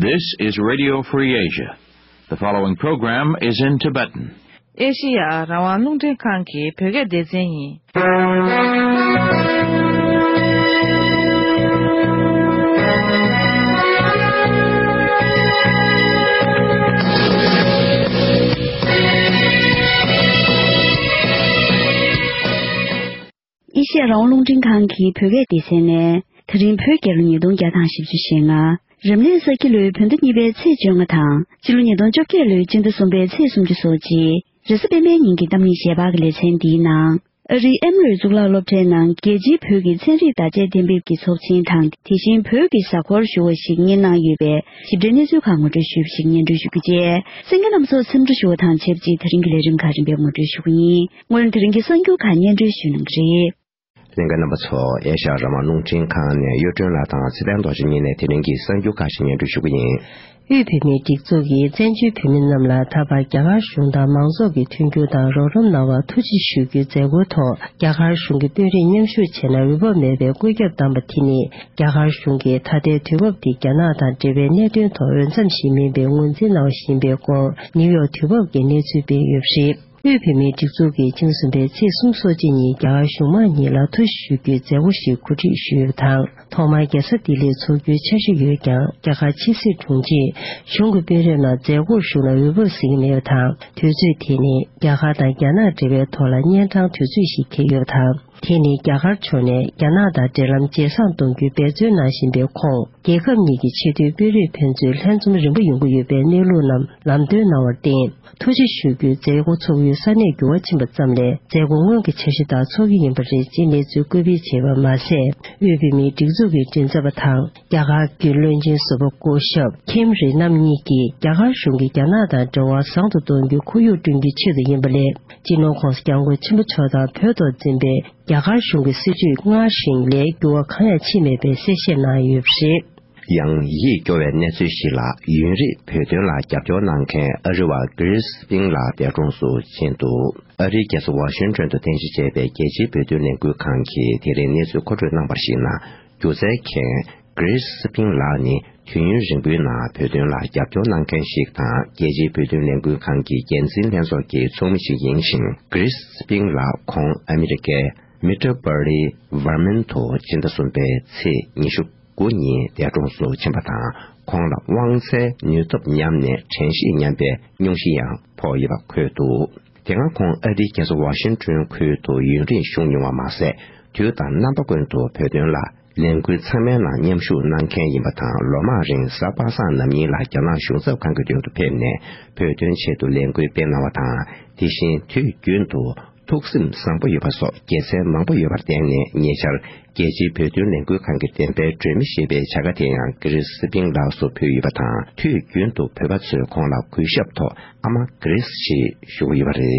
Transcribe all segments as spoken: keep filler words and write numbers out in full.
This is Radio Free Asia. The following program is in Tibetan. ཨེ་ཤི་ཡ་རང་དབང་རླུང་འཕྲིན་ཁང་གི་བོད་སྐད་སྡེ་ཚན་ཡིན། ཨེ་ཤི་ཡ་རང་དབང་རླུང་འཕྲིན་ཁང་གི་བོད་སྐད་སྡེ་ཚན་ནས། དེ་རིང་བོད་རྒྱལ་ལོ་ཉིས་སྟོང་བརྒྱ་དང་བཞི་བཅུ་ཞེ་ལྔ། རབ་གནས་ས་ཁྱི་ལོའི་བོད་ཟླ་གཉིས་པའི་ཚེས་བཅོ་ལྔ་དང་། སྤྱི་ལོ་ཉིས་སྟོང་བཅོ་བརྒྱད་ལོའི་སྤྱི་ཟླ་གསུམ་པའི་ཚེས་སུམ་ཅུ་སོ་གཅིག་རེས་གཟའ་སྤེན་པའི་ཉིན་གྱི་གཏམ་གླེང་ཞལ་པར་གྱི་ལེ་ཚན་འདིའི་ནང་། ཨ་རིའི་ཨེམ་རིའི་གཙུག་ལག་སློབ་གྲྭའི་ནང་རྒྱལ་སྤྱིའི་བོད་ཀྱི་ཚན་རིག་བརྡ་ཆད་གཏན་འབེབས་ཀྱི་ཚོགས་ཆེན་དང་། དེ་བཞིན་བོད་ཀྱི་གཟའ་འཁོར་ཞུ་བ་ཞིག་གཉེར་གནང་ཡོད་པའི་ཞིབ་ཕྲའི་གནས་ཚུལ་ཁག་ངོ་སྤྲོད་ཞུས་པ་ཞིག་སྙན་སྒྲོན་ཞུ་རྒྱུ་བཅས། གསན་མཁན་རྣམ་ཚོ་འཚམས་འདྲི་ཞུ་བ་དང་ཆབས་ཅིག་དེ་རིང་གི་ལས་རིམ་ཁག་རིམ་པས་ངོ་སྤྲོད་ཞུ་གི་ཡིན། སྔོན་དེ་རིང་གི་གསར་འགྱུར་ཁག་སྙན་སྒྲོན་ཞུ་གནང་གི་རེད། གསན་མཁན་རྣམ་པ་ཚོ། ཨེ་ཤ་ཡ་རང་དབང་རླུང་འཕྲིན་ཁང་ནས་གཡུ་སྒྲོན་ལགས་དང་ཚེ་བརྟན་རྡོ་རྗེ་གཉིས་ནས་དེ་རིང་གི་གསར་འགྱུར་ཁག་ཞིག་སྙན་སྒྲོན་ཞུ་གི་ཡིན། དབུས་བོད་མིའི་སྒྲིག་འཛུགས་ཀྱིས་བཙན་བྱོལ་བོད་མི་རྣམས་ལ་ད་བར་རྒྱ་གར་གཞུང་དང་མང་ཚོགས་ཀྱི་མཐུན་འགྱུར་དང་རོགས་རམ་གནང་བར་ཐུགས་རྗེ་ཞུ་རྒྱུའི་མཛད་སྒོའི་ཐོག་རྒྱ་གར་གཞུང་གི་དཔོན་རིགས་མཉམ་ཞུགས་བྱས་ནས་འོས་བབ་མེད་པའི་བཀོད་ཁྱབ་བཏང་བ་དེ་ནི། རྒྱ་གར་གཞུང་གིས་ད་ལྟའི་དུས་བབ་འདི་རྒྱ་ནག་དང་འབྲེལ་བའི་གནད་དོན་ཐོག་འོས་འཚམ་ཞིག་མིན་པའི་ངོས་འཛིན་གནང་བཞིན་པའི་སྐོར་ནིའུ་ཡོག་དུས་བབ་ཀྱིས་གནས་ཚུལ་སྤེལ་ཡོད་པ་རེད། དབུས་བོད་མིའི་སྒྲིག་འཛུགས་ཀྱིས་སྤྱི་ཟླ་གསུམ་པའི་ཚེས་སོ་གཅིག་ཉིན་རྒྱ་གར་གཞུང་མང་གཉིས་ལ་ཐུགས་རྗེ་ཞུ་རྒྱུའི་མཛད་སྒོ་ཞིག་གོ་སྒྲིག་ཞུས་ཡོད་པ་དང་། ཐོག་མར་རྒྱལ་ས་ལྡི་ལིར་འཚོགས་རྒྱུའི་འཆར་གཞི་ཡོད་ཀྱང་། རྒྱ་གར་ཕྱི་སྲིད་དྲུང་ཆེས་གཞུང་གི་དཔོན་རིགས་རྣམས་མཛད་སྒོར་ཞུགས་ན་འོས་བབ་ཟིན་གྱི་མེད་པ་དང་། དུས་ཚོད་དེ་ནི་རྒྱ་གར་དང་རྒྱ་ནག་འབྲེལ་བའི་ཐོག་ལ་གཉན་འཕྲང་དུས་ཚོད་ཞིག་འཁེལ་ཡོད་པ་དང་། དེ་ནི་རྒྱ་གར་ཕྱོགས་ནས་རྒྱ་ནག་དང་འབྲེལ་ལམ་ཇེ་བཟང་གཏོང་རྒྱུའི་འབད་བརྩོན་གནང་བཞིན་པའི་ཁོངས། རྒྱལ་ཁབ་གཉིས་ཀྱི་ཆེས་མཐོའི་དཔོན་རིགས་ཕན་ཚུན་ལྷན་འཛོམས་རིམ་པ་ཡོང་གི་ཡོད་པའི་གནས་ལུགས་རྣམས་ལམ་སྟོན་གནང་བར་བརྟེན། ཐུགས་རྗེ་ཞུ་རྒྱུའི་མཛད་སྒོ་འཚོགས་ཡུལ་ས་གནས་འགྱུར་བ་ཕྱིན་པ་ཙམ་ལས། མཛད་སྒོ་སྔོན་གྱི་འཆར་གཞི་ལྟར་འཚོགས་ཀྱི་ཡིན་པ་རེད་ཅེས་གནས་ཚུལ་བཀོད་སྤེལ་བྱས་པ་མ་ཟད། དབུས་བོད་མིའི་སྒྲིག་འཛུགས་ཀྱི་མགྲིན་ཚབ་པ་དང་། རྒྱ་གར་གྱི་བློན་ཆེན་ཟུར་པ་སྐུ་ཞབས་ཁིམ་རི་ནམ་གཉིས་ཀྱིས། རྒྱ་གར་གཞུང་གིས་རྒྱ་ནག་དང་འབྲེལ་བ་བཟང་དུ་གཏོང་རྒྱུའི་ཁོར་ཡུག་བསྐྲུན་རྒྱུའི་ཆེད་དུ་ཡིན་པ་ལས། སྤྱི་ནོར་༧གོང་ས་༧སྐྱབས་མགོན་ཆེན་པོ་མཆོག་དང་བོད་ཐོག་འཛིན་པའི་རྒྱ་གར་གཞུང་གི་སྲིད་བྱུས་སྔར་བཞིན་ལས་འགྱུར་བ་གང་ཡང་ཕྱིན་མེད་པའི་གསལ་བཤད་གནང་ཡོད་པ་རེད། ཡང་ཡིད་སྐྱོ་བའི་གནས་ཚུལ་ཞིག་ལ། ཡུན་རིང་བོད་དོན་ལ་རྒྱབ་སྐྱོར་གནང་མཁན་ཨ་རི་བ་གྷི་རིས་སི་པིན་ལགས་འདས་གྲོངས་སུ་ཕྱིན་འདུག་ཨ་རིའི་རྒྱལ་ས་ཝ་ཤིང་ཊོན་དུ་རྟེན་གཞི་བྱས་པའི་རྒྱལ་སྤྱིའི་བོད་དོན་ལས་འགུལ་ཁང་གིས་དེ་རིང་གནས་ཚུལ་མཁོ་སྤྲོད་གནང་བར་གཞིགས་ན། སྒྱུ་རྩལ་མཁན་གྷི་རིས་སི་པིན་ལགས་ནི་དུས་ཡུན་རིང་པོའི་ནང་བོད་དོན་ལ་རྒྱབ་སྐྱོར་གནང་མཁན་ཞིག་དང་། རྒྱལ་སྤྱིའི་བོད་དོན་ལས་འགུལ་ཁང་གི་འགན་འཛིན་ལྷན་ཚོགས་ཀྱི་ཚོགས་མི་ཞིག་ཡིན་ཞིང་། གྷི་རིས་སི་པིན་ལགས་ཁོང་ཨ་མི་རི་ཀའི་མི་ཏྲ་པར་ལི་ཝར་མན་དུ་ཕྱི་ཟླ་གསུམ་པའི་ཚེས་ཉི་ཤུ་དགུ་ཉིན་འདས་གྲོངས་སུ་ཕྱིན་པ་དང་། ཁོང་ལ་དབང་ཚད་ནུས་སྟོབས་ཉམས་ནས་དྲན་ཤེས་ཉམས་པའི་སྙུང་གཞི་ཡང་ཕོག་ཡོད་པ་འཁོད་འདུག་དེ་སྔ་ཁོང་ཨ་རིའི་རྒྱལ་ས་ཝ་ཤིང་ཊོན་ཁུལ་དུ་ཡུན་རིང་བཞུགས་མྱོང་བ་མ་ཟད། དུས་དང་རྣམ་པ་ཀུན་ཏུ་བོད་དོན་ལ་ལས་འགུལ་ཚང་མའི་ནང་མཉམ་ཞུགས་གནང་མཁན་ཡིན་པ་དང་། ལོ་མང་རིང་གཟའ་པ་སངས་ནམ་ཉིན་ལ་རྒྱ་ནག་གཞུང་ཚབ་ཁང་གི་མདུན་དུ་ཕེབས་ནས་བོད་དོན་ཆེད་དུ་ལས་འགུལ་སྤེལ་གནང་བ་དང་། དེ་བཞིན་དུས་རྒྱུན་དུ་ཐུགས་སེམས་བཟང་པོ་ཡོད་པ་སོགས་དགེ་མཚན་མང་པོ་ཡོད་པར་བརྟེན་ནས། ཉེ་ཆར་རྒྱལ་སྤྱིའི་བོད་དོན་ལས་འགུལ་ཁང་གི་བདེན་པའི་སྒྲོན་མེ་ཞེས་པའི་བྱ་དགའ་དེ་ཡང་གྷི་རིས་སི་པིན་ལགས་སུ་ཕུལ་ཡོད་པ་དང་། དུས་རྒྱུན་དུ་བོད་པ་ཚོས་ཁོང་ལ་གུས་ཞབས་ཐོག་ཨ་མ་གྷི་རིས་ཞེས་ཞུ་གི་ཡོད་པ་རེད།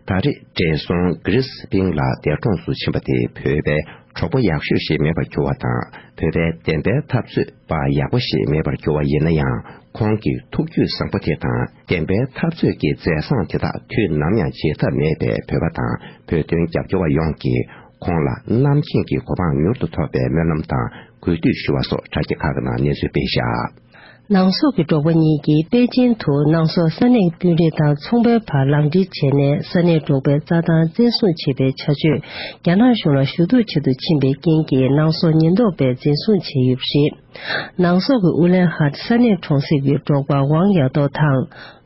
ད་རེས་བགྲེས་སོང་གྷི་རིས་སི་པིན་ལགས་འདས་གྲོངས་སུ་ཕྱིན་པ་དེ་བོད་པའི་གྲོགས་པོ་ཡག་ཤོས་ཤིག་མེད་པར་གྱུར་བ་དང་། བོད་པའི་བདེན་པའི་འཐབ་རྩོད་པ་ཡག་པོ་ཞིག་མེད་པར་གྱུར་བ་ཡིན་ན་ཡང་། ཁོང་གི་ཐུགས་རྒྱུད་བཟང་པོ་དེ་དང་། བདེན་པའི་འཐབ་རྩོད་ཀྱི་མཛད་བཟང་དེ་དག་དུས་ནམ་ཡང་བརྗེད་ཐབས་མེད་པས། བོད་པ་དང་བོད་དོན་རྒྱབ་སྐྱོར་བ་ཡོངས་ཀྱིས་ཁོང་ལ་རྣམ་མཁྱེན་གྱི་གོ་འཕང་མྱུར་དུ་ཐོབ་པའི་སྨོན་ལམ་དང་གུས་འདུད་ཞུ་བ་སོགས་དྲ་རྒྱ་ཁག་གི་ནང་གནས་ཚུལ་སྤེལ་བཞག་ནང་སོག་གི་འབྲོག་པ་གཉིས་ཀྱིས་པེ་ཅིན་དུ་ནང་སོག་ས་གནས་དཔོན་རིགས་དང་ཚོང་པའི་བར་ལག་འབྲེལ་བྱས་ནས་ས་གནས་འབྲོག་པའི་རྩྭ་ཐང་བཙན་བཟུང་བྱས་པའི་བྱ་སྤྱོད་རྒྱ་ནག་གཞུང་ལ་ཞུ་གཏུག་བྱེད་དུ་ཕྱིན་པའི་རྐྱེན་གྱིས་ནང་སོག་ཉེན་རྟོག་པས་འཛིན་བཟུང་བྱས་ཡོད་པ་རེད། ནང་སོག་གི་ཨུ་ལན་ཧཱ་ཏི་ས་གནས་གྲོང་གསེབ་ཀྱི་འབྲོག་པ་ཝང་ཡ་ཏོ་དང་།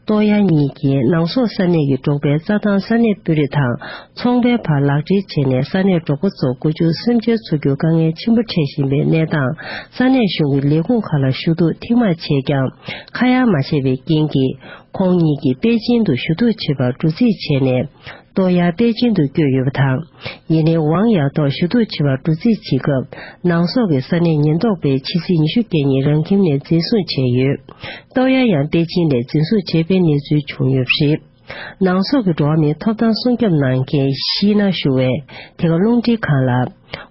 ཏོ་ཡ་གཉིས་ཀྱིས་ནང་སོག་ས་གནས་ཀྱི་འབྲོག་པའི་རྩྭ་ཐང་ས་གནས་དཔོན་རིགས་དང་ཚོང་པའི་བར་ལག་འབྲེལ་བྱས་ནས་ས་གནས་འབྲོག་པ་ཚོ་སྒོ་ཕྱུགས་སེམས་ཅན་འཚོ་རྒྱུར་དཀའ་ངལ་ཆེན་པོ་འཕྲད་བཞིན་པའི་གནས་སྟངས། ས་གནས་གཞུང་གི་ལས་ཁུངས་ཁག་ལ་ཞུ་གཏུག་ཐེངས་མང་བྱས་ཀྱང་ཁ་ཡ་མ་བྱས་པའི་རྐྱེན་གྱིས། ཁོང་གཉིས་ཀྱིས་པེ་ཅིན་དུ་ཞུ་གཏུག་བྱེད་པར་འགྲོ་རྩིས་བྱས་ནས། ཏོ་ཡ་པེ་ཅིན་དུ་བསྐྱོད་ཡོད་པ་དང་། ཡིན་ནའི་ཝང་ཡ་ཏོ་ཞུ་གཏུག་བྱེད་པར་འགྲོ་རྩིས་བྱེད་སྐབས། ནང་སོག་གི་ས་གནས་ཉེན་རྟོག་པས་ཕྱི་ཚེས་ཉི་ཤུ་རྩ་གཉིས་རང་ཁྱིམ་ནས་འཛིན་བཟུང་བྱས་ཡོད། ཏོ་ཡ་ཡང་པེ་ཅིན་ནས་འཛིན་བཟུང་བྱས་པའི་གནས་ཚུལ་བྱུང་ཡོད་པ་རེད། ནང་སོག་གི་འགྲོ་བ་མིའི་ཐོབ་ཐང་སྲུང་སྐྱོབ་གནང་མཁན་ཤི་ན་ཞུ་བས་དེ་ག་རླུང་འཕྲིན་ཁང་ལ།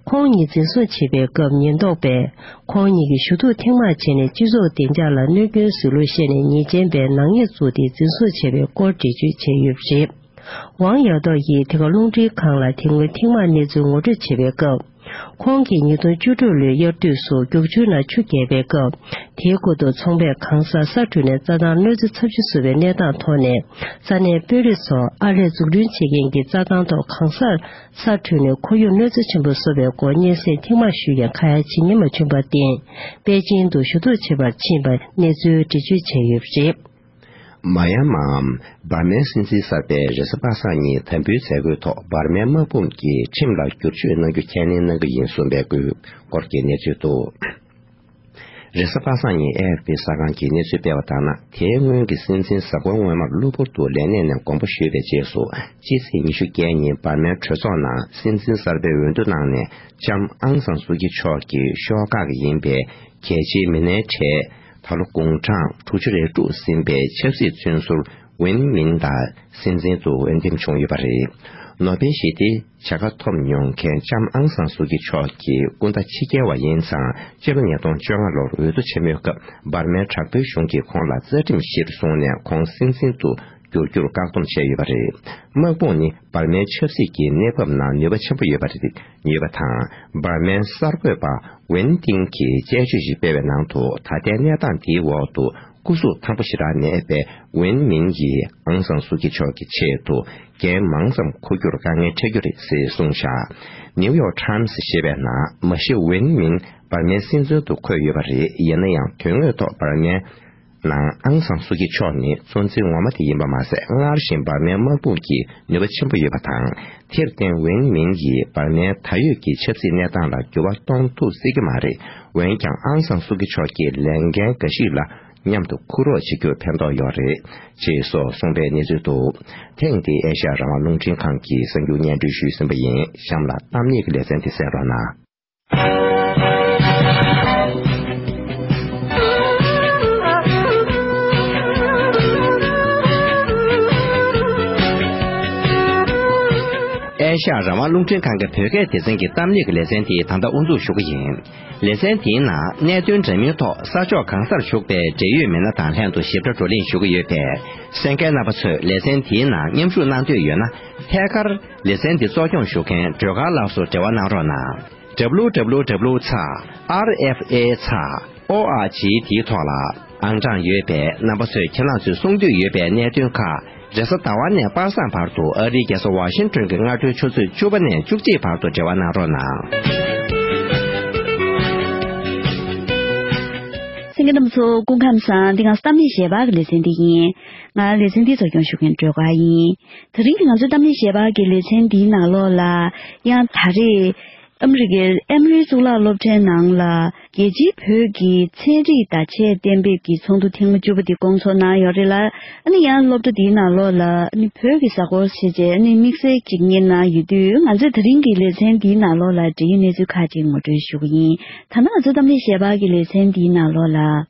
ཁོང་གཉིས་འཛིན་བཟུང་བྱེད་པའི་སྐབས་ཉེན་རྟོག་པས་ཁོང་གཉིས་ཀྱིས་ཞུ་གཏུག་ཐེངས་མང་བྱས་ནས་སྤྱི་ཚོགས་བདེ་འཇགས་ལ་གནོད་སྐྱོན་བཟོས་ལུགས་བཤད་ནས་ཉེས་ཅན་པའི་ནག་ཉེས་བཙུགས་ཏེ་འཛིན་བཟུང་བྱས་པའི་སྐོར་འགྲེལ་བརྗོད་བྱས་ཡོད་པ་རེད། ཝང་ཡ་ཏོ་ཡིས་དེ་ག་རླུང་འཕྲིན་ཁང་ལ་དེ་སྔོན་ཐེངས་མང་གནས་ཚུལ་ངོ་སྤྲོད་བྱས་པའི་སྐབས། ཁོང་གིས་ཉིས་སྟོང་བཅུ་དྲུག་ལོའི་དབྱར་དུས་སུ་རྒྱུག་ཆུའི་ནང་ཆུ་བརྒལ་བའི་སྐབས། དེའི་ཁུལ་དུ་ཚོང་པས་གང་སར་ས་དྲོས་ནས་རྩྭ་ཐང་གནོད་འཚེ་ཚབས་ཆེ་བཟོ་བའི་གནས་སྟངས་ཐོག་ནས། ས་གནས་དཔོན་རིགས་ཚོ་ཨར་ལས་འཛུགས་སྐྲུན་བྱེད་མཁན་གྱི་རྩྭ་ཐང་ཐོག་གང་སར་ས་དྲོས་ནས་ཁོར་ཡུག་གནོད་འཚེ་ཆེན་པོ་བཟོ་བའི་སྐོར་སྙན་སེང་ཐེངས་མང་ཞུས་ཀྱང་ཁ་ཡ་བྱེད་ཉན་མ་བྱུང་བར་བརྟེན། པེ་ཅིང་དུ་ཞུ་གཏུག་བྱེད་པར་ཕྱིན་པར་གནས་ཚུལ་འགྲེལ་བརྗོད་བྱས་ཡོད་པ་རེད། མ་ཡན་མའམ་འབར་མའི་སྲིད་འཛིན་གསར་པས་རེས་གཟའ་པ་སངས་ཉིན་དམ་འབུལ་མཛད་སྒོའི་ཐོག་འབར་མའི་དམག་དཔུང་གིས་ཁྲིམས་ལ་བསྒྱུར་བཅོས་གནང་རྒྱུ་ཁས་ལེན་གནང་གི་ཡིན་གསུངས་པའི་སྐོར་གྱི་གནས་ཚུལ་འདུག་རེས་གཟའ་པ་སངས་ཉིན་ཨེ་ཨེཕ་པི་གསར་ཁང་གིས་གནས་ཚུལ་སྤེལ་བ་ལྟར་ན། དེའི་སྔོན་གྱི་སྲིད་འཛིན་གཟའ་འཁོར་སྔོན་མར་གློ་བུར་དུ་ལས་གནས་ནས་དགོངས་པ་ཞུས་པའི་རྗེས་སུ། སྤྱི་ཚེས་ཉི་ཤུ་བརྒྱད་ཉིན་འབར་མའི་གྲོས་ཚོགས་ནང་སྲིད་འཛིན་གསར་པའི་འོས་བསྡུ་གནང་ནས་ལྕམ་ཨང་སང་སུའུ་ཀི་མཆོག་གི་ཤོག་ཁག་ཡིན་པའི་གལ་ཆེའི་མི་སྣའི་གྲས། ད་ལོ་དགུང་གྲངས་དྲུག་ཅུ་རེ་དྲུག་ཟིན་པའི་ཆབ་སྲིད་བཙོན་ཟུར་ཝིན་མིན་དང་སྲིད་འཛིན་དུ་འོས་འདེམས་བྱུང་ཡོད་པ་རེད། ནོ་བེལ་ཞི་བདེའི་བྱ་དགའ་ཐོབ་མྱོང་མཁན་ལྕམ་ཨང་སང་སུའུ་ཀི་མཆོག་གི་སྐུ་ཟླ་ཕྱི་རྒྱལ་བ་ཡིན་ཙང་། སྤྱི་ལོ་ཉིས་སྟོང་བཅོ་ལྔ་ལོར་འོས་བསྡུ་ཆེན་མོའི་སྐབས་འབར་མའི་དྲག་པོའི་གཞུང་གིས་ཁོང་ལ་རྩ་ཁྲིམས་གཞིར་བཟུང་ནས་ཁོང་སྲིད་འཛིན་དུ་བསྒྱུར་རྒྱུར་བཀག་སྡོམ་བྱས་ཡོད་པ་རེད། དམག་དཔུང་ནི་འབར་མའི་ཆབ་སྲིད་ཀྱི་གནས་བབ་ནང་ནུས་པ་ཆེན་པོ་ཡོད་པ་རེད། ཡོད་པ་དང་། འབར་མའི་གསར་འགོད་པ་ཝེན་ཏིང་གིས་དཔྱད་བརྗོད་ཞིག་སྤེལ་བའི་ནང་དུ། ད་ལྟའི་གནས་སྟངས་འདིའི་འོག་ཏུ་སྐུ་གཟུགས་ཐང་པོ་ཞེ་དྲག་མེད་པའི་ཝེན་མིན་གྱིས་ཨང་སང་སུའུ་ཀི་མཆོག་གི་ཆེད་དུ་འགན་མང་ཙམ་འཁུར་རྒྱུར་དཀའ་ངལ་འཕྲད་རྒྱུ་རེད་ཅེས་གསུངས་བཞག་ནིའུ་ཡོག་ཊའིམ་སི་ཞེས་པའི་ནང་། མ་གཞི་ཝེན་མིན་འབར་མའི་སྲིད་འཛིན་དུ་འཁོད་ཡོད་པ་རེད། ཡིན་ན་ཡང་དོན་དངོས་ཐོག་འབར་མའི་ནང་ཨང་སང་སུའུ་ཀི་མཆོག་ནི་གཙོ་འཛིན་ངོ་མ་དེ་ཡིན་པ་མ་ཟད། སྔར་བཞིན་འབར་མའི་དམག་དཔུང་གི་ནུས་པ་ཆེན་པོ་ཡོད་པ་དང་། དེར་བརྟེན་ཝེན་མིན་ཡིས་འབར་མའི་ད་ཡོད་ཀྱི་ཆབ་སྲིད་གནས་སྟངས་ལ་འགྱུར་བ་གཏོང་ཐུབ་སྲིད་ཀྱི་མ་རེད། འོན་ཀྱང་ཨང་སང་སུའུ་ཀི་མཆོག་གིས་ལས་འགན་འགའ་ཞིག་ལ་མཉམ་དུ་འཁུར་རོགས་བྱེད་རྒྱུར་ཕན་ཐོགས་ཡོད་རེད། ཅེས་སོགས་གསུངས་པའི་གནས་ཚུལ་འདུག་ཐེངས་འདིའི་ཨེ་ཤ་ཡ་རང་དབང་རླུང་འཕྲིན་ཁང་གི་གསར་འགྱུར་སྙན་སྒྲོན་ཞུས་ཟིན་པ་ཡིན། གཤམ་ལ་གཏམ་ཉིད་ཀྱི་ལེ་ཚན་དེ་གསན་རོགས་གནང་། ཨེ་ཤ་ཡ་རང་དབང་རླུང་འཕྲིན་ཁང་གི་བོད་སྐད་སྡེ་ཚན་གྱི་གཏམ་ཉིད་ཀྱི་ལེ་ཚན་དེ་ད་ལྟ་དབུ་འཛུགས་ཞུ་གི་ཡིན། ལེ་ཚན་དེའི་ནང་གནད་དོན་འདྲ་མིན་ཐོག་ས་ཕྱོགས་གང་སར་བཞུགས་པའི་འབྲེལ་ཡོད་མི་སྣ་དང་ལྷན་དུ་ཞིབ་ཕྲ་བགྲོ་གླེང་ཞུ་གི་ཡོད་པས། གསན་མཁན་རྣམ་པ་ཚོས་ལེ་ཚན་དེའི་ནང་མཉམ་ཞུགས་གནང་འདོད་ཡོད་ན། ཐད་ཀར་ལེ་ཚན་འདི་གཙོ་སྐྱོང་ཞུ་མཁན་སྒྲོལ་དཀར་ལགས་སུ་འབྲེལ་བ་གནང་རོགས་གནང་། W W W ཚེག་R F A ཚེག O R G དེའི་ཐོག་ལ་ཨང་གྲངས་ཡོད་པས། རྣམ་པ་ཚོས་ཁྱེད་རང་ཚོས་གསུང་འདོད་ཡོད་པའི་གནད་དོན་ཁག་རེས་གཟའ་ཟླ་བ་ནས་པ་སངས་བར་དུ་ཨ་རིའི་རྒྱལ་ས་ཝ་ཤིང་ཏོན་གྱི་སྔ་དྲོའི་ཆུ་ཚོད་བཅུ་པ་ནས་བཅུ་གཅིག་བར་དུ་འབྲེལ་བ་གནང་རོགས་གནང་། གསན་མཁན་རྣམ་པ་ཚོ་སྐུ་ཁམས་བཟང་། འདི་ང་ཚོ་གཏམ་གླེང་ཞལ་པར་གྱི་ལེ་ཚན་འདི་ཡིན། ང་ལེ་ཚན་འདི་གཙོ་སྐྱོང་ཞུ་མཁན་སྒྲོལ་དཀར་ཡིན། དེ་རིང་གི་ང་ཚོའི་གཏམ་གླེང་ཞལ་པར་གྱི་ལེ་ཚན་འདིའི་ནང་ལོགས་ལ་ཡང་ད་རེས་ཨ་མི་རི་ཀའི་ཨེ་མོ་རི་གཙུག་ལག་སློབ་གྲྭའི་ནང་ལ་རྒྱལ་སྤྱིའི་བོད་ཀྱི་ཚན་རིག་བརྡ་ཆད་གཏན་འབེབས་ཀྱི་ཚོགས་འདུ་ཐེངས་མ་བཅུ་པ་དེ་སྐོང་ཚོགས་གནང་ཡོད་རེད་ལ། ཨ་ནི་ཡང་སློབ་གྲྭ་དེའི་ནང་ལོགས་ལ་ཨ་ནི་བོད་ཀྱི་གཟའ་འཁོར་ཞེས་བྱས་ཨ་ནི་དམིགས་བསལ་ཅིག་གཉེར་གནང་ཡོད་དུས། ང་ཚོས་དེ་རིང་གི་ལེ་ཚན་འདིའི་ནང་ལོགས་ལ་འབྲེལ་ཡོད་གནས་ཚུལ་ཁག་ཅིག་ངོ་སྤྲོད་ཞུ་གི་ཡིན། ད་ནང་ང་ཚོ་གཏམ་གླེང་ཞལ་པར་གྱི་ལེ་ཚན་འདིའི་ནང་ལོགས་ལ།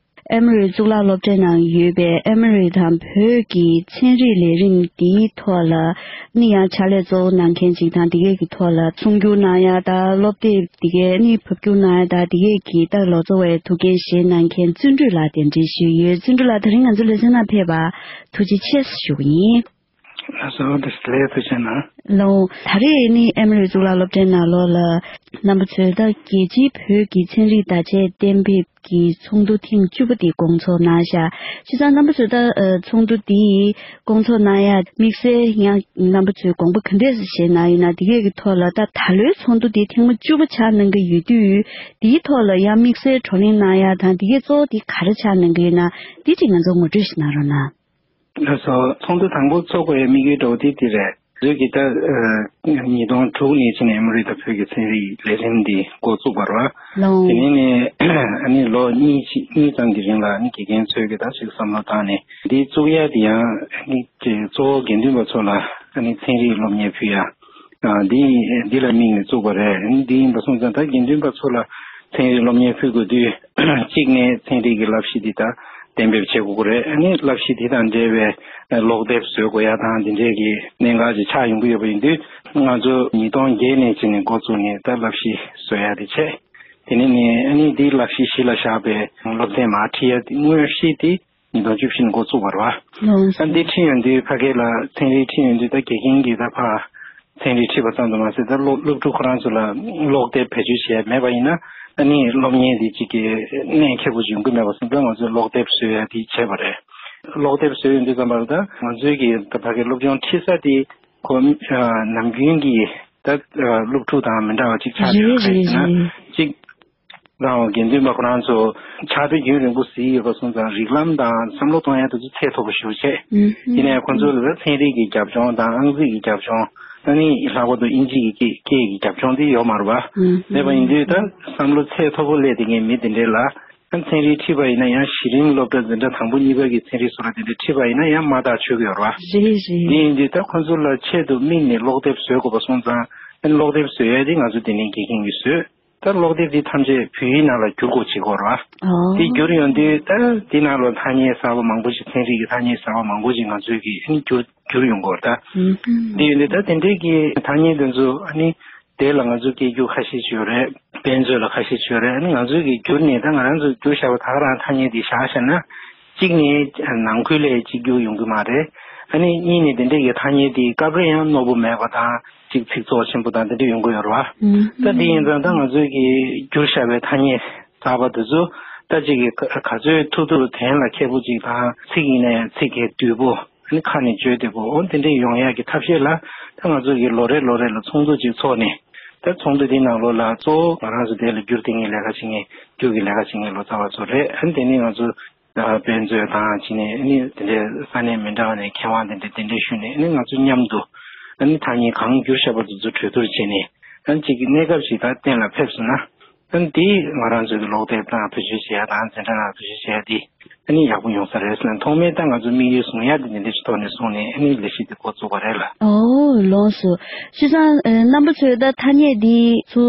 ཨེ་མོ་རི་གཙུག་ལག་སློབ་གྲྭའི་ནང་ཡོད་པའི་ཨེ་མོ་རི་དང་བོད་ཀྱི་ཚན་རིག་ལས་རིམ་འདིའི་ཐོག་ལ་ནི་ཡང་ཕྱག་ལས་གཙོ་བོ་གནང་མཁན་ཅིག་དང་། འདི་གས་ཀྱི་ཐོག་ལ་གསུང་བསྒྱུར་གནང་ཡ་དང་། སློབ་དེབ་འདི་གས་ནི་ཕབ་བསྒྱུར་གནང་ཡ་དང་། འདི་གས་ཀྱི་ད་ལོ་ཙཱ་བའི་ཐུགས་འགན་བཞེས་གནང་མཁན་བརྩོན་འགྲུས་ལགས་གདན་འདྲེན་ཞུས་ཡོད། བརྩོན་འགྲུས་ལགས་དེ་རིང་ང་ཚོ་ལེ་ཚན་ནང་ཕེབས་པ་ཐུགས་རྗེ་ཆེ་ཞུ་གི་ཡིན། ལགས་སོ། བདེ་ལེགས། ཐུགས་རྗེ་གནང་། ལགས། ད་རེས་ནི་ཨེ་མོ་རི་གཙུག་ལག་སློབ་གྲྭའི་ནང་ལོགས་ལ་རྣམ་པ་ཚོས་ད་རྒྱལ་སྤྱིའི་བོད་ཀྱི་ཚན་རིག་བརྡ་ཆད་གཏན་འབེབས་ཀྱི་ཚོགས་འདུ་ཐེངས་བཅུ་པ་དེ་སྐོང་ཚོགས་གནང་བཞག་བྱས་ཙང་རྣམ་པ་ཚོས་ད་ཚོགས་འདུ་དེ་སྐོང་ཚོགས་གནང་ཡ་དམིགས་བསལ་ཡང་རྣམ་པ་ཚོས་དགོངས་པ་ག་འདྲས་བཞེས་གནང་ཡོད་ན། དེ་གས་ཀྱི་ཐོག་ལ་ད་ད་ལོའི་ཚོགས་འདུ་དེ་ཐེངས་མ་བཅུ་པ་ཆགས་གནང་གི་ཡོད་དུས། དེའི་ཐོག་ལ་ཡང་དམིགས་བསལ་བགྲོ་གླེང་གནང་ཡ་དང་། དེ་གས་གཙོ་བོ་དེ་ག་རེ་ཆགས་གནང་གི་ཡོད་ན། དེ་ཅིག་ང་ཚོ་ངོ་སྤྲོད་ཞིག་གནང་རོགས་གནང་། ལགས་སོ། ཚོགས་འདུ་དང་པོ་ཚོགས་དགོས་ཡའི་དམིགས་ཡུལ་འདྲ་བོ་དེ་འདི་རེད། བོད་ཀྱི་ད་ཨ་ཉིས་སྟོང་དྲུག་ནས་ཕྱིན་ནས་ཨེ་མོ་རི་དང་བོད་ཀྱི་ཚན་རིག་ལས་རིམ་འདི་འགོ་བཙུགས་པ་རེད་བ། ལགས། དེ་ནས་ནས་ཨ་ནི་ལོ་གཉིས་ཅིག་གཉིས་ཙམ་གྱི་རིང་ལ་ཨ་ནི་དགེ་རྒན་ཚོས་ཀྱི་ད་ཅིག་བསམ་བློ་བཏང་ནས། འདི་བཙུགས་ཡ་དེ་ཡང་ཨ་ནི་གཙོ་བོ་དགེ་འདུན་པ་ཚོ་ལ་ཨ་ནི་ཚན་རིག་སློབ་གཉེར་ཕུལ་ཡ། ཨ་འདི་འདི་ལ་དམིགས་ནས་བཙུགས་པ་རེད། ཨ་ནི་འདི་ཡིན་པ་སོང་ཙང་ད་དགེ་འདུན་པ་ཚོ་ལ་ཚན་རིག་སློབ་གཉེར་ཕུལ་དགོས་དུས། གཅིག་ནས་ཚན་རིག་གི་བསླབ་གཞི་འདི་ད་གཏན་འབེབས་བྱེད་དགོས་ཀྱི་རེད། ཨ་ནི་བསླབ་གཞི་འདི་དང་འབྲེལ་བའི་ཀློག་དེབ་བཟོ་དགོས་ཡ་དང་འདི་འདྲའི་གི་གནད་འགག་ཅིག་ཆགས་ཡོང་གི་ཡོད་པ་ཡིན་དུས། ང་ཚོ་ཉིས་སྟོང་བརྒྱད་ནས་བྱས་ནས་འགོ་བཙུགས་ནས་ད་བསླབ་གཞི་བཟོ་ཡ་དེ་བྱས། དེ་ནས་ནས་ཨ་ནི་འདི་བསླབ་གཞི་གཞི་ལ་བཞག་པའི་སློབ་ཚན་མར་ཁྲིད་ཡ་དེ་དངོས་གཞི་དེ་ཉིས་སྟོང་བཅུ་བཞི་ནས་འགོ་བཙུགས་པ་རེད་བ། ལགས། ད་འདི་ཁྲིད་ཡོང་དུས་ཕ་གི་ལ་ཚན་རིག་ཁྲིད་ཡོང་དུས་ད་དགེ་རྒན་གྱིས་ད་ཕར་ ཚན་རིག་ཁྲིད་པ་ཙམ་དུ་མ་ཟད། ད་སློབ་སློབ་ཕྲུག་ཁོ་རང་ཚོ་ལ་ཀློག་དེབ་བེད་སྤྱོད་བྱས་མེད་པ་ཡིན་ན། ཨ་ནི་སློབ་གཉེར་དེ་གཅིག་གི་གནད་འཁེལ་པོ་ཡོང་གི་མེད་པ་སོང་ཙང་། ང་ཚོས་ཀློག་དེབ་བཟོ་ཡ་དེ་བྱས་པ་རེད། ཀློག་དེབ་བཟོས་ཡོང་དུས་ཙམ་པར། ད་ང་ཚོའི་གི་ད་ཕ་གི་སློབ་སྦྱོང་ཁྲིད་ས་དེ་ཁོ་ཨ་ནམ་རྒྱུན་གྱི་ད་ཨ་སློབ་ཕྲུག་དང་མི་འདྲ་བ་གཅིག་ཆགས་ཡོད། རེད་ག་རེ་རེད་ཟེར་ན། རེད། གཅིག་རང་དགེ་འདུན་པ་ཁོ་རང་ཚོ་ཕྱག་དཔེ་རྒྱུན་རིང་པོ་གཟིགས་ཡོད་པ་སོང་ཙང་། རིགས་ལམ་དང་བསམ་བློ་གཏོང་ཡ་དེ་ཚོ་ཚད་མཐོ་པོ་ཞེ་པོ་བྱས། ཨུ་ཧུམ། ཡིན་ནའི་ཁོ་ཚོ་ལ་ཚན་རིག་གི་རྒྱབ་ལྗོངས་དང་། ཨང་རྩིས་ཀྱི་རྒྱབ་ལྗོངས། ཨ་ནི་ལྷག་པར་དུ་དབྱིན་ཇི་གི་སྐད་སྐད་ཀྱི་རྒྱབ་ལྗོངས་དེ་ཡོད་མ་རེད་པ། ཨུ་ཧུམ། མེད་པ་ཡིན་དུས། ད་བསམ་བློ་ཚད་མཐོ་པོ་སླེབས་བསྡད་མཁན་མི་དེ་འདྲས་ལ། ཨ་ཚན་རིག་ཁྲིད་པ་ཡིན་ན་ཡང་། གཞི་རིམ་སློབ་གྲྭ་འཛིན་གྲྭ་དང་པོ་གཉིས་པ་གི་ཚན་རིག་སོགས་ལ་དེ་འདྲས་ཁྲིད་པ་ཡིན་ན་ཡང་མ་དག་ཆོད་ཀྱི་ཡོད་རེད་པ། རེད་རེད། དེ་ཡིན་དུས་ད་ཁོ་ཚོ་ལ་ཆེད་དུ་དམིགས་ནས་ཀློག་དེབ་བཟོ་དགོས་པ་སོང་ཙང་། ཨ་ནི་ཀློག་དེབ་བཟོ་ཡ་དེ་ང་ཚོ་དེ་ནས་དགེ་རྒན་གྱིས་བཟོས། ད་ཀློག་དེབ་དེ་ཐམས་ཅད་བོད་ཡིག་ནང་ལ་བསྒྱུར་དགོས་བྱེད་དགོས་རེད་པ། ཨོ། དེ་བསྒྱུར་ཡོང་དུས། ད་དེ་ནང་ལ་ཐ་སྙད་གསར་པ་མང་པོ་ཞིག་ཚན་རིག་གི་ཐ་སྙད་གསར་པ་མང་པོ་ཞིག་ང་ཚོས་ཀྱིས་ཨ་ནི་བསྒྱུར་བསྒྱུར་ཡོང་དགོས་རེད་ད། ཨུ་ཧུམ། དེ་ཡིན་དུས་ད་དེ་འདྲའི་གི་ཐ་སྙད་དེ་ཚོ། ཨ་ནི་དེ་ལ་ང་ཚོ་སྐད་སྒྱུར་ཁ་ཤས་ཅིག་ཡོད་རེད། དཔེ་མཛོད་ལ་ཁ་ཤས་ཅིག་ཡོད་རེད། ཨ་ནི་ང་ཚོས་ཀྱིས་བསྒྱུར་ནས། ད་ང་རང་ཚོས་བསྒྱུར་བཞག་པ་ད་ག་རང་ཐ་སྙད་དེ་བཞག་བཞག་ན། གཅིག་ནས་ནང་ཁུལ་ལ་གཅིག་གྱུར་ཡོང་གི་མ་རེད། ཨ་ནི་གཉིས་ནས་དེ་འདྲའི་གི་ཐ་སྙད་དེ་སྐབས་རེ་ཡང་རྣོ་པོ་མེད་པ་དང་། གཅིག་ཚིག་ཚོགས་ཆེན་པོ་དང་དེ་འདྲ་ཡོང་གི་ཡོད་རེད་པ། ཨུ་ཧུམ། ད་དེ་ཡིན་ཙང་། ད་ང་ཚོས་ཀྱིས་བསྒྱུར་བཞག་པའི་ཐ་སྙད་གསར་པ་དེ་ཚོ་ད་གཅིག་གིས་ག་ག་ཚོད་ཐུབ་ཐུབ་དོན་ལ་འཁེལ་པོ་ཅིག་དང་། ཚིག་ཡིན་ན་ཡང་ཚིག་གི་བསྡུས་པོ། ཨ་ནི་ཁ་ནས་བརྗོད་བདེ་པོ། འོ་དེ་འདྲ་ཡོང་ཡག་གི་ཐབས་ཤེས་ལ། ད་ང་ཚོ་གིས་ལོ་རེ་ལོ་རེ་ལ་ཚོགས་འདུ་ཅིག་ཚོགས་ནས། ད་ཚོགས་འདུ་དེའི་ནང་ལོགས་ལ་གཙོ་བོ་ང་རང་ཚོ་དེ་ལ་བསྒྱུར་བསྟི་གི་ལས་ཀ་བྱེད་མཁན། བསྒྱུར་གྱི་ལས་ཀ་བྱེད་མཁན་ལོ་ཙཱ་བ་ཚོ་རེད། ཨ་ནི་དེ་ནས་ང་ཚོ་ཨ་དཔེ་མཛོད་དང་བྱས་ནས། ཨ་ནི་དེ་འདྲའི་ས་གནས་མི་འདྲ་བ་ནས་མཁས་དབང་དེ་འདྲ་གདན་འདྲེན་ཞུས་ནས། ཨ་ནི་ང་ཚོ་མཉམ་དུ། ཨ་ནི་ཐ་སྙད་གང་བསྒྱུར་བཞག་པ་དེ་ཚོ་གྲོས་བསྡུར་བྱས་ནས། ཨ་ནི་གཅིག་གི་གནས་སྐབས་ཤིག་ད་གཏན་ལ་ཕེབས་སོང་ན། ཨ་ནི་དེ་ང་རང་ཚོའི་གི་ཀློག་དེབ་ནང་བེད་སྤྱོད་བྱེད་ཡ་དང་། འཛིན་གྲྭ་ནང་བེད་སྤྱོད་བྱེད་ཡ་དེ་ཨ་ནི་ཡག་པོ་ཡོང་ས་རེད་ཟེར་ནས། ཐོག་མའི་ད་ང་ཚོ་དམིགས་ཡུལ་བཟུང་ཡ་དེ་འདི་འདྲ་ཞིག་ཐོག་ནས་བཟུང་ནས། ཨ་ནི་ལས་གཞི་དེ་འགོ་བཙུགས་པ་རེད་ལགས། ཨོ། ལགས་སོ། བྱས་ཙང་ཨ་རྣམ་པ་ཚོས་ད་ཐ་སྙད་འདི་ཚོ་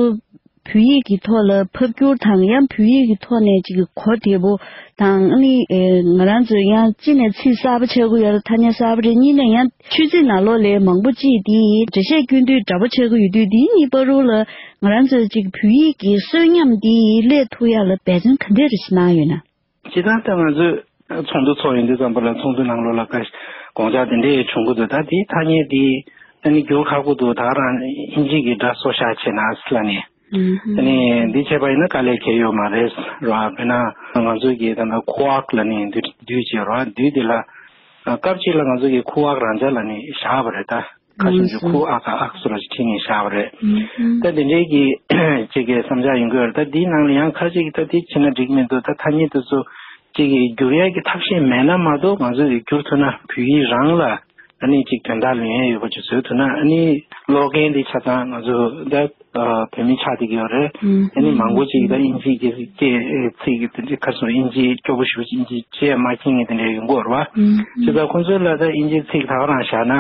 བོད་ཡིག་གི་ཐོག་ལ་ཕབ་བསྒྱུར་དང་། ཡང་བོད་ཡིག་གི་ཐོག་ནས་ཅིག་གོ་བདེ་པོ་དང་། ཨ་ནི་ཨེ་ང་རང་ཚོས་ཡང་གཅིག་ནས་ཚིག་གསར་པ་ཆགས་ཀྱི་ཡོད་རེད། ཐ་སྙད་གསར་པ་རེད། གཉིས་ནས་ཡང་ཆོས་ཚིག་ནང་ལོགས་ལ་མང་པོ་ཅིག་འདི་འགྲེལ་བཤད་སྐྱོན་དུས་འདྲ་པོ་ཆགས་ཀྱི་ཡོད་དུས། འདི་གཉིས་བར་དུ་ལ་ང་རང་ཚོས་ཅིག་བོད་ཡིག་གི་གསོན་ཉམས་འདི་སླེབས་ཐུབ་ཡ་ལ་འབད་བརྩོན་ག་འདྲས་རེ་ཞིག་གནང་ཡོད་ན། སྤྱིར་བཏང་ད་ང་ཚོས་ཚོགས་འདུ་ཚོགས་ཡོང་དུས་ཙམ་པ་ལ། ཚོགས་འདུ་ནང་ལོགས་ལ་དགག་དགག་བྱ་དེ་འདྲས་བྱུང་གི་འདུག་ད་དེའི་ཐ་སྙད་དེ་ཨ་ནི་བསྒྱུར་ཁག་པོ་འདུག་ད་ག་རང་དབྱིན་ཇི་གི་སྒྲ་བཟོ་བཞག་བྱས་ན་ཟེར་ལབ་ནས། ཨ་ནི་འདི་བྱས་པ་ཡིན་ན་དཀའ་ལས་ཁེལ་ཡོད་མ་རེད་ར། དཔེར་ན་ང་ཚོའི་གི་ད་ལྟ་ཁུ་ཨག་ལབ་ནས་འདི་འདུས་བྱས་ར། འདུས་དེ་ལ་སྐབས་གཅིག་ལ་ང་ཚོ་གི་ཁུ་ཨག་རང་འཇགས་ལབ་ནས་བཞག་པ་རེད་ད། ཁ་ཤས་ཀྱིས་ཁུ་ཨག་ག་ཨག་སོགས་ལ་ཅིག་ཁྲིད་ནས་བཞག་པ་རེད། ད་དེ་འདྲའི་གི་ཅིག་གི་བསམ་འཆར་ཡོང་གི་ཡོད་རེད། ད་འདིའི་ནང་ལ་ཡང་ཁ་ཅིག་གིས་ད་དེ་བྱས་ན་འགྲིག་མི་འདུག་ད་ཐ་སྙད་དེ་ཚོ་ཅིག་གི་བསྒྱུར་ཡག་གི་ཐབས་ཤེས་མེད་ན་མ་གཏོགས། ང་ཚོས་གི་བསྒྱུར་ཐུབ་ན། བོད་ཡིག་རང་ལ་ཨ་ནི་ཅིག་དོན་དག་ལོན་ཡག་ཡོད་པ་ཅིག་བཟོ་ཐུབ་ན། ཨ་ནི་ཀློག་མཁན་དེ་ཆ་ཚང་ང་ཚོ་ད་བོད་མི་ཆགས་བསྡད་ཀྱི་ཡོད་རེད། ཨ་ནི་མང་པོ་ཅིག་ད་དབྱིན་ཇིའི་གི་སྐད་ཚིག་གི་དེ་འདྲའི་ཁ་སོ། དབྱིན་ཇི་སྐྱོ་པོ་ཞེ་པོ་ཅིག་དབྱིན་ཇི་བཤད་མ་མཁྱེན་མཁན་དེ་འདྲ་ཡོང་གི་ཡོད་རེད་པ། བྱས་ཙང་ཁོང་ཚོ་ལ་ད་དབྱིན་ཇིའི་ཚིག་ད་ག་རང་བཞག་ན་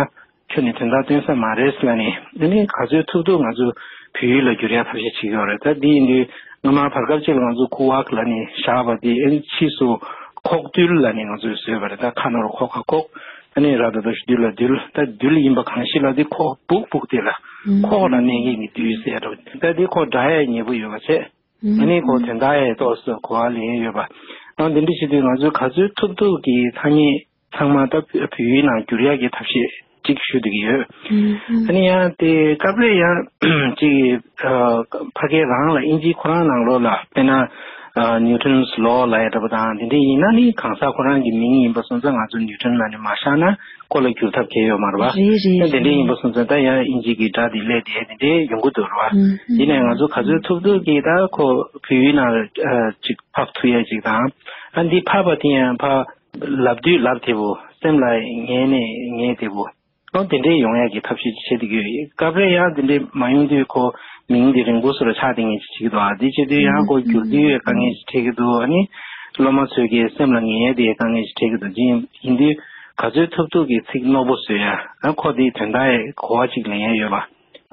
ཁྱོན་ནས་དོན་དག་སྟོན་ས་མ་རེད་ཟེར་ལབ་ནས། ཨ་ནི་ག་ཚོད་ཐུབ་ཐུབ་ང་ཚོ་བོད་ཡིག་ལ་བསྒྱུར་ཡག་ཐབས་ཤེས་བྱེད་ཀྱི་ཡོད་རེད། ད་འདི་ཡིན་དུས་སྔོན་མ་བར་སྐབས་ཅིག་ལ་ང་ཚོ་ཁུ་ཨག་ལབ་ནས་བཞག་པ་དེ། ཨ་ནི་ཕྱིས་སུ་ཁོག་རྡུལ་ལབ་ནས་ང་ཚོས་བཟོས་པ་རེད། ད་ཁ་ནོར་ཁོ་ག་ཁོག་ཨ་ནི་ར་ད་བཏགས་རྡུ་ལ་རྡུལ། ད་རྡུལ་ཡིན་པ་གང་ཞིག་ལ་དེ་ཁོག་སྦུག་སྦུག་དེ་ལ་ཁོག་ལ་གནས་མཁན་གྱི་རྡུལ་ཟེར་རོ། ད་དེ་ཁོ་འདྲ་ཡག་ཉེ་པོ་ཡོད་པ་བྱས། ཨ་ནི་ཁོ་དོན་དག་ཡག་ཏོག་ཙམ་གོ་བ་ལེན་ཡོད་པ། ཨ་འདི་འདྲ་བྱེད་དུས་ང་ཚོས་ག་ཚོད་ཐུབ་ཐུབ་ཀྱིས་ཐ་སྙད་ཚང་མ་ད་བོད་ཡིག་ནང་བསྒྱུར་ཡག་གི་ཐབས་ཤེས་ཅིག་ཞུ་བསྡད་ཀྱི་ཡོད། ཨ་ནི་ཡང་དེ་སྐབས་རེ་ཡང་ཅིག་ཨ་ཕ་གི་རང་ལ་དབྱིན་ཇི་ཁོ་རང་ནང་ལོགས་ལ་དཔེར་ན་ཨ་Newton's law ལབ་ཡག་འདྲ་པོ་དང་དེ་འདྲ་ཡིན་ན། ཨ་ནི་གང་ཟག་ཁོ་རང་གི་མིང་ཡིན་པ་སོང་ཙང་ང་ཚོ་ནིའུ་ཊོན་ལབ་ནས་མ་བཞག་ན་ཁོ་ལ་བསྒྱུར་ཐབས་གལ་ཡོད་མ་རེད་པ། རེད་རེད། ད་དེ་འདྲ་ཡིན་པ་སོང་ཙང་ད་ཡང་དབྱིན་ཇི་གི་སྒྲ་དེ་སླེབས་དེ་དེ་འདྲ་ཡོང་གི་འདུག་རེད་པ། ཡིན་ནའི་ང་ཚོ་ག་ཚོད་ཐུབ་ཐུབ་ཀྱིས་ད་ཁོ་བོད་ཡིག་ནང་ཨ་ཅིག་ཕབ་ཐུབ་ཡག་ཅིག་དང་། ཨ་འདི་ཕབ་པ་དེ་ཡང་ཕ་ལབ་དུས་ལབ་བདེ་པོ། སེམས་ལ་ངེས་ནས་ངེས་བདེ་པོ། ཨོ་དེ་འདྲའི་ཡོང་ཡག་གི་ཐབས་ཤེས་ཅིག་བྱེད་བསྡད་ཀྱི་ཡོད། སྐབས་རེ་ཡང་དེ་འདྲའི་མ་ཡོང་དུས་ཁོ་མིང་དེ་རིང་པོ་བཟོ་འདྲ་ཆགས་བསྡད་མཁན་ཅིག་བྱེད་ཀྱི་འདུག་ཨ་འདི་བྱེད་དུས་ཡང་ཁོ་བསྒྱུར་དུས་དཀའ་ངལ་ཅིག་འཕྲད་ཀྱི་འདུག་ཨ་ནི་སློབ་མ་ཚོའི་གི་སེམས་ལ་ངེས་ཡག་དེ་དཀའ་ངལ་ཅིག་འཕྲད་ཀྱི་འདུག་ཅིང་ཡིན་དུས་ག་ཚོད་ཐུབ་ཐུབ་ཀྱིས་ཚིག་རྣོ་པོ་བཟོ་ཡ། ཨ་ཁོ་དེའི་དོན་དག་ཡག་གོ་བ་ཅིག་ལེན་ཡ་ཡོད་པ།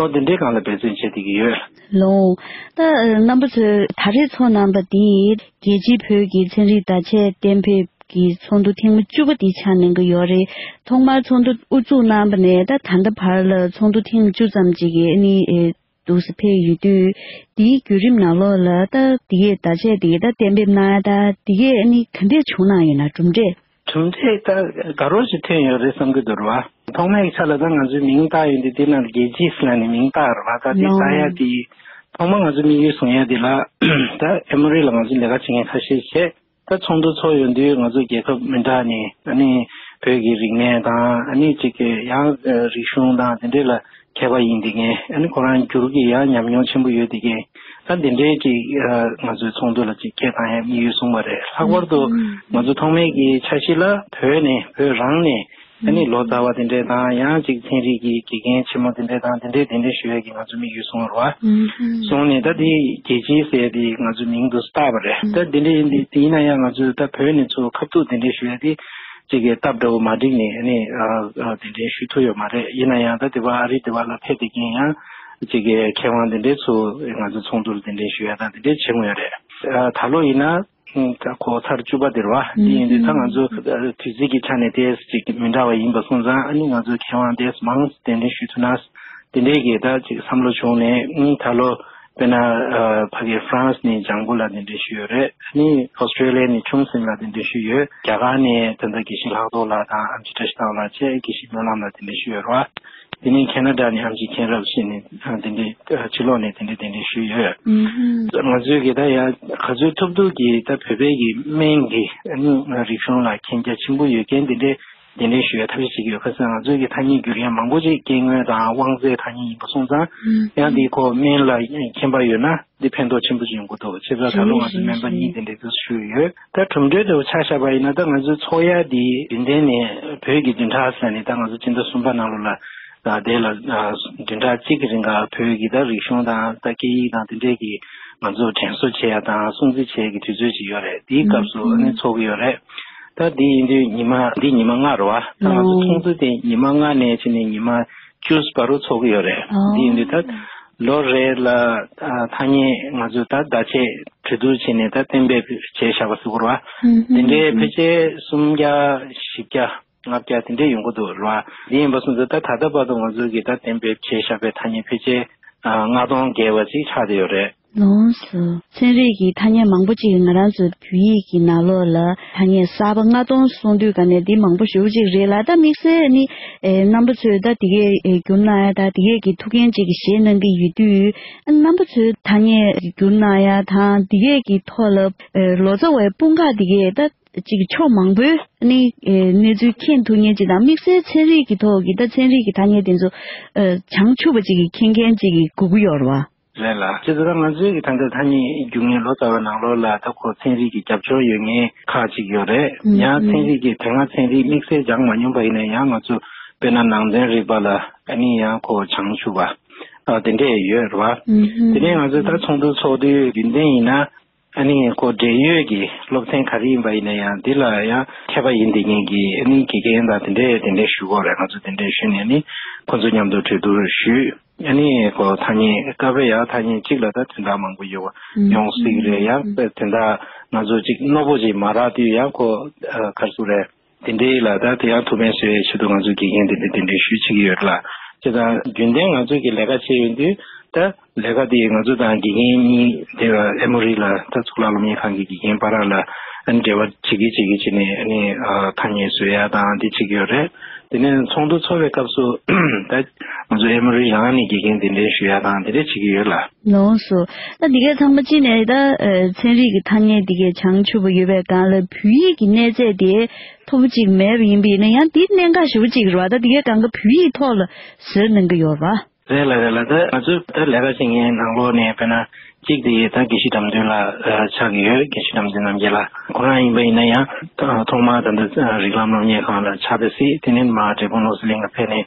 ཨོ་དེ་འདྲའི་སྒང་ལ་འབད་བརྩོན་བྱེད་བསྡད་ཀྱི་ཡོད། ལགས། ད་རྣམ་པ་ཚོས་ད་རེས་ཚོགས་གནང་པ་འདི་རྒྱལ་སྤྱིའི་བོད་ཀྱི་ཚན་རིག་བརྡ་ཆད་གཏན་འབེབས་ཀྱི་ཚོགས་འདུ་ཐེངས་མ་བཅུ་པ་འདི་ཆགས་གནང་གི་ཡོད་རེད། ཐོག་མར་ཚོགས་འདུ་དབུ་འཛུགས་གནང་པ་ནས་ད་ད་ལྟ་བར་ལ་ཚོགས་འདུ་ཐེངས་མ་བཅུ་ཙམ་ཅིག་གི་ཨ་ནི་ཨེ་འདུག་སེ་ཕེབས་ཡོད་དུས། འདིའི་བརྒྱུད་རིམ་ནང་ལོགས་ལ་ད་འདི་གའི་བརྡ་ཆད་འདི་གའི་ད་གཏན་འབེབས་གནང་ཡ་ད་འདི་གའི་ཨ་ནི་ག་འདྲས་བྱུང་གནང་ཡོད་ན། གྲུབ་འབྲས། གྲུབ་འབྲས་ད་དགའ་རབ་ཅིག་ཐོན་ཡོད་རེད་བསམ་གྱི་འདུག་ར་བ། ཐོག་མའི་ཆ་ལ་ད་ང་ཚོའི་མིང་བཏགས་ཡོད་འདི་དེ་ནང་རྒྱལ་སྤྱི་ཟེར་ལབ་ནས་མིང་བཏགས་ར་བ། ད་དེ་བཏགས་ཡ་དེ་ཐོག་མ་ང་ཚོ་དམིགས་ཡུལ་བཟུང་ཡ་དེ་ལ་ད་ཨེ་མོ་རི་ལ་ང་ཚོ་ལས་ཀ་བྱེད་མཁན་ཁ་ཤས་བྱས། ད་ཚོགས་འདུ་ཚོགས་ཡོང་དུས་ང་ཚོ་རྒྱལ་ཁབ་མི་འདྲ་ནས་ཨ་ནི་བོད་ཀྱི་རིག་གནས་དང་ཨ་ནི་གཅིག་གི་ཡང་རིག་གཞུང་དང་དེ་འདྲས་ལ་མཁས་པ་ཡིན་བསྡད་མཁན། ཨ་ནི་ཁོ་རང་འགྱུར་གྱི་ཡང་ཉམས་མྱོང་ཆེན་པོ་ཡོད་བསྡད་མཁན། ད་དེ་འདྲས་ཀྱི་ང་ཚོའི་ཚོགས་འདུ་ལ་ཅིག་སྐད་བཏང་ཡ་དམིགས་ཡུལ་བཟུང་བ་རེད། ལྷག་པར་དུ་ང་ཚོ་ཐོག་མའི་གི་འཆར་གཞི་ལ་བོད་ནས་བོད་རང་ནས་ཨ་ནི་ལོ་ཙཱ་བ་དེ་འདྲས་དང་ཡང་ཅིག་ཚན་རིག་གི་དགེ་རྒན་ཆེན་མོ་དེ་འདྲས་དང་དེ་འདྲས་གདན་འདྲེན་ཞུ་ཡས་ཀྱི་ང་ཚོ་དམིགས་ཡུལ་བཟུང་བ་རེད་བ། སོང་ནས་ད་དེ་རྒྱལ་སྤྱིའི་ཟེར་ཡས་དེ་ང་ཚོ་མིང་དུ་བཏགས་པ་རེད། ད་དེ་འདྲས་ཡིན་དེ་ཡིན་ན་ཡང་ང་ཚོས་ད་བོད་ནས་ཚུར་ཁ་ཐུག་གདན་འདྲེན་ཞུ་ཡས་དེ་ཅིག་གི་སྟབས་འདྲ་བོ་མ་འགྲིག་ནས་ཨ་ནི་གདན་འདྲེན་ཞུ་ཐུབ་ཡོད་མ་རེད། ཡིན་ན་ཡང་ད་དེ་བ་ཨ་རི་དེ་བ་ལ་ཕེབས་བསྡད་མཁན་ཡང་ཅིག་གི་མཁས་དབང་དེ་འདྲས་ཚུར་ང་ཚོ་ཚོགས་འདུར་གདན་འདྲེན་ཞུ་ཡས་དང་དེ་འདྲས་བྱེད་དགོས་ཡོད་རེད། ད་ལོ་ཡིན་ན། ད་གོ་ཚར་བཅུ་པ་དེ་རེད་བ། དེ་ཡིན་དུས་ད་ང་ཚོ་དུས་ཚིགས་ཀྱི་ཆ་ནས་ཏོག་ཙམ་ཅིག་མི་འདྲ་བ་ཡིན་པ་སོང་ཙང་ཨ་ནི་ང་ཚོ་མཁས་དབང་ཏོག་ཙམ་མང་གདན་འདྲེན་ཞུས་ཐུབ་ན་དེ་འདྲའི་གི་ད་ཅིག་བསམ་བློ་བྱུང་ནས་ད་ལོ་དཔེར་ན་ཕ་གི་ཧྥ་རན་སི་ནས་ལྗང་བུ་ལགས་གདན་འདྲེན་ཞུས་ཡོད་རེད། ཨ་ནི་ཨོ་སི་ཀྲེ་ལི་ཡ་ནས་ཆུང་སེང་ལགས་གདན་འདྲེན་ཞུས་ཡོད། རྒྱ་གར་ནས་ད་ལྟ་དགེ་བཤེས་ལྷག་རྡོར་ལགས་དང་ཨམ་ཆི་བཀྲ་ཤིས་ལགས་བཅས་དགེ་བཤེས་སྨོན་ལམ་ལགས་གདན་འདྲེན་ཞུས་ཡོད་རེད་བ། དེ་ནས་ཁེ་ན་ཌ་ནས་ཨམ་ཆི་མཁྱེན་རབ་ཞེས་ནས་དེ་འདྲའི་ཕྱི་ལོགས་ནས་དེ་འདྲའི་གདན་འདྲེན་ཞུས་ཡོད། ང་ཚོའི་གི་ད་ཡང་ག་ཚོད་ཐུབ་ཐུབ་ཀྱིས་ད་བོད་པའི་གི་སྨན་གྱི་རིག་གཞུང་ལ་མཁྱེན་རྒྱ་ཆེན་པོ་ཡོད་མཁན་དེ་འདྲའི་གདན་འདྲེན་ཞུ་བའི་ཐབས་ཤེས་བྱེད་ཀྱི་ཡོད། ཁ་སང་ང་ཚོའི་གི་ཐ་སྙད་བསྒྱུར་མཁན་མང་པོ་ཅིག་སྐྱེ་དངོས་དང་དབང་རྩའི་ཐ་སྙད་ཡིན་པ་སོང་ཙང་ཡང་དེ་ཁོ་སྨན་ལ་མཁྱེན་པ་ཡོད་ན། འདི་ཕན་ཐོགས་ཆེན་པོ་ཅིག་ཡོང་གི་འདུག་བྱས་ཙང་ད་ལོ་ང་ཚོ་སྨན་པ་གཉིས་དེ་འདྲ་དུ་ཞུས་ཡོད། ད་གྲུབ་འབྲས་དུ་ཆ་བཞག་པ་ཡིན་ན་ད་ང་ཚོའི་ཚོགས་ཡ་འདི་རྒྱུན་ལྡན་ནས་བོད་ཀྱི་བདུན་ཕྲག་ཟེར་ནས་ད་ང་ཚོ་སྤྱི་ཟླ་གསུམ་པ་ནང་ལོགས་ལ་ད་དེ་ལ་བདུན་ཕྲག་གཅིག་གི་རིང་ག་བོད་ཀྱི་ད་རིག་གཞུང་དང་ད་སྐད་ཡིག་དང་དེ་འདྲས་ཀྱི་ང་ཚོ་དྲན་གསོ་བྱེད་ཡ་དང་སྲུང་བརྩི་བྱེད་ཡ་གི་དུས་ཚོད་ཅིག་ཡོད་རེད། དེའི་སྐབས་སུ་ཨ་ནི་ཚོགས་ཀྱི་ཡོད་རེད། ད་འདི་ཡིན་དུས་ཉི་མ་འདི་ཉི་མ་ལྔ་རེད་བ། ད་ང་ཚོ་ཨོ། ཚོགས་འདུ་དེ་ཉི་མ་ལྔ་ནས་བྱས་ནས་ཉི་མ་བཅུ་བར་དུ་ཚོགས་ཀྱི་ཡོད་རེད། ཨོ། འདི་ཡིན་དུས་ད་ལོ་རེ་ལ་ཨ་ཐ་སྙད་ང་ཚོས་ད་བརྡ་ཆད་གྲོས་བསྡུར་བྱས་ནས་ད་གཏན་འབེབས་བྱས་བཞག་པ་ཟེར་དགོས་རེད་བ། ཨུམ། དེ་འདྲའི་ཕལ་ཆེར་སུམ་བརྒྱ་བཞི་བརྒྱ་ལྔ་བརྒྱ་དེ་འདྲའི་ཡོང་གི་འདུག་རེད་བ། འདི་ཡིན་པ་སོང་ཙང་ད་ད་ལྟ་བར་དུ་ང་ཚོས་ཀྱིས་ད་གཏན་འབེབས་བྱས་བཞག་པའི་ཐ་སྙད་ཕལ་ཆེར་ཨ་ལྔ་སྟོང་བརྒལ་བ་ཅིག་ཆགས་བསྡད་ཡོད་རེད། ལོངས་སུ། ཚན་རིག་གི་ཐ་སྙད་མང་པོ་ཅིག་ང་རང་ཚོའི་བོད་ཡིག་གི་ནང་ལོགས་ལ་ཐ་སྙད་གསར་པ་ལྔ་སྟོང་གསུང་དུས་ག་ནས་འདི་མང་པོ་ཞེ་པོ་ཅིག་རེད་ལ། ད་དམིགས་བསལ་ནི་ཨེ་རྣམ་པ་ཚོས་ད་དེ་གས་ཨེ་བསྒྱུར་གནང་ཡ་ད་དེ་གས་ཀྱི་ཐུགས་འགན་ཅིག་བཞེས་གནང་གི་ཡོད་དུས། རྣམ་པ་ཚོས་ཐ་སྙད་བསྒྱུར་གནང་ཡ་དང་དེ་གས་ཀྱི་ཐོག་ལ་ཨེ་ལོ་ཙཱ་བའི་དཔུང་ཁག་དེ་གས་ད་ཅིག་ཕྱོགས་མང་པོའི་ནི་ཨེ་གནས་ཚུལ་མཁྱེན་ཐུབ་མཁན་ཅིག་དང་། དམིགས་བསལ་ཚན་རིག་གི་ཐོག་གི་ད་ཚན་རིག་གི་ཐ་སྙད་དེ་ཚོ་ཨེ་བྱང་ཆུབ་པ་ཅིག་གིས་མཁྱེན་མཁན་ཅིག་གི་དགོས་ཀྱི་ཡོད་རེད་བ། རེད་ལ། བྱས་ཙང་ད་ང་ཚོའི་གི་ད་ལྟ་ཐ་སྙད་བསྒྱུར་མཁན་ལོ་ཙཱ་བའི་ནང་ལོགས་ལ་ད་ཁོ་ཚན་རིག་གི་རྒྱབ་སྐྱོར་ཡོད་མཁན་ཁག་ཅིག་ཡོད་རེད། ཨུམ། ཡང་ཚན་རིག་གི་དེ་སྔ་ཚན་རིག་དམིགས་བསལ་སྦྱང་མ་མྱོང་པ་ཡིན་ན་ཡང་ང་ཚོ་དཔེར་ན་ནང་དོན་རིག་པ་ལ་ཨ་ནི་ཡང་ཁོ་བྱང་ཆུབ་པ་ཨ་དེ་འདྲས་ཡོད་རེད་བ། ཨུམ། དེ་ནས་ང་ཚོས་ད་ཚོགས་འདུ་ཚོགས་དུས་རྒྱུན་ལྡན་ཡིན་ན། ཨ་ནི་ཁོ་འབྲེལ་ཡོད་ཀྱི་སློབ་ཚན་ག་རེ་ཡིན་པ་ཡིན་ན་ཡང་འདི་ལ་ཡང་མཁས་པ་ཡིན་བསྡད་མཁན་གྱི་ཨ་ནི་དགེ་རྒན་དང་དེ་འདྲས་དེ་འདྲས་ཞུ་གི་ཡོད་རེད། ང་ཚོ་དེ་འདྲས་ཞུས་ནས་ཨ་ནི་ཁོ་ཚོ་མཉམ་དུ་གྲོས་བསྡུར་ཞུས། ཨ་ནི་ཁོ་ཐ་སྙད་སྐབས་རེ་ཡང་ཐ་སྙད་གཅིག་ལ་ད་དོན་དག་མང་པོ་ཡོད་པ་ཡོང་སྲིད་ཀྱི་རེད། ཡང་དོན་དག་ང་ཚོ་གཅིག་རྣོ་པོ་ཅིག་མ་རག་དུས་ཡང་ཁོ་ག་རེ་ཟེར་དགོས་རེད། དེ་འདྲའི་ལ་ད་དེ་ཡང་ཐུགས་ཕན་གསོས་ཆེད་དུ་ང་ཚོའི་དགེ་རྒན་དེ་འདྲ་གདན་འདྲེན་ཞུས་བྱེད་ཀྱི་ཡོད་ལ། བྱས་ཙང་རྒྱུན་ལྡན་ང་ཚོའི་གི་ལས་ཀ་བྱེད་ཡོང་དུས་ད་ལས་ཀ་དེ་ང་ཚོ་དང་དགེ་རྒན་གཉིས་དེ་ཨེ་མོ་རི་ལ་ད་གཙུག་ལག་སློབ་གཉེར་ཁང་གི་དགེ་རྒན་བར་ལ་འབྲེལ་བ་བྱེད་ཀྱི་བྱེད་ཀྱི་བྱས་ནས་ཨ་ནི་ཐ་སྙད་བཟོ་ཡ་དང་འདི་བྱེད་ཀྱི་ཡོད་རེད། དེ་ནས་ཚོགས་འདུ་ཚོགས་པའི་སྐབས་སུ་ད་ང་ཚོ་ཨེ་མོ་རི་རང་ནས་དགེ་རྒན་གདན་འདྲེན་ཞུ་ཡ་དང་འདི་འདྲ་བྱེད་ཀྱི་ཡོད་ལ། ལོངས་སུ། ད་འདི་གའི་ཚང་མ་གཅིག་ནས་ད་ཨ་ཚན་རིག་གི་ཐ་སྙད་འདི་གའི་བྱང་ཆུབ་པ་ཡོད་པའི་སྒང་ལ་བོད་ཡིག་གི་གནས་ཚད་དེ་མཐོ་པོ་ཅིག་མེད་པ་ཡིན་པ་ཡིན་ན་ཡང་འདི་གནད་འགག་ཞེ་པོ་ཅིག་རེད་བ། ད་འདི་གའི་སྒང་ག་བོད་ཡིག་ཐོག་ལ་བཟོས་གནང་གི་ཡོད་རེད་བ། རེད་ལ་རེད་ལ། ད་ང་ཚོས་ད་ལས་ཀ་བྱེད་མཁན་ནང་ལོགས་ནས་དཔེར་ན་གཅིག་དེ་ད་དགེ་བཤེས་དགྲ་འདུལ་ལགས་ཆགས་ཀྱི་ཡོད། དགེ་བཤེས་དགྲ་འདུལ་རྣམ་རྒྱལ་ལགས་ཁོ་རང་ཡིན་པ་ཡིན་ན་ཡང་ཐོག་མར་ད་ལྟ་རིགས་ལམ་སློབ་གཉེར་ཁང་ལ་ཆགས་པའི་སྲིད། དེ་ནས་མར་འབྲས་སྤུངས་ནོར་སྲིད་གླིང་ལ་ཕེབས་ནས་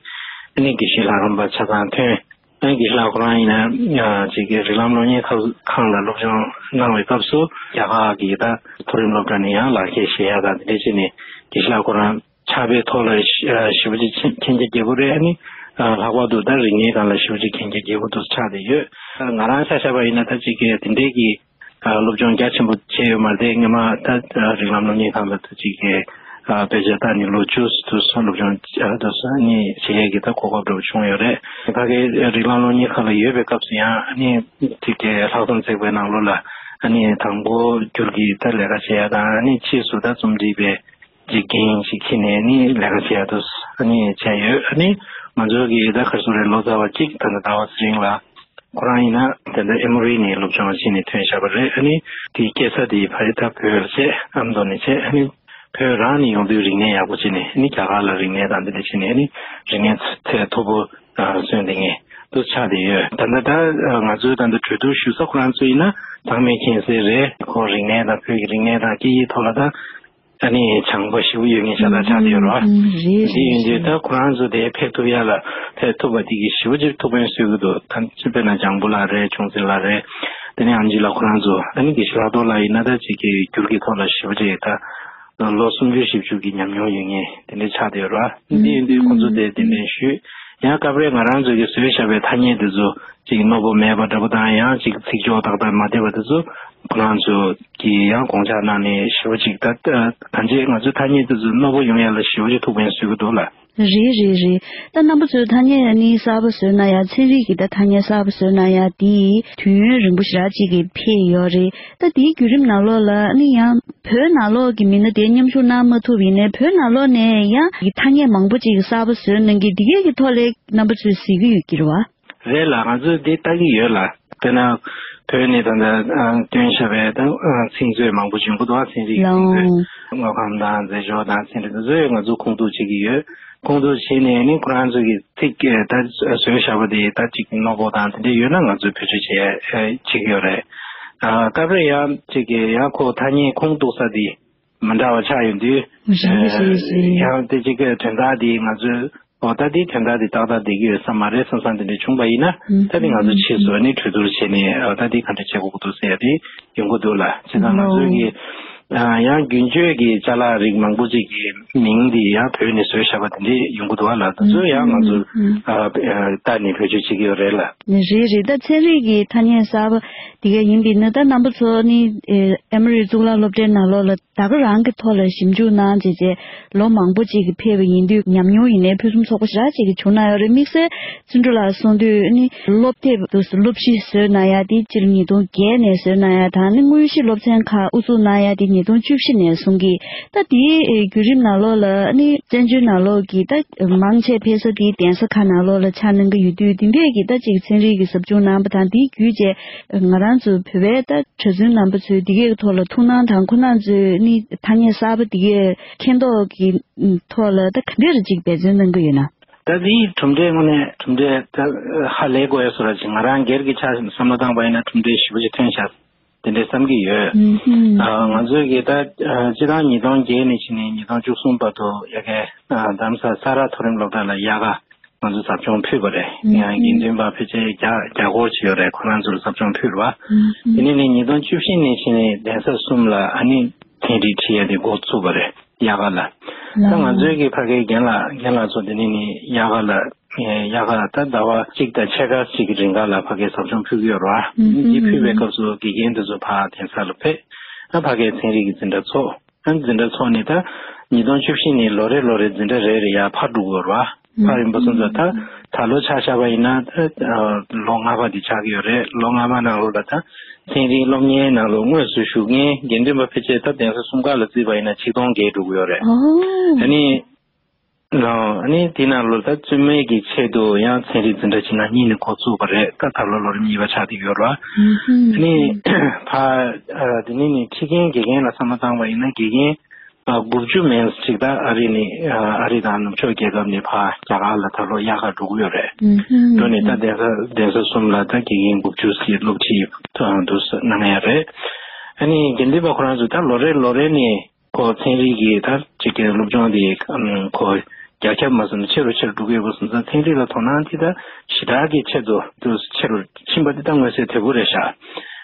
ཨ་ནི་དགེ་བཤེས་ལྷ་རམས་པ་ཆ་ཚང་ཐོན། ཨ་ནི་དགེ་བཤེས་ལགས་ཁོ་རང་ཡིན་ན་ཅིག་གི་རིགས་ལམ་སློབ་གཉེར་ཁང་ལ་སློབ་སྦྱོང་གནང་བའི་སྐབས་སུ་རྒྱ་གར་གྱི་ད་མཐོ་རིམ་སློབ་གྲྭ་ནས་ཡང་ལག་འཁྱེར་བཞེས་ཡ་དང་དེ་འདྲ་བྱས་ནས་དགེ་བཤེས་ལགས་ཁོ་རང་ཕྱག་དཔེའི་ཐོག་ལ་ཞེ་པོ་ཅིག་མཁྱེན་རྒྱ་རྒྱས་པོ་རེད། ཨ་ནི་ལྷག་པར་དུ་ད་རིག་གནས་སྒང་ལ་ཞེ་པོ་ཅིག་མཁྱེན་རྒྱ་རྒྱས་པོ་འདུག་ཆགས་བསྡད་ཡོད། ང་རང་ཆ་བཞག་པ་ཡིན་ན་ད་ཅིག་གི་དེ་འདྲའི་གི་སློབ་སྦྱོང་རྒྱ་ཆེན་པོ་བྱས་ཡོད་མ་རེད། སྔོན་མ་ད་རིགས་ལམ་སློབ་གཉེར་ཁང་ལ་ད་ཅིག་གི་དཔེ་ཆ་ལྟ་ནས་ལོ་བཅུ་དུ་སོང་སློབ་སྦྱོང་དུ་སོང་ནས་བྱེད་ཡས་ཀྱི་ད་གོ་སྐབས་འདྲ་བོ་བྱུང་ཡོད་རེད། ཕ་གིའི་རིགས་ལམ་སློབ་གཉེར་ཁང་ལ་ཡོད་པའི་སྐབས་སུ་ཡང་ཨ་ནི་ཅིག་གི་ལྷག་བསམ་བརྩེགས་པའི་ནང་ལོགས་ལ་ཨ་ནི་དང་པོ་འགྱུར་གྱི་ད་ལས་ཀ་བྱེད་ཡ་དང་ཨ་ནི་ཕྱིས་སུ་ད་རྩོམ་སྒྲིག་པའི་ ཅིག་འགན་ཞིག་ཁྱེར་ནས་ནི་ལས་ཀ་བྱེད་ཡ་དུ་ཨ་ནི་བྱས་ཡོད། ཨ་ནི་ང་ཚོ་གི་ད་ག་རེ་ཟེར་རེད། ལོ་ཙཱ་བ་གཅིག་ད་ལྟ་ཟླ་བ་ཚེ་རིང་ལགས་ཁོ་རང་ཡིན་ན་ད་ལྟ་ཨེ་མོ་རི་ནས་སློབ་སྦྱོང་བྱས་ནས་ཐོན་བཞག་པ་རེད། ཨ་ནི་དེའི་སྐྱེས་ས་དེ་ཕ་ཡི་ད་བོད་ལ་བྱས་ཨ་མདོ་ནས་བྱས། ཨ་ནི་བོད་རང་ནས་ཡོང་དུས་རིག་གནས་ཡག་པོ་བྱས་ནས་ཨ་ནི་རྒྱ་གར་ལ་རིག་གནས་དང་འདི་འདྲ་བྱས་ནས་ཨ་ནི་རིག་གནས་ཚད་མཐོ་པོ་ཨ་སོན་དེ་ངས་དུ་ཆགས་བསྡད་ཡོད། ད་ལྟ་ད་ང་ཚོའི་ད་ལྟ་གྲོས་བསྡུར་ཞུ་ས་ཁོ་རང་ཚོ་ཡིན་ན་ཚང་མས་མཁྱེན་གསལ་རེད། ཁོ་རིག་གནས་དང་བོད་ཀྱི་རིག་གནས་དང་སྐད་ཡིག་ཐོག་ལ་ད་ཨ་ནི་སྦྱངས་པ་ཞེ་པོ་ཡོད་མཁན་ཤ་སྟག་ཆགས་བསྡད་ཡོད་རེད་བ། ཨུམ། རེད་འདི་ཡིན་དུས་རེད་ད་ཁོ་རང་ཚོ་དེ་ཕེབས་ཐུབ་ཡ་ལ་ཕེབས་ཐུབ་པ་དེ་གི་ཞེ་པོ་ཅིག་ཐུགས་ཕན་གསོས་ཀྱི་འདུག་ད་དཔེར་ན་ལྗང་བུ་ལགས་རེད། ཆུང་སྲིད་ལགས་རེད། དེ་ནས་ཨན་ཇི་ལགས་ཁོ་རང་ཚོ་ཨ་ནི་དགེ་བཤེས་ལྷག་རྡོར་ལགས་ཡིན་ན་ད་ཅིག་གི་སྒྱུར་གྱི་ཐོག་ལ་ཞེ་པོ་ཅིག་ད་ལོ་སུམ་ཅུ་བཞི་བཅུ་གི་ཉམས་མྱོང་ཡོད་མཁན་དེ་འདྲའི་ཆགས་བསྡད་ཡོད་རེད་བ། འདི་ཡིན་དུས་ཁོང་ཚོ་དེ་དེ་འདྲའི་ཞུས། ཡང་སྐབས་རེ་ང་རང་ཚོ་གི་བཟོས་བཞག་པའི་ཐ་སྙད་དེ་ཚོ་ཅིག་རྣོ་པོ་མེད་པ་འདྲ་པོ་དང་ཡང་ཅིག་ཚིག་སྦྱོར་ཏག་ཏག་མ་བདེ་བ་དེ་ཚོ་ཁོ་རང་ཚོ་གིས་ཡང་དགོངས་འཇགས་གནང་ནས་ཞེ་པོ་ཅིག་ད་གང་ཅི་ང་ཚོའི་ཐ་སྙད་དེ་ཚོ་རྣོ་པོ་ཡོང་ཡ་ལ་ཞེ་པོ་ཅིག་ཐུགས་ཕན་གསོས་ཀྱི་འདུག་ལ། རེད་རེད་རེད། ད་རྣམ་པ་ཚོས་ཐ་སྙད་ནི་གསར་པ་བཟོས་ན་ཡང་ཚན་རིག་གི་ད་ཐ་སྙད་གསར་པ་བཟོས་ན་ཡང་དེ་དུས་ཡུན་རིང་པོ་ཞེ་དྲག་ཅིག་གི་འཕེལ་ཡོད་རེད། ད་དེའི་བརྒྱུད་རིམ་ནང་ལོགས་ལ་ནི་ཡང་བོད་ནང་ལོགས་ཀྱི་མི་སྣ་དེ་མཉམ་ཞུགས་གནང་མ་ཐུབ་ཡིན་ནའི་བོད་ནང་ལོགས་ནས་ཡང་ཐ་སྙད་མང་པོ་ཅིག་གསར་པ་བཟོས་གནང་གི་འདི་གས་ཀྱི་ཐོག་ལ་རྣམ་པ་ཚོས་གཟིགས་ཀྱི་ཡོད་ཀྱི་རེད་བ། རེད་ལ་ང་ཚོས་འདི་ལྟ་གི་ཡོད་ལ། དཔེར་ན་བོད་ནས་ད་ལྟ་ཨ་བཏོན་བཞག་པའི་ད་ཨ་ཚིག་མཛོད་མང་པོ་བྱུང་གི་འདུག་ཨ་ཚན་རིག་གི་ཚིག་མཛོད། ལའོ། དངོས་ཁམས་དང་རྫས་སྦྱོར་དང་ཚན་རིག་དེ་ཚོས་ང་ཚོ་ཁུངས་གཏུགས་བྱེད་ཀྱི་ཡོད། ཁུངས་གཏུགས་བྱས་ནས་ནི་ཁོ་རང་ཚོ་གི་ཚིག་ད་བཟོས་བཞག་པ་དེ་ད་ཅིག་རྣོ་པོ་དང་དེ་འདྲ་ཡོད་ན་ང་ཚོས་བེད་སྤྱོད་བྱེད་ཨ་བྱེད་ཀྱི་ཡོད་རེད། ཨ་སྐབས་རེ་ཡང་ཅིག་གི་ཡང་ཁོ་ཐ་སྙད་ཁུངས་གཏུགས་ས་དེ་མི་འདྲ་བ་ཆགས་ཡོང་དུས། རེད་རེད་རེད། ཡང་དེ་ཅིག་གི་དོན་དག་དེ་ང་ཚོས་ཨོ་ད་དེ་དོན་དག་དེ་ཏག་ཏག་བསྡད་ཀྱི་ཡོད་ས་མ་རེད་བསམ་བསམ་དེ་འདྲ་བྱུང་པ་ཡིན་ན། ཨུམ། ད་དེ་ང་ཚོ་ཕྱིས་སུ་ནི་གྲོས་བསྡུར་བྱས་ནས་ཨོ་ད་དེ་ག་འདྲ་བྱེད་དགོས་ཀྱི་འདུག་ཟེར་ཡ་དེ་ཡོང་གི་འདུག་ལ། བྱས་ཙང་ང་ཚོའི་གི་ཨ་ཡང་རྒྱུན་སྤྱོད་ཀྱི་ཅ་ལག་རིགས་མང་པོ་ཅིག་གི་མིང་དེ་ཡང་བོད་ནས་བཟོས་བཞག་པ་དེ་འདྲ་ཡོང་གི་འདུག་ལ། དེ་ཚོ་ཡང་ང་ཚོ་ཨུམ། ཨ་ལྟ་ནས་བེད་སྤྱོད་བྱེད་ཀྱི་ཡོད་རེད་ལ། རེད་རེད། ད་ཚན་རིག་གི་ཐ་སྙད་གསར་པ་དེ་ག་ཡིན་པས་ན་ད་རྣམ་པ་ཚོ་ནི་ཨེ་ཨེ་མོ་རི་གཙུག་ལག་སློབ་གྲྭའི་ནང་ལོགས་ལ། ད་ག་རང་གི་ཐོག་ལ་ཞིབ་འཇུག་གནང་བྱས་རྗེས་ལོ་མང་པོ་ཅིག་གི་ཕེབས་པ་ཡིན་དུས་ཉམས་མྱོང་ཡིན་ནའི་ཕུན་སུམ་ཚོགས་པ་ཞེ་དྲག་ཅིག་གི་བྱུང་གནང་ཡོད་རེད། དམིགས་བསལ་བརྩོན་འགྲུས་ལགས་གསུང་དུས་ནི་སློབ་དེབ་དུ་སློབ་གཞི་བཟོས་གནང་ཡ་དེ་སྤྱི་ལོ་ཉིས་སྟོང་བརྒྱད་ནས་བཟོས་གནང་ཡ་དང་ནི་དངོས་གཞི་སློབ་ཚན་ཁག་དབུ་འཛུགས་གནང་ཡ་དེ་ཉིས་སྟོང་བཅུ་བཞི་ནས་གསུང་གི། ད་དེའི་བརྒྱུད་རིམ་ནང་ལོགས་ལ་ནི་བཙན་བྱོལ་ནང་ལོགས་ཀྱི་ད་མང་ཆེ་ཕེབས་ས་དེའི་གདན་ས་ཁག་ནང་ལོགས་ལ་ཆགས་གནང་གི་ཡོད་དུས་དེ་འདྲས་ཀྱི་ད་ཅིག་ཚན་རིག་གི་ཟབ་སྦྱོང་གནང་པ་དང་དེའི་བརྒྱུད་བྱས་ང་རང་ཚོ་བོད་པའི་ད་གྲྭ་བཙུན་རྣམ་པ་ཚོས་འདི་གའི་ཐོག་ལ་ཐུགས་སྣང་དང་ཁོང་རྣམ་ཚོས་ནི་ཐ་སྙད་གསར་པ་འདི་གའི་མཁྱེན་རྟོགས་ཀྱི་ཐོག་ལ་ད་ག་འདྲ་ཅིག་འབད་བརྩོན་གནང་གི་ཡོད་ན། ད་འདིའི་གྲུབ་འབྲས་དངོས་གནས་གྲུབ་འབྲས་ད་ཧ་ལས་དགོས་ཡ་བཟོ་འདྲ་ཅིག་ང་རང་སྒེར་གྱི་ཆ་བསམ་བློ་བཏང་པ་ཡིན་ན་གྲུབ་འབྲས་ཞེ་པོ་ཅིག་ཐོན་ཤག་དེ་འདྲས་བསམ་གྱི་ཡོད། ཨུ་ཧུམ། ཨ་ང་ཚོས་གི་ད་ཨ་སྤྱི་བཏང་ཉིས་སྟོང་བརྒྱད་ནས་ཕྱིན་ནས་ཉིས་སྟོང་བཅུ་གསུམ་བར་དུ་ཡ་གི་ཨ་རྡ་རམ་ས་ས་ར་མཐོ་རིམ་སློབ་གྲྭ་ལ་ཡ་ག་ང་ཚོ་ཟབ་སྦྱོང་ཕུལ་བ་རེད། ཨུ་ཡང་དགེ་འདུན་པ་ཕལ་ཆེར་བརྒྱ་བརྒྱ་སྐོར་ཅིག་ཡོད་རེད། ཁོ་རང་ཚོར་ཟབ་སྦྱོང་ཕུལ་བ། ཨུ་ཧུམ། དེ་ནས་ནི་ཉིས་སྟོང་བཅུ་བཞི་ནས་ཕྱིན་ནས་གདན་ས་གསུམ་ལ་ཨ་ནི་ཚན་རིག་ཁྲིད་ཡ་དེ་འགོ་ཚུགས་པ་རེད། ཡ་ག་ལ། ད་ང་ཚོའི་གི་ཕ་གིའི་རྒན་ལགས་རྒན་ལགས་ཚོ་དེ་ནས་ནི་ཡ་ག་ལ་ཡ་ག་ལ་ད་ཟླ་བ་གཅིག་དང་ཕྱེད་ཀ་ཅིག་གི་རིང་ག་ལ་ཕ་གིའི་ཟབ་སྦྱོང་ཕུལ་གི་ཡོད་རེད་བ། ཨུ་ཧུམ། འདི་ཕུལ་བའི་སྐབས་སུ་དགེ་རྒན་དེ་ཚོ་ཕར་གདན་ས་ལ་ཕེབས། ཨ་ཕ་གིའི་ཚན་རིག་གི་འཛིན་གྲྭ་ཚོགས། ཨ་འཛིན་གྲྭ་ཚོགས་ནས་ད་ཉིས་སྟོང་བཅུ་བཞི་ནས་ལོ་རེ་ལོ་རེ་འཛིན་གྲྭ་རེ་རེ་ཡར་འཕར་འགྲོ་གི་ཡོད་རེད་བ། འཕར་ཡིན་པ་སོང་ཙང་ད་ད་ལོ་ཆ་བཞག་པ་ཡིན་ན་ད་ལོ་ལྔ་པ་འདི་ཆགས་ཀྱི་ཡོད་རེད། ལོ་ལྔ་པ་ནང་ལོགས་ལ་ད་ཚན་རིག་སློབ་གཉེར་ནང་ལོགས་དངོས་སུ་ཞུགས་མཁན་དགེ་འདུན་པ་ཕལ་ཆེར་ད་གདན་ས་གསུམ་ཀ་ལ་བརྩིས་པ་ཡིན་ན་ཆིག་སྟོང་བརྒལ་འགྲོ་གི་ཡོད་རེད། ཨོ། ཨ་ནི་ལའོ་ཨ་ནི་དེ་ནང་ལོགས་ད་བཙུན་མའི་གི་ཆེད་དུ་ཡང་ཚན་རིག་འཛིན་གྲྭ་ཆེ་ན་གཉིས་ནས་འགོ་ཚུགས་པ་རེད། ད་ད་ལོ་ལོ་རིམ་གཉིས་པ་ཆགས་བསྡད་ཡོད་རེད་བ། ཨ་ནི་ཕ་ཨ་དེ་ནས་ནི་ཁྲིད་མཁན་དགེ་རྒན་ལ་བསམ་བློ་བཏང་བ་ཡིན་ན་དགེ་རྒན་ཨ་དགུ་བཅུ་མན་ཅིག་ད་ཨ་རི་ནས་ཨ་རི་དང་ནུབ་ཕྱོགས་རྒྱལ་ཁབ་ནས་ཕར་རྒྱ་གར་ལ་ད་ལོ་དབྱར་ཁ་འགྲོ་གི་ཡོད་རེད། འགྲོ་ནས་ད་གདན་ས་གདན་ས་གསུམ་ལ་ད་དགེ་རྒན་དགུ་བཅུ་ཞིག་སློབ་ཁྲིད་འདུག་གནང་ཡ་རེད། ཨ་ནི་དགེ་འདུན་པ་ཁོ་རང་ཚོ་ད་ལོ་རེ་ལོ་རེ་ནས་ཁོ་ཚན་རིག་གི་ད་ཅིག་གི་སློབ་སྦྱོང་དེ་ཁོ་རྒྱ་ཁྱབ་མ་སོང་ན་ཆེ་རུ་ཆེ་རུ་འགྲོ་གི་ཡོད་པ་སོང་ཙང་ཚན་རིག་ལ་དོ་སྣང་དེ་ད་ཞེ་དྲག་གི་ཆེད་དུ་དུ་ཆེ་རུ་ཕྱིན་པ་དེ་ད་མངོན་གསལ་དོད་པོ་རེད་ཤག་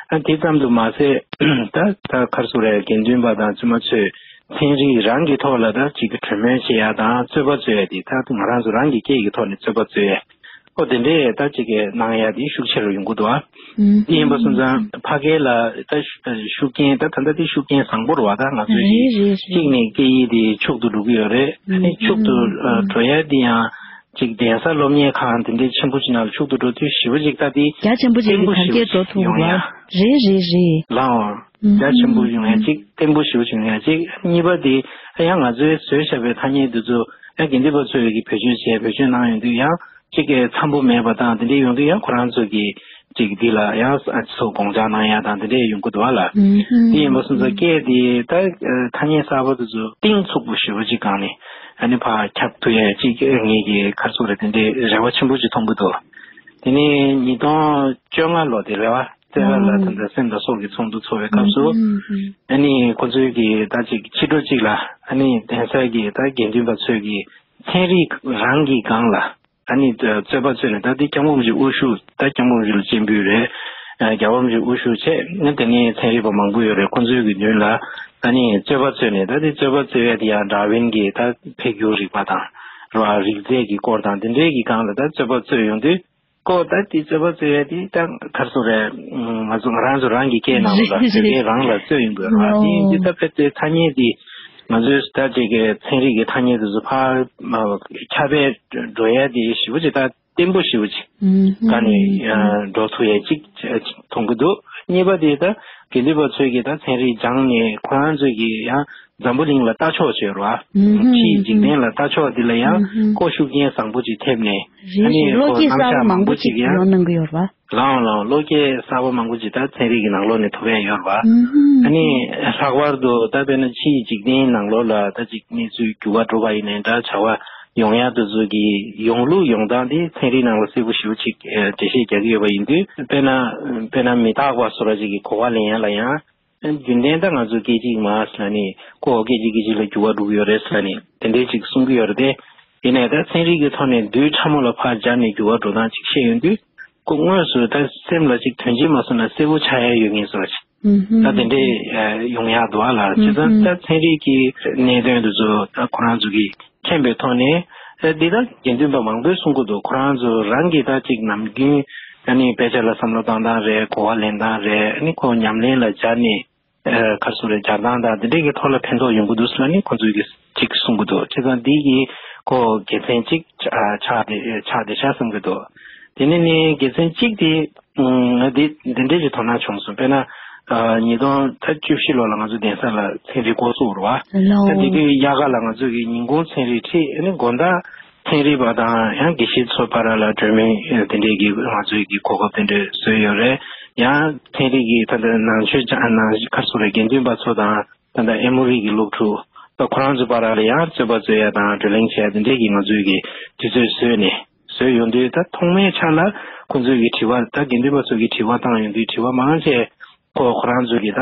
ཨ་དེ་ཙམ་དུ་མ་ཟད་ད་ད་ག་རེ་ཟེར་རེད། དགེ་འདུན་པ་དང་བཙུན་མ་ཚོས་ཚན་རིག་རང་གི་ཐོག་ལ་ད་ཅིག་གི་གྲོས་མོལ་བྱེད་ཡ་དང་རྩོད་པ་རྩོད་ཡ་དེ་ད་ང་རང་ཚོ་རང་གི་སྐད་ཀྱི་ཐོག་ནས་རྩོད་པ་རྩོད་ཡ། ཨོ་དེ་འདྲས་ད་ཅིག་གི་གནང་ཡ་དེ་ཤུགས་ཆེ་རུ་ཡོང་གི་འདུག་ཨ། དེ་ཡིན་པ་སོང་ཙང་ཕ་གི་ལ་ད་ཤུགས་རྐྱེན་ད་ད་ལྟ་དེ་ཤུགས་རྐྱེན་བཟང་པོ་རེད་བ། ད་ང་ཚོའི་གཅིག་ནས་སྐད་ཡིག་དེ་ཕྱུག་ཏུ་འགྲོ་གི་ཡོད་རེད། ཨ་ནི་ཕྱུག་ཏུ་འགྲོ་ཡ་དེ་ཡང་ཅིག་གདན་ས་སློབ་གཉེར་ཁང་དེ་འདྲས་ཆེན་པོ་ཅིག་ནང་ལ་ཕྱུག་ཏུ་འགྲོ་དུས་ཞེ་པོ་ཅིག་ད་དེ་རྒྱ་ཆེན་པོ་ཅིག་གི་དར་རྒྱས་འགྲོ་ཐུབ་ཡོང་ཡ་རེད། རེད་རེད་རེད། ལའོ། རྒྱ་ཆེན་པོ་ཡོང་ཡ་གཅིག་བརྟན་པོ་ཞེ་པོ་ཅིག་ཡོང་ཡ་གཅིག་གཉིས་པ་དེ་ཡང་ང་ཚོའི་བཟོས་བཞག་པའི་ཐ་སྙད་དེ་ཚོ་ཡང་དགེ་འདུན་པ་ཚོས་ཀྱི་བེད་སྤྱོད་བྱས་བེད་སྤྱོད་གནང་ཡོང་དུས་ཡང་གཅིག་གི་འཚམ་པོ་མེད་པ་དང་དེ་འདྲས་ཡོང་དུས་ཡང་ཁོ་རང་ཚོ་གི་གཅིག་འདི་ལ་ཡང་ཚོ་དགོངས་འཆར་གནང་ཡ་དང་དེ་འདྲས་ཡོང་གི་འདུག་བ་ལ། དེ་ཡིན་པ་སོང་ཙང་སྐད་དེ་ད་ཐ་སྙད་གསར་པ་དེ་ཚོ་གཏིང་ཚུགས་པོ་ཞེ་པོ་ཅིག་གང་ནས་ཨ་ནི་ཕར་ཁྱབ་ཐུབ་ཡ་གཅིག་ངེད་ཀྱི་ཁར་ཚུགས་རེད། དེ་འདྲས་རེ་བ་ཆེན་པོ་ཅིག་མཐོང་གི་འདུག་དེ་ནས་ཉིས་སྟོང་བཅོ་ལྔ་ལོ་དེ་རེད་བ། བཙན་བྱོལ་ལ་ད་ལྟ་སེམས་དང་སྲོག་གི་ཚོགས་འདུ་འཚོགས་པའི་སྐབས་སུ། ཨ་ནི་ཁོ་ཚོའི་གི་ད་ཅིག་ཕྱི་དྲོ་གཅིག་ལ་ཨ་ནི་གདན་ས་གི་ད་དགེ་འདུན་པ་ཚོའི་གི་ཚན་རིག་རང་གི་སྒང་ལ་ཨ་ནི་རྩོད་པ་རྩོད་ནས་ད་དེ་སྐྱབས་མགོན་རིན་པོ་ཆེ་དབུ་བཞུགས་ད་སྐྱབས་མགོན་རིན་པོ་ཆེ་ལ་སྤྱན་འབུལ་རེད། རྒྱལ་བ་རིན་པོ་ཆེ་དབུ་བཞུགས་བྱས་ཨ་དེ་ནས་ཚན་རིག་པ་མང་པོ་ཡོད་རེད། ཁོ་ཚོའི་གི་མདུན་ལ་ཨ་ནི་རྩོད་པ་རྩོད་ནས་ད་དེ་རྩོད་པ་རྩོད་ཡ་དེ་ཡང་ཌར་ཝིན་གི་ད་འཕེལ་འགྱུར་རིག་པ་དང་རིག་རྫས་ཀྱི་སྐོར་དང་དེ་འདྲའི་གི་སྒང་ལ་ད་རྩོད་པ་རྩོད་ཡོང་དུས། ཁོ་ད་དེ་རྩོད་པ་རྩོད་ཡ་དེ་ད་ག་རེ་ཟེར་རེད། ང་ཚོ་ང་རང་ཚོ་རང་གི་སྐད་ནང་ལ་རྩོད་མཁན་རང་ལ་རྩོད་ཡོང་དགོས་ར། དེ་ཡིན་དུས་ད་ཕལ་ཆེར་ཐ་སྙད་དེ་ང་ཚོའི་ད་ཅིག་གི་ཚན་རིག་གི་ཐ་སྙད་དེ་ཚོ་ཕར་ཁྱབ་སྤེལ་འགྲོ་ཡ་དེ་ཞེ་པོ་ཅིག་ད་བརྟན་པོ་ཞེ་པོ་ཅིག་ག་ནས་འགྲོ་ཐུབ་ཡ་ཅིག་མཐོང་གི་འདུག་གཉིས་པ་དེ་ད་དགེ་འདུན་པ་ཚོས་ཀྱི་ད་ཚན་རིག་སྦྱངས་ནས་ཁོ་རང་ཚོས་ཀྱི་ཡང་འཛམ་བུ་གླིང་ལ་ལྟ་ཕྱོགས་བྱོས་རོགས། ཕྱིའི་འཇིག་རྟེན་ལ་ལྟ་ཕྱོགས་འདི་ལ་ཡང་ཁོ་ཤུགས་རྐྱེན་བཟང་པོ་ཅིག་ཐེབས་ནས། ཨ་ནི་ཁོ་བློ་སྐྱེད་གསར་པ་མང་པོ་ཅིག་ཡང་ཡོང་གནང་གི་ཡོད་རེད་པ། ལའང་ལའང་བློ་སྐྱེད་གསར་པ་མང་པོ་ཅིག་ད་ཚན་རིག་གི་ནང་ལོགས་ནས་ཐོབ་ཡ་ཡོད་རེད་པ། ཨ་ནི་ལྷག་པར་དུ་ད་དཔེར་ན་ཕྱིའི་འཇིག་རྟེན་ནང་ལོགས་ལ་ད་ཅིག་གནས་ཚུལ་འགྱུར་བ་འགྲོ་བ་ཡིན་ནའི་འདྲ་བྱ་བ་ཡོང་ཡ་དེ་ཚོ་གི་ཡོང་ལུགས་ཡོང་སྟངས་དེ་ཚན་རིག་ནང་ལ་གསལ་པོ་ཞེ་པོ་ཅིག་འགྲེལ་བཤད་རྒྱག་གི་ཡོད་པ་ཡིན་དུས་དཔེར་ན་དཔེར་ན་མི་རྟག་པ་བཟོ་འདྲ་ཅིག་གི་གོ་བ་ལེན་ཡ་ལ་ཡང་། རྒྱུན་ལྡན་ད་ང་ཚོ་སྐད་ཅིག་མ་ཟེར་ནས་ཁོ་སྐད་ཅིག་སྐད་ཅིག་ལ་འགྱུར་བ་འགྲོ་གི་ཡོད་རེད་ཟེར་ནས་དེ་འདྲའི་ཅིག་གསུང་གི་ཡོད་རེད་དེ། ཡིན་ནའི་ད་ཚན་རིག་གི་ཐོག་ནས་རྡུལ་ཕྲ་མོ་ལ་ཕར་སྦྱར་ནས་འགྱུར་བ་འགྲོ་སྟངས་ཅིག་བཤད་ཡོང་དུས་ཁོ་དངོས་སུ་ད་སེམས་ལ་ཅིག་དོན་སྤྱི་མ་སོང་ན་གསལ་པོ་ཆགས་ཡ་ཡོད་ངེས་སོ་ཅིག་ད་དེ་འདྲའི་ཡོང་ཡག་འདུག་ཨ་ལ་བྱས་ཙང་ད་ཚན་རིག་གི་གནད་དོན་དེ་ཚོ་ད་ཁོ་རང་ཚོ་གི་མཁྱེན་པའི་ཐོག་ནས་ཨ་འདི་ལྟར་དགེ་འདུན་པ་མང་པོས་གསུང་གི་འདུག་ཁོ་རང་ཚོ་རང་གི་ད་ཅིག་ནམ་རྒྱུན་ཨ་ནི་དཔེ་ཆ་ལ་བསམ་བློ་བཏང་སྟངས་རེད། གོ་བ་ལེན་སྟངས་རེད། ཨ་ནི་ཁོ་ཉམས་ལེན་ལ་སྦྱར་ནས་ཨ་ག་རེ་ཟེར་རེད། སྦྱར་སྟངས་དང་འདི་འདྲས་ཀྱི་ཐོག་ལ་ཕན་ཐོགས་ཡོང་གི་འདུག་ཟེར་ལ་ནི་ཁོ་ཚོས་ཀྱི་ཅིག་གསུང་གི་འདུག་བྱས་ཙང་འདི་གི་ཁོ་དགེ་མཚན་ཅིག་ཆགས་ཆགས་བསྡད་ཆགས་བསྡད་ཤག་བསམ་གི་འདུག་དེ་ནས་ནི་དགེ་མཚན་གཅིག་དེ་ང་འདི་འདི་འདྲས་ཀྱི་དོ་སྣང་བྱུང་སོང་། དཔེར་ན། ཨ་ཉིས་སྟོང་ད་བཅུ་བཞི་ལོ་ལ་ང་ཚོ་གདན་ས་ལ་ཚན་རིག་འགོ་བཙུགས་རེད་བ། ལའོ། ད་དེ་དུས་དབྱར་ཁ་ལ་ང་ཚོ་གི་ཉིན་གུང་ཚན་རིག་ཁྲིད་ཨ་ནི་དགོང་དག་ཚན་རིག་པ་དང་ཡང་དགེ་བཤེས་ཚོ་བར་ལ་གྲོས་མོལ་དེ་འདྲས་ཀྱི་ང་ཚོའི་གི་གོ་སྐབས་དེ་འདྲས་བཟོས་ཡོད་རེད། ཡང་ཚན་རིག་གི་ད་ལྟ་ནང་ཆོས་ཀྱང་ནང་ག་རེ་ཟེར་རེད། དགེ་འདུན་པ་ཚོ་དང་ད་ལྟ་ཨེ་མོ་རི་གི་སློབ་ཕྲུག་ད་ཁོ་རང་ཚོ་བར་ལ་ཡང་རྩོད་པ་རྩོད་ཡ་དང་བགྲོ་གླེང་བྱེད་ཡ་དེ་འདྲས་ཀྱི་ང་ཚོའི་གི་དུས་ཚོད་བཟོས་ནས། བཟོས་ཡོང་དུས་ད་ཐོག་མའི་ཆ་ལ་ཁོང་ཚོས་ཀྱི་དྲི་བ་ད་དགེ་འདུན་པ་ཚོས་ཀྱི་དྲི་བ་བཏང་ཡོང་དུས་དྲི་བ་མང་ཆེ་ཁོ་ཁོ་རང་ཚོས་ཀྱི་ད་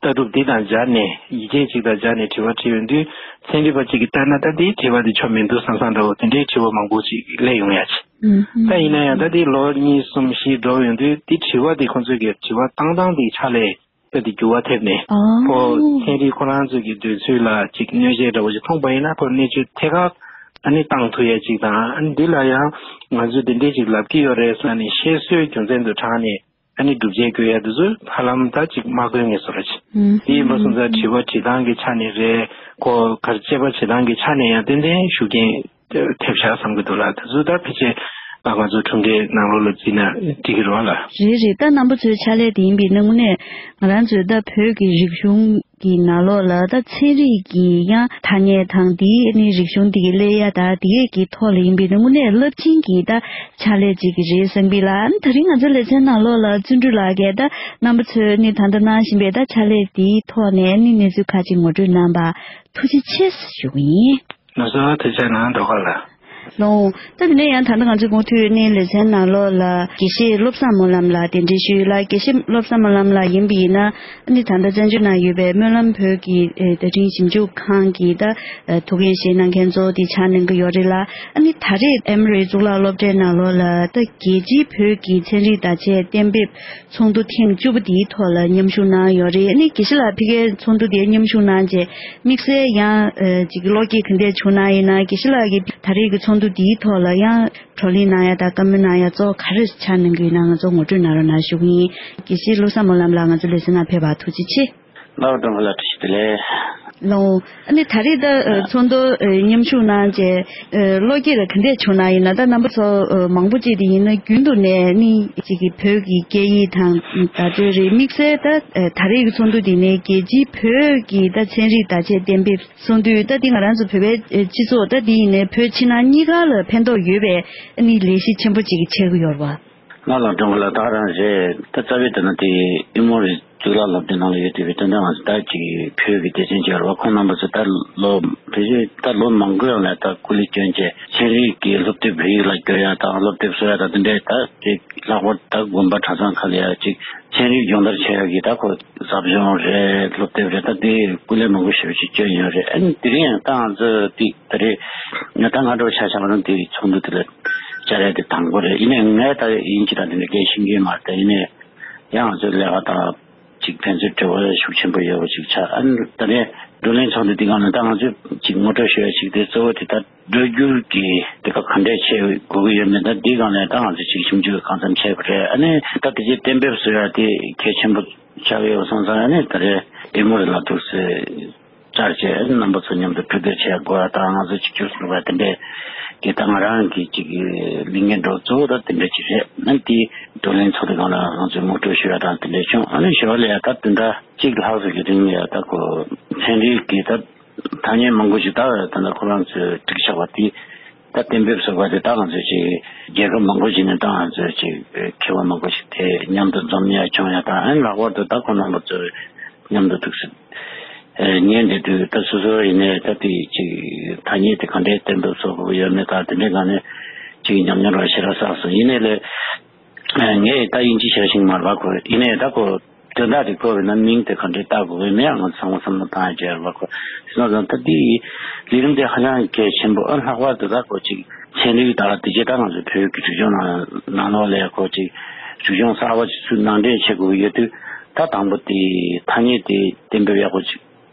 ལྟ་གྲུབ་འདི་དང་སྦྱར་ནས་ཡིག་ཆ་ཅིག་དང་སྦྱར་ནས་དྲི་བ་དྲིས་ཡོང་དུས་ཚན་རིག་པ་ཅིག་གིས་ལྟ་ན་ད་འདིའི་དྲི་བ་འདི་ཆོ་མི་འདུག་བསམ་བསམ་འདྲ་བོ་དེ་འདྲའི་དྲི་བ་མང་པོ་ཅིག་སླེབས་ཡོང་ཡ་ཅིག་ད་ཡིན་ན་ཡང་ད་འདི་ལོ་གཉིས་གསུམ་བཞི་འགྲོ་ཡོང་དུས་འདི་དྲི་བ་འདི་ཁོང་ཚོས་ཀྱི་དྲི་བ་བཏང་སྟངས་འདིའི་ཆ་ལས། ད་དེ་འགྱུར་བ་ཐེབས་ནས། ཨོ། ཁོ་ཚན་རིག་ཁོ་རང་ཚོ་གི་འདོད་ཚུལ་ལ་ཅིག་གནོད་འཚེ་འདྲ་བོ་ཞིག་མཐོང་པ་ཡིན་ན་ཁོ་གནས་ཚུལ་ཐད་ཀར་ཨ་ནི་བཏང་ཐུབ་ཡ་ཅིག་དང་ཨ་ནི་འདི་ལ་ཡང་ང་ཚོས་འདི་འདྲས་ཅིག་ལབ་ཀྱི་ཡོད་རེད་ཟེར་ནས་བཤད་སྲོལ་རྒྱུ་མཚན་དུ་དྲངས་ནས་ཨ་ནི་སྒྲུབ་བྱེད་བཀོད་ཡ་དེ་ཚོ་ཧ་ལམ་ད་ཅིག་མ་དགོས་ངེས་སོ་ར་ཅིག་ཨུམ། དེ་ཡིན་པ་སོང་ཙང་དྲི་བ་དྲི་སྟངས་ཀྱི་ཆ་ནས་རེད། ཁོ་ག་རེ་དཔྱད་པ་བྱེད་སྟངས་ཀྱི་ཆ་ནས་ཡང་ཏན་ཏན་ཤུགས་རྐྱེན། ཐེབས་ཤག་བསམ་གྱི་འདུག་ལ། དེ་ཚོ་ད་ཕལ་ཆེར་ང་ཚོ་གྲུབ་འབྲས་ནང་ལོགས་ལ་བརྩིས་ན་འགྲིག་གི་རེད་བ་ལ། རེད་རེད། ད་རྣམ་པ་ཚོའི་ཕྱག་ལས་དེ་ཡིན་པས་ན་དངོས་གནས་ང་རང་ཚོའི་ད་བོད་ཀྱི་རིག་གཞུང་གི་ནང་ལོགས་ལ་ད་ཚན་རིག་གི་ཡང་ཐ་སྙད་དང་དེའི་ནི་རིག་གཞུང་དེ་གི་སླེབས་ཡ་ད་དེ་གི་ཐོག་ལ་ཡིན་པས་ན་དངོས་གནས་རླབས་ཆེན་གྱི་ད་ཕྱག་ལས་ཅིག་གི་རེད་བསམ་གི་ལ། ཨ་ནི་ད་རིང་ང་ཚོའི་ལེ་ཚན་ནང་ལོགས་ལ་བརྩོན་འགྲུས་ལགས་ཀྱིས་ད་རྣམ་པ་ཚོས་ནི་ད་ལྟ་གནང་བཞིན་པའི་ད་ཕྱག་ལས་དེའི་ཐོག་ནས་ནི་གནས་ཚུལ་ཁག་ཅིག་ངོ་སྤྲོད་གནང་པ་ཐུགས་རྗེ་ཆེ་ཞུ་གི་ཡིན། ལགས་སོ། ཐུགས་རྗེ་གནང་། རྡོ་ཁ་ལགས། ལོ། ད་དེ་ནས་ཡང་ད་ལྟ་ང་ཚོའི་མུ་མཐུད་ནས་ལེ་ཚན་ནང་ལོགས་ལ་དགེ་བཤེས་བློ་བཟང་སྨོན་ལམ་ལགས་གདན་འདྲེན་ཞུས་ལ། དགེ་བཤེས་བློ་བཟང་སྨོན་ལམ་ལགས་ཡིན་པ་ཡིན་ན་ཨ་ནི་ད་ལྟ་བཙན་བྱོལ་ནང་ཡོད་པའི་སྨོན་ལམ་བོད་ཀྱི་ཨེ་བརྡ་འཕྲིན་ཞིབ་འཇུག་ཁང་གི་ད་ཨེ་ཐུགས་འགན་བཞེས་གནང་མཁན་གཙོ་བོ་དེ་ཆགས་གནང་གི་ཡོད་རེད་ལ། ཨ་ནི་ད་རེས་ཨེ་མོ་རི་གཙུག་ལག་སློབ་གྲྭའི་ནང་ལོགས་ལ་ད་རྒྱལ་སྤྱིའི་བོད་ཀྱི་ཚན་རིག་བརྡ་ཆད་གཏན་འབེབས་ཚོགས་འདུ་ཐེངས་བཅུ་པ་འདིའི་ཐོག་ལ་མཉམ་ཞུགས་གནང་ཡོད་རེད། ཨ་ནི་དགེ་བཤེས་ལགས་ཕ་གིའི་ཚོགས་འདུ་འདིར་མཉམ་ཞུགས་གནང་རྗེས་དམིགས་བསལ་ཡང་ཨ་ཅིག་བློ་སྐྱེད་ག་འདྲས་བྱུང་གནང་ཡིན་ན། དགེ་བཤེས་ལགས་ཀྱིས་ད་རེས་ཀྱི་ཚོགས་འདུ་འདིའི་ཐོག་ལ་ཡང་བགྲོ་གླེང་གནང་ཡ་དང་བཀའ་མོལ་གནང་ཡ་གཙོ་བོ་ག་རེ་ཆགས་གནང་གི་ཡོད་ན་ང་ཚོ་ངོ་སྤྲོད་གནང་རོགས་གནང་ཞུ་གི་ཡིན། དགེ་བཤེས་བློ་བཟང་སྨོན་ལམ་ལགས་ང་ཚོ་ལེ་ཚན་ནང་ཕེབས་པར་ཐུགས་རྗེ་ཆེ། ལགས་སོ། བཀྲ་ཤིས་བདེ་ལེགས། ལོ། ཨ་ནི་ད་རེས་ད་ཨ་ཚོགས་འདུ་ཨ་མཉམ་ཞུགས་གནང་བྱས་ཨ་བློ་སྐྱེད་ལ་ག་འདྲས་བྱུང་ན་ཡིན་ན། ད་རྣམ་པ་ཚོ་ཨ་མང་པོ་ཅིག་དེ་ཡིན་ན་རྒྱུན་དུ་ནས་ནི་ཅིག་གི་བོད་ཀྱི་སྐད་ཡིག་དང་བརྡ་སྤྲོད་རེད། དམིགས་བསལ་ད་ཨ་ད་རེས་ཀྱི་ཚོགས་འདུ་འདི་ནས་རྒྱལ་སྤྱིའི་བོད་ཀྱི་ད་ཚན་རིག་བརྡ་ཆད་གཏན་འབེབས་གསུང་དུས། ད་འདི་ང་རང་ཚོ་བོད་པའི་ཨ་སྤྱི་ཚོགས་ད་འདི་ཡིན་ནའི་བོད་ཕྱི་ནང་གཉིས་ཀ་ལ་ཕན་ཐོགས་ཡོད་པའི་ཨ་ནི་ལས་གཞི་ཆེན་པོ་ཅིག་ཆགས་ཀྱི་ཡོད་རེད་པ། ལ་ལ་སྒྲོན་ག་ལ་ད་རང་རེད། ད་རྩ་བའི་དེ་ན་དེ་ཨི་མོ་རི་གཙུག་ལག་སློབ་སྡེ་ནང་ལ་ཡོད་དེ་བའི་དོན་དག་ང་ཚོ་ད་ཅིག་བོད་ཀྱི་སྡེ་ཚན་ཅིག་ཡོད་རེད་བ། ཁོང་རྣམ་པ་ཚོ་ད་ལོ་དེ་བཞིན་ད་ལོ་མང་པོ་ཡང་ལ་ད་སྐུ་ལས་བསྐྱོན་བྱས་ཚན་རིག་གི་སློབ་དེབ་བོད་ཡིག་ལ་བསྒྱུར་ཡ་དང་སློབ་དེབ་བཟོ་ཡ་དང་དེ་འདྲའི་ད་ཅིག་ལྷག་པར་ད་དགོན་པ་གྲྭ་ཚང་ཁག་ལ་ཡ་ཅིག་ཚན་རིག་སྦྱོང་བརྡར་བྱེད་ཡ་གི་ད་ཁོ་ཟབ་སྦྱོང་རེད། སློབ་དེབ་རེད། ད་དེ་སྐུ་ལས་མང་པོ་ཞེ་པོ་ཅིག་བསྐྱོན་ཡོད་རེད། ཨ་ནི་དེ་རིང་ཡང་ད་ང་ཚོ་དེ་ད་རེས་ང་ད་ང་འགྲོ་ཆ་བཞག་པ་ན་དེ་ཚོགས་འདུ་དེ་ལ་བཅར་ཡ་དེ་དང་པོ་རེད། ཡིན་ནའི་ངས་ད་དབྱིན་ཇི་དང་དེ་འདྲ་སྐད་ཤེས་ཀྱི་མ་རེད། ད་ཡིན་ནའི་ཡང་ང་ཚོའི་ལས་ཀ་དང་ཅིག་ཕན་ཚུན་འབྲེལ་བ་ཤུགས་ཆེན་པོ་ཡོད་པ་ཅིག་ཆགས། ཨ་ནི་ད་ནས་བགྲོ་གླེང་ཚོགས་འདུ་འདི་སྒང་ནས་ད་ང་ཚོས་ཅིག་ངོ་སྤྲོད་ཞུ་ཡ་ཅིག་དེ་གཙོ་བོ་དེ་ད་སྒྲ་སྒྱུར་གྱི་དེ་ག་ག་འདྲས་བྱེད་དགོས་ཀྱི་ཡོད་མེད་ད་འདི་སྒང་ནས་ད་ང་ཚོས་ཅིག་ཞིབ་འཇུག་གང་འཚམ་བྱས་པ་རེད། ཨ་ནི་ད་དེ་རྗེས་གཏན་འབེབས་བཟོ་ཡ་དེ་གལ་ཆེན་པོ་ཆགས་ཡོད་པ་སོང་ཙང་། ཨ་ནི་ད་རེས་ཨི་མོ་རི་ལ་འདུག་སེ་བཅར་བྱས་རྣམ་པ་ཚོ་མཉམ་དུ་གྲོས་བསྡུར་བྱེད་དགོས་པ་དང་། ང་ཚོ་གཅིག་གྱུར་བཟོ་དགོས་པ་དེ་འདྲས་ཀྱི་ད་ང་རང་གི་གཅིག་གི་ལས་འགན་འགྲོ་གཙོ་བོ་ད་དེ་འདྲས་ཅིག་རེད། ཨ་ནི་དེ་བགྲོ་གླེང་ཚོགས་འདུ་སྒང་ལ་ང་ཚོས་ངོ་སྤྲོད་ཞུ་ཡ་དང་དེ་འདྲས་བྱུང་། ཨ་ནི་ཞོར་ལ་ཡ་ད་བདུན་ཕྲག་གཅིག་ལྷག་ཙམ་གྱི་རིང་ལ་ཡ་ད་ཁོ་ཚན་རིག་གི་ད་ཐ་སྙད་མང་པོ་ཞིག་ད་ད་ལྟ་ཁོ་རང་ཚོས་བསྒྲིགས་བཞག་པ་དེ་ད་གཏན་འབེབས་བཟོ་བ་དེ་ད་ང་ཚོས་ཅིག་རྒྱལ་ཁབ་མང་པོ་ཞིག་ནས་ད་ང་ཚོས་ཅིག་མཁས་པ་མང་པོ་ཞིག་དེ་མཉམ་དུ་འཛོམས་ཡ་བྱུང་ཡ་དང་། ཨ་ནི་ལྷག་པར་དུ་ད་ཁོང་རྣམ་པ་ཚོ་མཉམ་དུ་འདུག་སེ་ཨེ་ཉན་བསྡད་དུས་ད་སོ་སོ་ཡིན་ནའི་ད་དེ་ཅིག་ཐ་སྙད་དེ་ག་འདྲའི་གཏན་འབེབས་བཟོ་དགོས་ཡོད་མེད་དང་དེ་འདྲའི་སྒང་ནས་ཅིག་ཉམས་མྱོང་རང་ཞེ་དྲག་བསགས་སོང་། ཡིན་ནའི་ལས་ངས་ད་དབྱིན་ཇི་ཤེས་ཤིང་མ་རེད་པ། ཁོ་ཡིན་ནའི་ད་ཁོ་དོན་དག་དེ་གོ་བས་ན་མིང་དེ་ག་འདྲས་བཏགས་དགོས་མིན་ཡང་ང་ཚང་མ་བསམ་བློ་བཏང་ཡ་བྱས་རེད་པ། ཁོ་སོང་ཙང་ད་དེ་ལས་རིམ་དེ་ཧ་ཅང་གལ་ཆེན་པོ། ཨ་ལྷག་པར་དུ་ད་ཁོ་ཅིག་ཚན་རིག་དང་དེ་རྗེས་ད་ང་ཚོ་བོད་ཀྱི་རིག་གཞུང་ནང་ནང་ལོགས་ལ་ཁོ་ཅིག་རིག་གཞུང་གསར་པ་ཅིག་ཚུར་ནང་འདྲེན་བྱེད་དགོས་ཀྱི་ཡོད་དུས། ད་དང་པོ་དེ་ཐ་སྙད་དེ་གཏན་འབེབས་ཡག་པོ་ཅིག་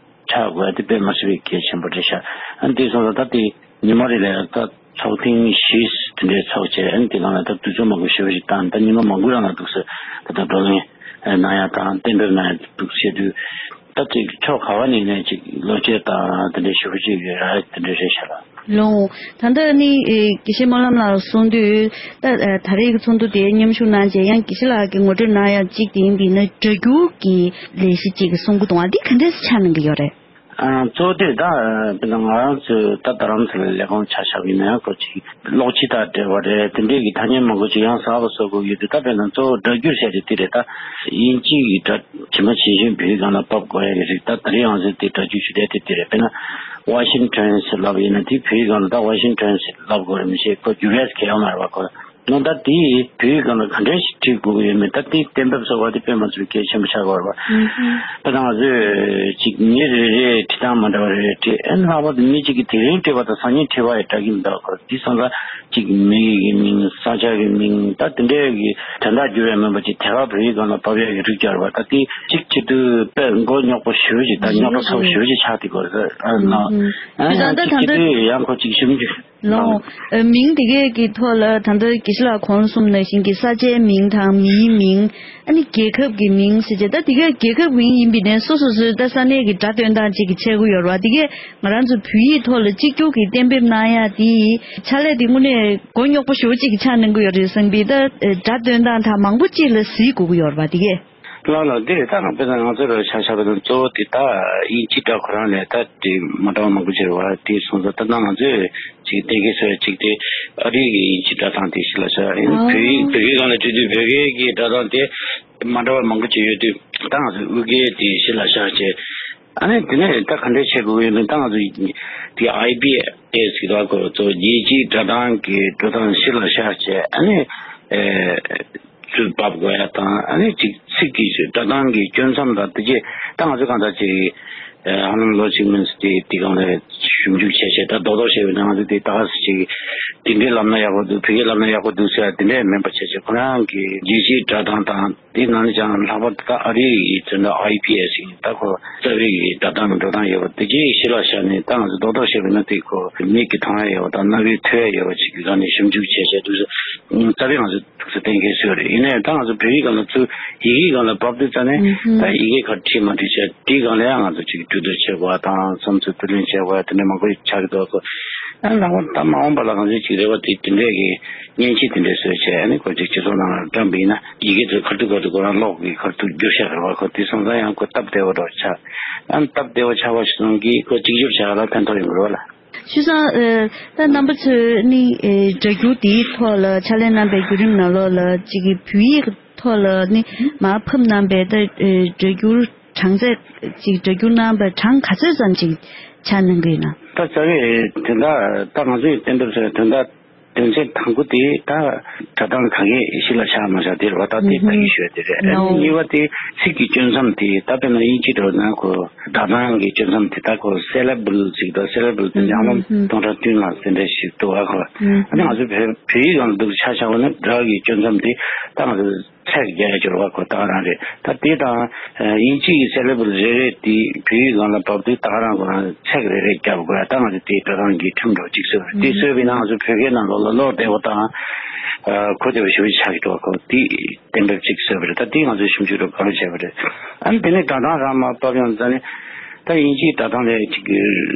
ཆགས་དགོས་ཡ་དེ་དཔེ་མ་སྲིད་པའི་གལ་ཆེན་པོ་རེད་ཤག། ཨ་དེ་སོང་ཙང་ད་དེ་ཉི་མ་རེ་ལ་ད་ཚོགས་ཐེངས་བཞི་དེ་འདྲའི་ཚོགས་བྱས། ཨ་ནི་དེ་ནང་ལ་ད་དུས་ཚོད་མང་པོ་ཞེ་པོ་ཞིག་བཏང་། ད་ཉི་མ་མང་པོའི་རིང་ལ་འདུག་སེ་ད་ལྟ་བགྲོ་གླེང་གནང་ཡ་དང་གཏན་འབེབས་གནང་ཡ་འདུག་བྱེད་དུས། ད་ཅིག་ཕྱོགས་ག་བ་ནས་ནས་ཅིག་བློ་སྐྱེད་དང་དེ་འདྲའི་ཞེ་པོ་ཅིག་ཡོད་ར། དེ་འདྲའི་རེད་ཤག་ལ། ལོང་། ད་ལྟ་ནི་ཨེ་དགེ་བཤེས་སྨོན་ལམ་ལགས་གསུངས་དུས། ད་ཨེ་ད་རེས་ཀྱི་ཚོགས་འདུ་དེ་མཉམ་ཞུགས་གནང་རྗེས་ཡང་དགེ་བཤེས་ལགས་ཀྱིས་ངོ་སྤྲོད་གནང་ཡ་གཅིག་དེ་ཡིན་པས་ན་སྒྲ་སྒྱུར་གྱི་ལས་གཞི་གཅིག་གསུང་གི་འདུག་ཨ། འདི་ག་འདྲས་ཆགས་གནང་གི་ཡོད་རེད། ཨ། གཙོ་བོ་དེ་ད་དཔེར་ན་ང་རང་ཚོ་ད་རྡ་རམ་ས་ལ་ལས་ཁུངས་ཆ་བཞག་པ་ཡིན་ན་ཡང་ཁོ་ཅིག་གློག་ཆས་དང་འབྲེལ་བ་རེད། དེ་འདྲའི་གི་ཐ་སྙད་མང་པོ་ཅིག་ཡང་གསར་པ་བཟོ་དགོས་ཡོད་དུས། ད་དཔེར་ན་གཙོ་བོ་སྒྲ་སྒྱུར་བྱས་ཏེ་དེ་རེད། ད་དབྱིན་ཇི་གི་སྒྲ་ཇི་མ་ཇི་བཞིན་བོད་ཡིག་སྒང་ལ་ཕབ་དགོས་ཡ་གི་རིགས། ད་ད་རེས་ང་ཚོས་དེ་སྒྲ་སྒྱུར་ཞུ་བསྡད་དེ་དེ་རེད། དཔེར་ན་ཝ་ཤིང་ཊོན་ཟེར་ལབ་ཡིན་ན་དེ་བོད་ཡིག་སྒང་ལ་ད་ཝ་ཤིང་ཊོན་ཟེར་ལབ་དགོས་རེད། མི་ཤེས། ཁོ་སྒྱུར་ཡས་གལ་ཡོད་མ་རེད་པ། ཁོ་ནོ་ད་དེ་བོད་ཡིག་སྒང་ལ་ག་འདྲས་ཤིག་བྲིས་དགོས་ཀྱི་ཡོད་མེད་ད་དེ་གཏན་འབེབས་བཟོ་བ་དེ་དཔེ་མ་སྲིད་པའི་གལ་ཆེན་པོ་ཆགས་ཀྱི་ཡོད་རེད་པ། ཨུམ་ཧུམ། ད་ང་ཚོས་ཅིག་མི་རེ་རེས་བྲིས་སྟངས་མ་འདྲ་བ་རེ་རེ་བྲིས། ཨེ་ལྷག་པར་དུ་མི་གཅིག་གིས་དེ་རིང་བྲིས་པ་དང་སང་ཉིན་བྲིས་པ་ཡི་འདྲ་གི་མི་འདུག་གོ། དེ་སོང་ཙང་ཅིག་མི་ཡི་གི་མིང་། ས་ཆ་གི་མིང་། ད་དེ་འདྲའི་གི་དོན་དག་འགྱུར་བའི་མིན་པ་ཅིག་དེ་ག་བོད་ཡིག་སྒང་ལ་ཕབ་ཡག་གི་རིགས་སྦྱར་བ་ད་དེ་གཅིག་བྱེད་དུས་དཔེ་མགོ་རྙོག་པོ་ཞེ་པོ་ཅིག་དང་རྙོག་དྲ་ཚ་པོ་ཞེ་པོ་ཅིག་ཆགས་བསྡད་ཀྱི་ཡོད་རེད། ཨ་ནོ། ཨ་ཡང་གཅིག་བྱེད་དུས་ཡང་ཁོ་ཅིག་ཞིབ་འཇུག་ལོ། ཨ། མིང་དེ་གའི་གི་ཐོག་ལ་ད་ལྟ་དགེ་བཤེས་ལགས་གོང་གསུངས་ནང་བཞིན་གྱི་ས་ཆའི་མིང་དང་མིའི་མིང་། ཨ་ནི་རྒྱལ་ཁབ་ཀྱི་མིང་ཟེར་བྱས། ད་དེ་གའི་རྒྱལ་ཁབ་མིང་ཡིན་པའི་ནས་སོ་སོ་སོའི་ད་ས་གནས་ཀྱི་སྒྲ་འདོན་སྟངས་གཅིག་གི་ཆགས་ཀྱི་ཡོད་རེད་པ། དེ་གས་ང་རང་ཚོ་བོད་ཡིག་ཐོག་ལ་གཅིག་གྱུར་གྱི་གཏན་འབེབས་གནང་ཡ་དེ་ཕྱག་ལས་དེ་དངོས་གནས་མགོ་རྙོག་པོ་ཞེ་པོ་གཅིག་གི་ཆགས་གནང་གི་ཡོད་རེད་བསམ་པའི། ད་སྒྲ་འདོན་སྟངས་དང་མང་པོ་གཅིག་ལ་གཟིགས་དགོས་ཀྱི་ཡོད་རེད་པ། དེ་གས། ལགས་ལགས། འདི་རེད། ད་ང་དཔེར་ན་ང་ཚོ་ར་ཆ་བཞག་པ་ན་གཙོ་བོ་དེ་ད་དབྱིན་ཇི་སྒྲ་ཁོ་རང་ལས་ད་དེ་མ་འདྲ་བ་མང་པོ་ཅིག་རེད་པ། དེ་སོང་ཙང་ད་ལྟ་ང་ཚོས་ཅིག་གཏན་འཁེལ་བཟོ་ཡ་གཅིག་དེ་ཨ་རི་གི་དབྱིན་ཇི་སྒྲ་གདངས་དེ་གཞི་ལ་བཞག་ཡིན། ཨ། བོད་ཡིག་བོད་ཡིག་སྒང་ལ་བྲིས་དུས་བོད་སྐད་ཀྱི་སྒྲ་གདངས་དེ་མ་འདྲ་བ་མང་པོ་ཅིག་ཡོད་དུས། ད་ང་ཚོས་དབུས་སྐད་དེ་གཞི་ལ་བཞག་བྱས། ཨ་ནི་དེ་ནས་ད་ག་འདྲས་བྱེད་དགོས་ཡོད་མེད། ད་ང་ཚོ་དེ་ཨའི་བི་ཨེས་གི་ད་ཁོ་ཚོ་རྒྱལ་སྤྱིའི་སྒྲ་གདངས་ཀྱི་འགྲོ་སྟངས་གཞི་ལ་བཞག་བྱས། ཨ་ནི་ཨེ། ཚུར་ཕབ་དགོས་ཡ་དང་། ཨ་ནི་ཅིག་ཚིག་གི་སྒྲ་གདངས་ཀྱི་སྐྱོན་མཚམས་དང་དེ་རྗེས་ད་ང་ཚོ་གང་ལྟར་ཅིག་ཨ་ཧ་ལམ་ལོ་གཅིག་མིན་ཙམ་དེ་དེ་སྒང་ལ་ཞིབ་འཇུག་བྱས་བྱས། ད་རྡོག་རྡོག་བཤད་པ་ཡིན་ན་ང་ཚོ་དེ་ད་ག་སེ་ཅིག་དེ་འདྲའི་ལབ་ན་ཡག་པོ་འདུག་བོད་སྐད་ལབ་ན་ཡག་པོ་འདུག་ཟེར་ཡ་དེ་འདྲས་མིན་པ་བྱས་བྱས། ཁོ་རང་གི་རྒྱལ་སྤྱིའི་སྒྲ་གདངས་དང་དེ་ནང་ནས་ཀྱང་ལྷག་པར་དུ་ད་ཨ་རི་ཡི་ཚོན་མདོག་ཨའི་བི་ཨེས་ཡིན། ད་ཁོ་རྩ་བའི་གི་སྒྲ་གདངས་འགྲོ་སྟངས་ཡོད་པ་དེ་རྗེས་གཞི་ལ་བཞག་ནས། ད་ང་ཚོ་རྡོག་རྡོག་བཤད་པ་ཡིན་ན་དེ་ཁོ་མིག་གིས་མཐོང་ཡ་ཡོད་པ་དང་རྣ་བས་ཐོས་ཡ་ཡོད་པ་ཅིག་གི་སྒང་ནས་ཞིབ་འཇུག་བྱས་བྱས་འདུག་ཟེར། རྩ་བའི་ང་ཚོ་འདུག་ཟེར་གཏན་འཁེལ་བཟོས་རེད། ཡིན་ནའི་ད་ང་ཚོ་བོད་ཡིག་སྒང་ལ་ཚུར་ཡི་གེའི་སྒང་ལ་ཕབ་དུས་ཙ་ནས། ཨུ་ཧུམ། ད་ཡི་གེ་ཁ་བྲིས་མ་བྲིས་བྱས་དེའི་སྒང་ལ་ཡང་ང་ཚོ་ཅིག་ གྲོས་བསྡུར་བྱེད་དགོས་པ་དང་བསམ་ཚུལ་བསྡུ་ལེན་བྱེད་དགོས་པ་དེ་འདྲ་མང་པོ་ཆགས་ཀྱི་འདུག་གོ། ཨ་ནི་ལྷག་པར་ད་མ་འོངས་པ་ལ་ང་ཚོས་ཅིག་རེ་བ་དེ་དེ་འདྲས་ཀྱི་མཉེན་ཆས་དེ་འདྲས་བཟོས་བྱས། ཨ་ནི་ཁོ་ཅིག་སྤྱི་ཚོགས་ནང་ལ་བཀྲམ་པ་ཡིན་ན་ཡི་གེ་དེ་ཁ་ཐུག་ཁ་ཐུག་ཁོ་རང་ཀློག་གི་ཁ་ཐུག་བསྒྱུར་བཞག་རེད་བ། ཁོ་དེ་སོང་ཙང་ཡང་ཁོ་སྟབས་བདེ་བོ་འདྲ་ཆགས། ཨ་ནི་སྟབས་བདེ་བོ་ཆགས་པ་ཞིག་སོང་གིས་ཁོ་གཅིག་གྱུར་བྱ་བ་ལ་ཕན་ཐོགས་ཡོང་གི་རེད་བ་ལ། ཆུ་ཚང་། ཨ། ད་རྣམ་པ་ཚོས་ནི་ཨེ་སྒྲ་སྒྱུར་དེའི་ཐོག་ལ་ཕྱག་ལས་གནང་པའི་བརྒྱུད་རིམ་ནང་ལོགས་ལ་ཅིག་གི་བོད་ཡིག་ཐོག་ལ་ནི་མར་ཕབ་གནང་པའི་ད་ཨེ་སྒྲ་སྒྱུར་གྲངས་ཚད་ཅིག་སྒྲ་སྒྱུར་གནང་པའི་གྲངས་ག་ཚོད་ཙམ་ཅིག་ཆགས་གནང་གི་ཡོད་ན། ད་རྩ་བའི་དོན་དག་ད་ང་ཚོས་གཏན་འབེབས་བྱས་དོན་དག་དོན་ཚན་དང་པོ་དེ་ད་སྒྲ་གདངས་ག་གེ་གཞི་ལ་བཞག་མ་བཞག་དེ་རེད་བ། ད་དེ་ད་གི་ཞུ་ཡ་དེ་རེད། ཨ་ནི་གཉིས་པ་དེ་ཚིག་གི་གཅོད་མཚམས་དེ་ད་དཔེར་ན་དབྱིན་ཇི་འདྲ་བོ་ན་ཁོ་སྒྲ་གདངས་ཀྱི་གཅོད་མཚམས་དེ་ད་ཁོ་སི་ལེ་བལ་ཅིག་དང་སི་ལེ་བལ་དེ་ནི་ཨ་ལོང་སྟོང་ཕྲག་བདུན་ལ་དེ་འདྲ་ཞིག་འདུག་བ་ཁོ། ཨ་ནི་ང་ཚོ་བོད་བོད་ཡིག་སྒང་ལ་འདུག་ཆ་བཞག་པ་ན་སྒྲ་གི་གཅོད་མཚམས་དེ་ད་ང་ཚོ་ཚེག་རྒྱག་ཡ་སྦྱོར་བ་ཁོ་ད་ག་རང་རེད། ད་དེ་དང་དབྱིན་ཇི་ཡི་སི་ལེ་བལ་རེ་རེ་དེ་བོད་ཡིག་སྒང་ལ་བབས་དུས་ད་ག་རང་ཁོ་རང་ཚེག་རེ་རེ་རྒྱབ་དགོས་ཡ། ད་ང་ཚོ་དེའི་སྒྲ་གདངས་ཀྱི་ཁྲིམས་འདྲ་བོ་ཅིག་བཟོས་པ་རེད། དེ་བཟོས་པ་ཡིན་ན་ང་ཚོ་བོད་སྐད་ནང་ལོགས་ལ་ཀློག་བདེ་བོ་དང་གོ་བདེ་བོ་ཞེ་པོ་ཅིག་ཆགས་ཀྱི་འདུག་བ་ཁོ། དེ་གཏན་འབེབས་ཅིག་བཟོས་པ་རེད། ད་དེ་ང་ཚོས་ཞིབ་འཇུག་འདྲ་བོ་ག་རེ་བྱས་པ་རེད། ཨ་ནི་དེ་ནས་སྒྲ་གདངས་རང་མར་ཕབ་ཡོང་ཙང་ནི་ད་དབྱིན་ཇིའི་སྒྲ་གདངས་ལས་ཅིག་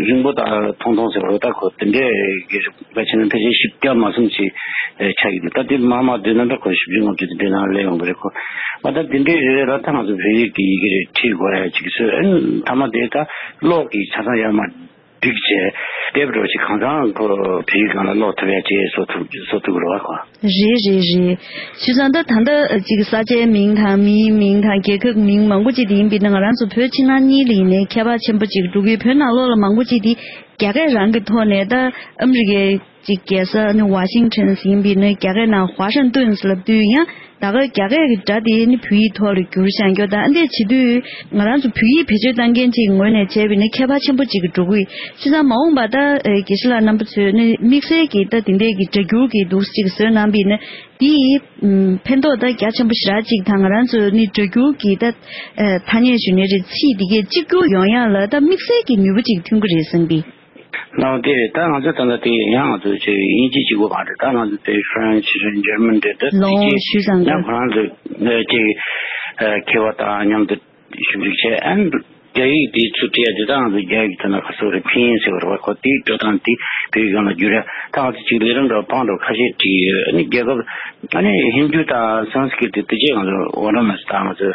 རིང་པོ་དང་ཐུང་ཐུང་ཟེར་བ་ད་ཁོ་དེ་འདྲས་ཀྱི་རིགས་པ་བྱས་ན་ཕལ་ཆེར་བཞི་བརྒྱ་མ་ཟིན་ཅིག་ཆགས་ཀྱི་འདུག་ད་དེ་མར་མར་བསྡུས་ན་ད་ཁོ་བཞི་བཅུ་ལྔ་བཅུ་དེ་འདྲའི་ནང་སླེབས་ཡོང་གི་རེད་ཁོ། ཨ་ད་དེ་འདྲའི་རེ་རེ་ལ་ད་ང་ཚོ་བོད་ཡིག་གི་ཡི་གེ་རེ་བྲིས་དགོས་ཡ་ཅིག་བཟོས། ཨ་ནི་མཐའ་མ་དེ་ད་ཀློག་གི་ཆ་ཚང་ཡར་མར་བསྒྲིགས་བྱས་དེབ་འདྲ་བོ་ཞིག་གང་ཚང་ཁོ་བོད་ཡིག་སྒང་ལ་ཀློག་ཐུབ་ཡ་ཅིག་བཟོ་ཐུབ་བཟོ་ཐུབ་ཀྱི་རེད་བ་ཁོ། རེད་རེད་རེད། བྱས་ཙང་ད་ད་ལྟ་ཅིག་ས་ཆའི་མིང་དང་མིའི་མིང་དང་རྒྱལ་ཁབ་མིང་མང་པོ་ཅིག་དེ་ཡིན་པས་ན་ང་རང་ཚོ་བོད་ཕྱི་ནང་གཉིས་ལ་ཡིན་ནའི་ཁྱད་པར་ཆེན་པོ་ཅིག་འགྲོ་གི། བོད་ནང་ལོགས་ལ་མང་པོ་ཅིག་དེ་རྒྱ་སྐད་རང་གི་ཐོག་ནས་ད་ཨ་མི་རི་ཀའི་ཅིག་རྒྱལ་ས་ནི་ཝ་ཤིང་ཊོན་ཡིན་པས་ན་རྒྱ་སྐད་ནང་ཝ་ཤིང་ཏོན་ལབ་དུས་ཡང་ད་ག་རྒྱ་སྐད་ཀྱི་སྒྲ་དེ་ནི་བོད་ཡིག་ཐོག་ལ་བསྒྱུར་བཞག་རྒྱུ་དང་། ཨ་འདྲས་བྱེད་དུས་ང་རང་ཚོ་བོད་ཡིག་བེད་སྤྱོད་བཏང་མཁན་ཅིག་ངོས་ནས་བྱས་པས་ན་ཁྱད་པར་ཆེན་པོ་ཅིག་འགྲོ་གི་ཡོད། བྱས་ཙང་མ་འོངས་པ་ད་ཨེ་དགེ་བཤེས་ལགས་རྣམ་པ་ཚོས་ནི་དམིགས་བསལ་གྱི་ད་དེ་འདྲས་ཀྱི་སྒྲ་སྒྱུར་གྱི་འདུག་ཅིག་བཟོས་གནང་པས་ན་དེ་ཡིས་ཕན་ཐོགས་ད་རྒྱ་ཆེན་པོ་ཞེ་དྲག་ཅིག་དང་། ང་རང་ཚོ་ནི་སྒྲ་སྒྱུར་གྱི་ད་ཨེ་ཐ་སྙད་ཞུ་ནའི་རེད། ཚིག་འདི་གས་གཅིག་གྱུར་ཡོང་ཡག་ལ་ད་དམིགས་བསལ་གྱི་ནུས་པ་ཅིག་ཐོན་གྱི་རེད་བསམ་གི། ལགས་དེ་རེད། ད་ང་ཚོ་ད་ལྟ་དེ་ཡང་ང་ཚོ་ཅིག་དབྱིན་ཇི་གཅིག་པོ་མ་རེད། ད་ང་ཚོ་དེ་ཧྥ་རན་སི་རེད། འཇར་མན་རེད། ད་དེ་ལོ་ཅིག་ཞུས་ཙང་ཡང་ཁོ་རང་ཚོ་ཅིག་མཁས་པ་དང་མཉམ་དུ་ཞིབ་འཇུག་བྱས། ཨ་ནི་རྒྱ་ཡིག་དེ་ཚུར་བྲིས་ཡ་དེ་ད་ང་ཚོ་རྒྱ་ཡིག་ཐོག་ན་ག་ཚོད་རེད། ཕིན་ཡིན་ཟེར་བ་རེད་བ། ཁོ་དེའི་འགྲོ་སྟངས་དེ་བོད་ཡིག་སྒང་ལ་བསྒྱུར་ཡ་ད་ང་ཚོ་ཅིག་ལས་རིམ་འདྲ་བ་པང་འདྲ་བ་ཁ་ཤས་བྲིས་ཡོད། ཨ་ནི་རྒྱལ་ཁབ་ཨ་ནི་ཧིན་དུ་དང་སཾ་སྐྲྀ་ཏ་དེ་དེ་རྗེས་ང་ཚོ་ཨོ་ཊོ་ནོ་མ་སི་དང་ང་ཚོ་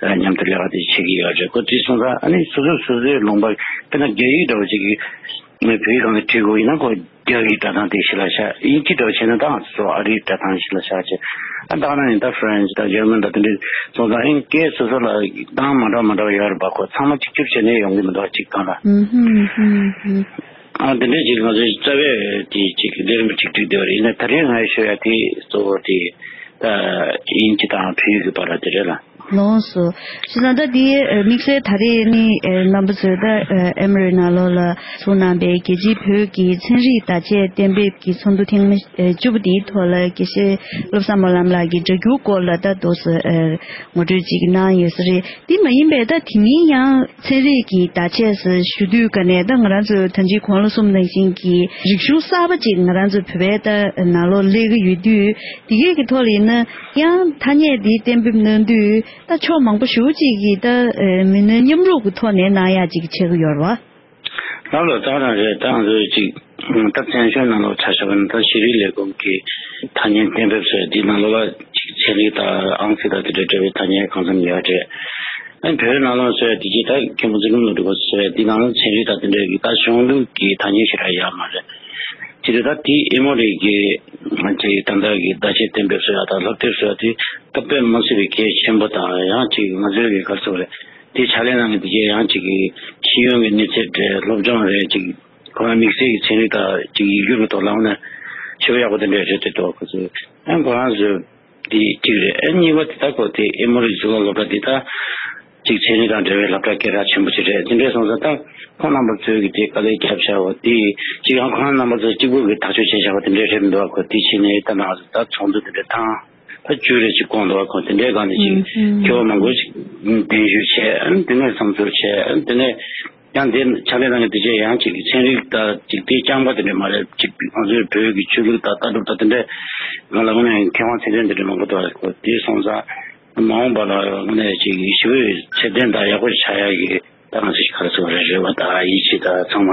མཉམ་དུ་ལས་ཀ་དེ་བྱེད་ཀྱི་ཡོད་རེད། ཁོ་དེ་སོང་ཙང་ཨ་ནི་སོ་སོ་སོ་སོའི་ལུང་པ་དཔེར་ན་རྒྱ་ཡིག་འདྲ་བོ་ཅིག་གི་བོད་ཡིག་སྒང་ལ་བྲིས་དགོས་ཡིན་ན་ཁོ་རྒྱ་ཡིག་སྒྲ་གདངས་དེ་གཞི་ལ་བཞག་དབྱིན་ཇི་འདྲ་བོ་བྱས་ན་ད་ང་ཚོ་ཨ་རིའི་སྒྲ་གདངས་གཞི་ལ་བཞག་བྱས། ཨ་ད་ག་ནང་ཡིན་ད་ཧྥ་རན་སི་དང་འཇར་མན་དང་དེ་འདྲའི་སོང་ཙང་ཨ་ནི་སྐད་སོ་སོ་ལ་གདངས་མ་འདྲ་མ་འདྲ་བ་ཡོད་རེད་པ། ཁོ་ཚང་མ་གཅིག་གྱུར་བྱས་ནས་ཡོང་གི་མི་འདུག་བ་གཅིག་སྒང་ལ། ཨུ་ཧུམ་ཧུམ་ཧུམ། ཨ་འདི་འདྲ་ཅིག་ང་ཚོའི་རྩ་བའི་དེ་ཅིག་ལས་རིམ་ཅིག་བསྒྲིགས་བསྡད་པ་རེད། ཡིན་ན་ད་རེས་ང་ཡི་ཤོད་ཡ་དེ་གཙོ་བོ་དེ་ད་དབྱིན་ཇི་དང་བོད་ཡིག་གི་བར་ལ་དེ་རེད་ལ། ལགས་སོ། བྱས་ཙང་ད་དེ་དམིགས་བསལ་ད་རེས་ནི་རྣམ་པ་ཚོས་ད་ཨེ་མོ་རི་ནང་ལོགས་ལ་ཚུགས་གནང་པའི་རྒྱལ་སྤྱིའི་བོད་ཀྱི་ཚན་རིག་བརྡ་ཆད་གཏན་འབེབས་ཀྱི་ཚོགས་འདུ་ཐེངས་མ་བཅུ་པ་དེའི་ཐོག་ལ་དགེ་བཤེས་བློ་བཟང་སྨོན་ལམ་ལགས་ཀྱིས་སྒྲ་སྒྱུར་སྐོར་ལ་ད་འདུག་སེ་ངོ་སྤྲོད་ཅིག་གནང་ཡོད་ས་རེད། དེ་མ་ཡིན་པའི་ད་དེ་མིན་ཡང་ཚན་རིག་གི་བརྡ་ཆད་ཟེར་ཞུ་དུས་ག་ནས་ད་ང་རང་ཚོ་ད་ཅི་གོང་ལ་གསུངས་ནང་བཞིན་གྱི་རིག་གཞུང་གསར་པ་ཅིག་ང་རང་ཚོ་བོད་པའི་ད་ནང་ལོགས་སླེབས་ཀྱི་ཡོད་དུས། དེ་གའི་གི་ཐོག་ལ་ཡིན་ན་ཡང་ཐ་སྙད་འདི་གཏན་འབེབས་གནང་དུས་ད་ཕྱོགས་མང་པོ་ཞེ་པོ་ཅིག་གིས་ད་མི་སྣ་མཉམ་རུབ་ཀྱི་ཐོག་ནས་གནང་ཡག་ཅིག་བྱེད་ཀྱི་ཡོད་རེད་བ། ལགས་ལགས། ད་རང་རེད། ད་ང་ཚོ་ཅིག་ད་བཙན་བྱོལ་ནང་ལོགས་ཆ་བཞག་པ་ན་ད་ཤེས་རིག་ལས་ཁུངས་ཀྱི་ཐ་སྙད་གཏན་འབེབས་ཟེར་འདི་ནང་ལོགས་ལ་ཅིག་ཚན་རིག་དང་ཨང་རྩིས་དང་དེ་འདྲ་འབྲེལ་བའི་ཐ་སྙད་གང་འཚམ་ཡོད་རེད། ཨ་བོད་ནང་ལོགས་ཟེར་དེ་ཅིག་ད་མཁན་པོ་ཚུལ་ཁྲིམས་ལུང་འདྲི་བ་ཟེར་འདི་ནང་ལ་ཚན་རིག་དང་དེ་འདྲ་གི་ད་གཞུང་ལུགས་ཀྱི་ཐ་སྙད་ཞེ་དྲག་ཡོད་མ་རེད། དེ་རེད། ད་དེ་ཨེ་མོ་རི་གི་ང་ཚོའི་ད་ལྟ་གི་བརྡ་ཆད་གཏན་འབེབས་བཟོ་ཡ་དང་སློབ་དེབ་བཟོ་ཡ་དེ་ད་དཔེ་མི་སྲིད་པའི་གལ་ཆེན་པོ་དང་། ཡང་ཅིག་ང་ཚོའི་གི་ག་རེ་ཟེར་དགོས་རེད། དེ་ཕྱག་ལས་གནང་མཁན་དེ་གས་ཡང་ཅིག་གི་ཤེས་ཡོན་གྱི་གནས་ཚད་རེད། སློབ་སྦྱོང་རེད། ཅིག་ཁོ་རང་དམིགས་བསལ་གྱི་ཚན་རིག་དང་ཅིག་ཡིག་སྒྱུར་གྱི་ཐོག་ལ་འོ་ན་ཞེ་པོ་ཡག་པོ་དེ་འདྲ་རེད་དེ་འདུག་ཁོ་ཚོས། ཨ་ཁོ་རང་ཚོས་དེ་གཅིག་རེད། ཨ་གཉིས་པ་དེ་ད་ཁོ་དེ་ཨེ་མོ་རི་གཙུག་ལག་སློབ་གྲྭ་དེ་ད་ཅིག་ཚན་རིག་དང་འབྲེལ་བའི་སློབ་གྲྭ་སྐད་གྲགས་ཆེན་པོ་ཅིག་རེད། དེ་འདྲས་སོང་ཙང་ད་ཁོང་རྣམ་པ་ཚོས་གི་དེ་དཀའ་ལས་བརྒྱབ་བཞག་པ་དེ་ཅིག་ཡང་ཁོང་རྣམ་པ་ཚོ་གཅིག་པུ་གི་ཐག་གཅོད་བྱས་བཞག་པ་དེ་འདྲས་རེད་མི་འདུག་ག་ཁོ་དེ་ཕྱིན་ནས་ད་ང་ཚོ་ད་ཚོགས་འདུ་དེ་འདྲས་ཐེངས་ད་བཅུ་རེ་ཅིག་བསྐོངས་འདུག་ག་ཁོ་དེ་འདྲས་སྒང་ནས་ཅིག་ཨུམ་ཨུམ་སྐྱོ་བོ་མང་པོ་ཅིག་གདན་ཞུ་བྱས། ཨ་ནི་དེ་ནས་བསམ་ཚུལ་བྱས། ཨ་ནི་དེ་ནས་ཡང་དེ་ཕྱག་ལས་གནང་མཁན་དེ་ཚོས་ཡང་ཅིག་ཚན་རིག་དང་ཅིག་དེ་རྐྱང་པ་དེ་འདྲས་མ་རེད། ཅིག་ང་ཚོའི་བོད་ཀྱི་ཆོས་ལུགས་དང་ལྟ་གྲུབ་དང་དེ་འདྲས་སྒང་ལ་དངོས་གནས་མཁས་དབང་ཚད་ལྡན་དེ་འདྲས་མང་པོ་འདུག་ག་ཁོ་དེ་སོང་ཙང་མ་འོངས་པ་ལ་དངོས་གནས་ཅིག་ཞེ་པོའི་ཚད་ལྡན་དང་ཡག་པོ་ཆགས་ཡག་གི་ད་ ད་ང་ཚོ་ཞིག་ག་རེ་ཟེར་དགོས་རེད། རེ་བ་དང་ཡིད་ཆེས་དང་ཚང་མ་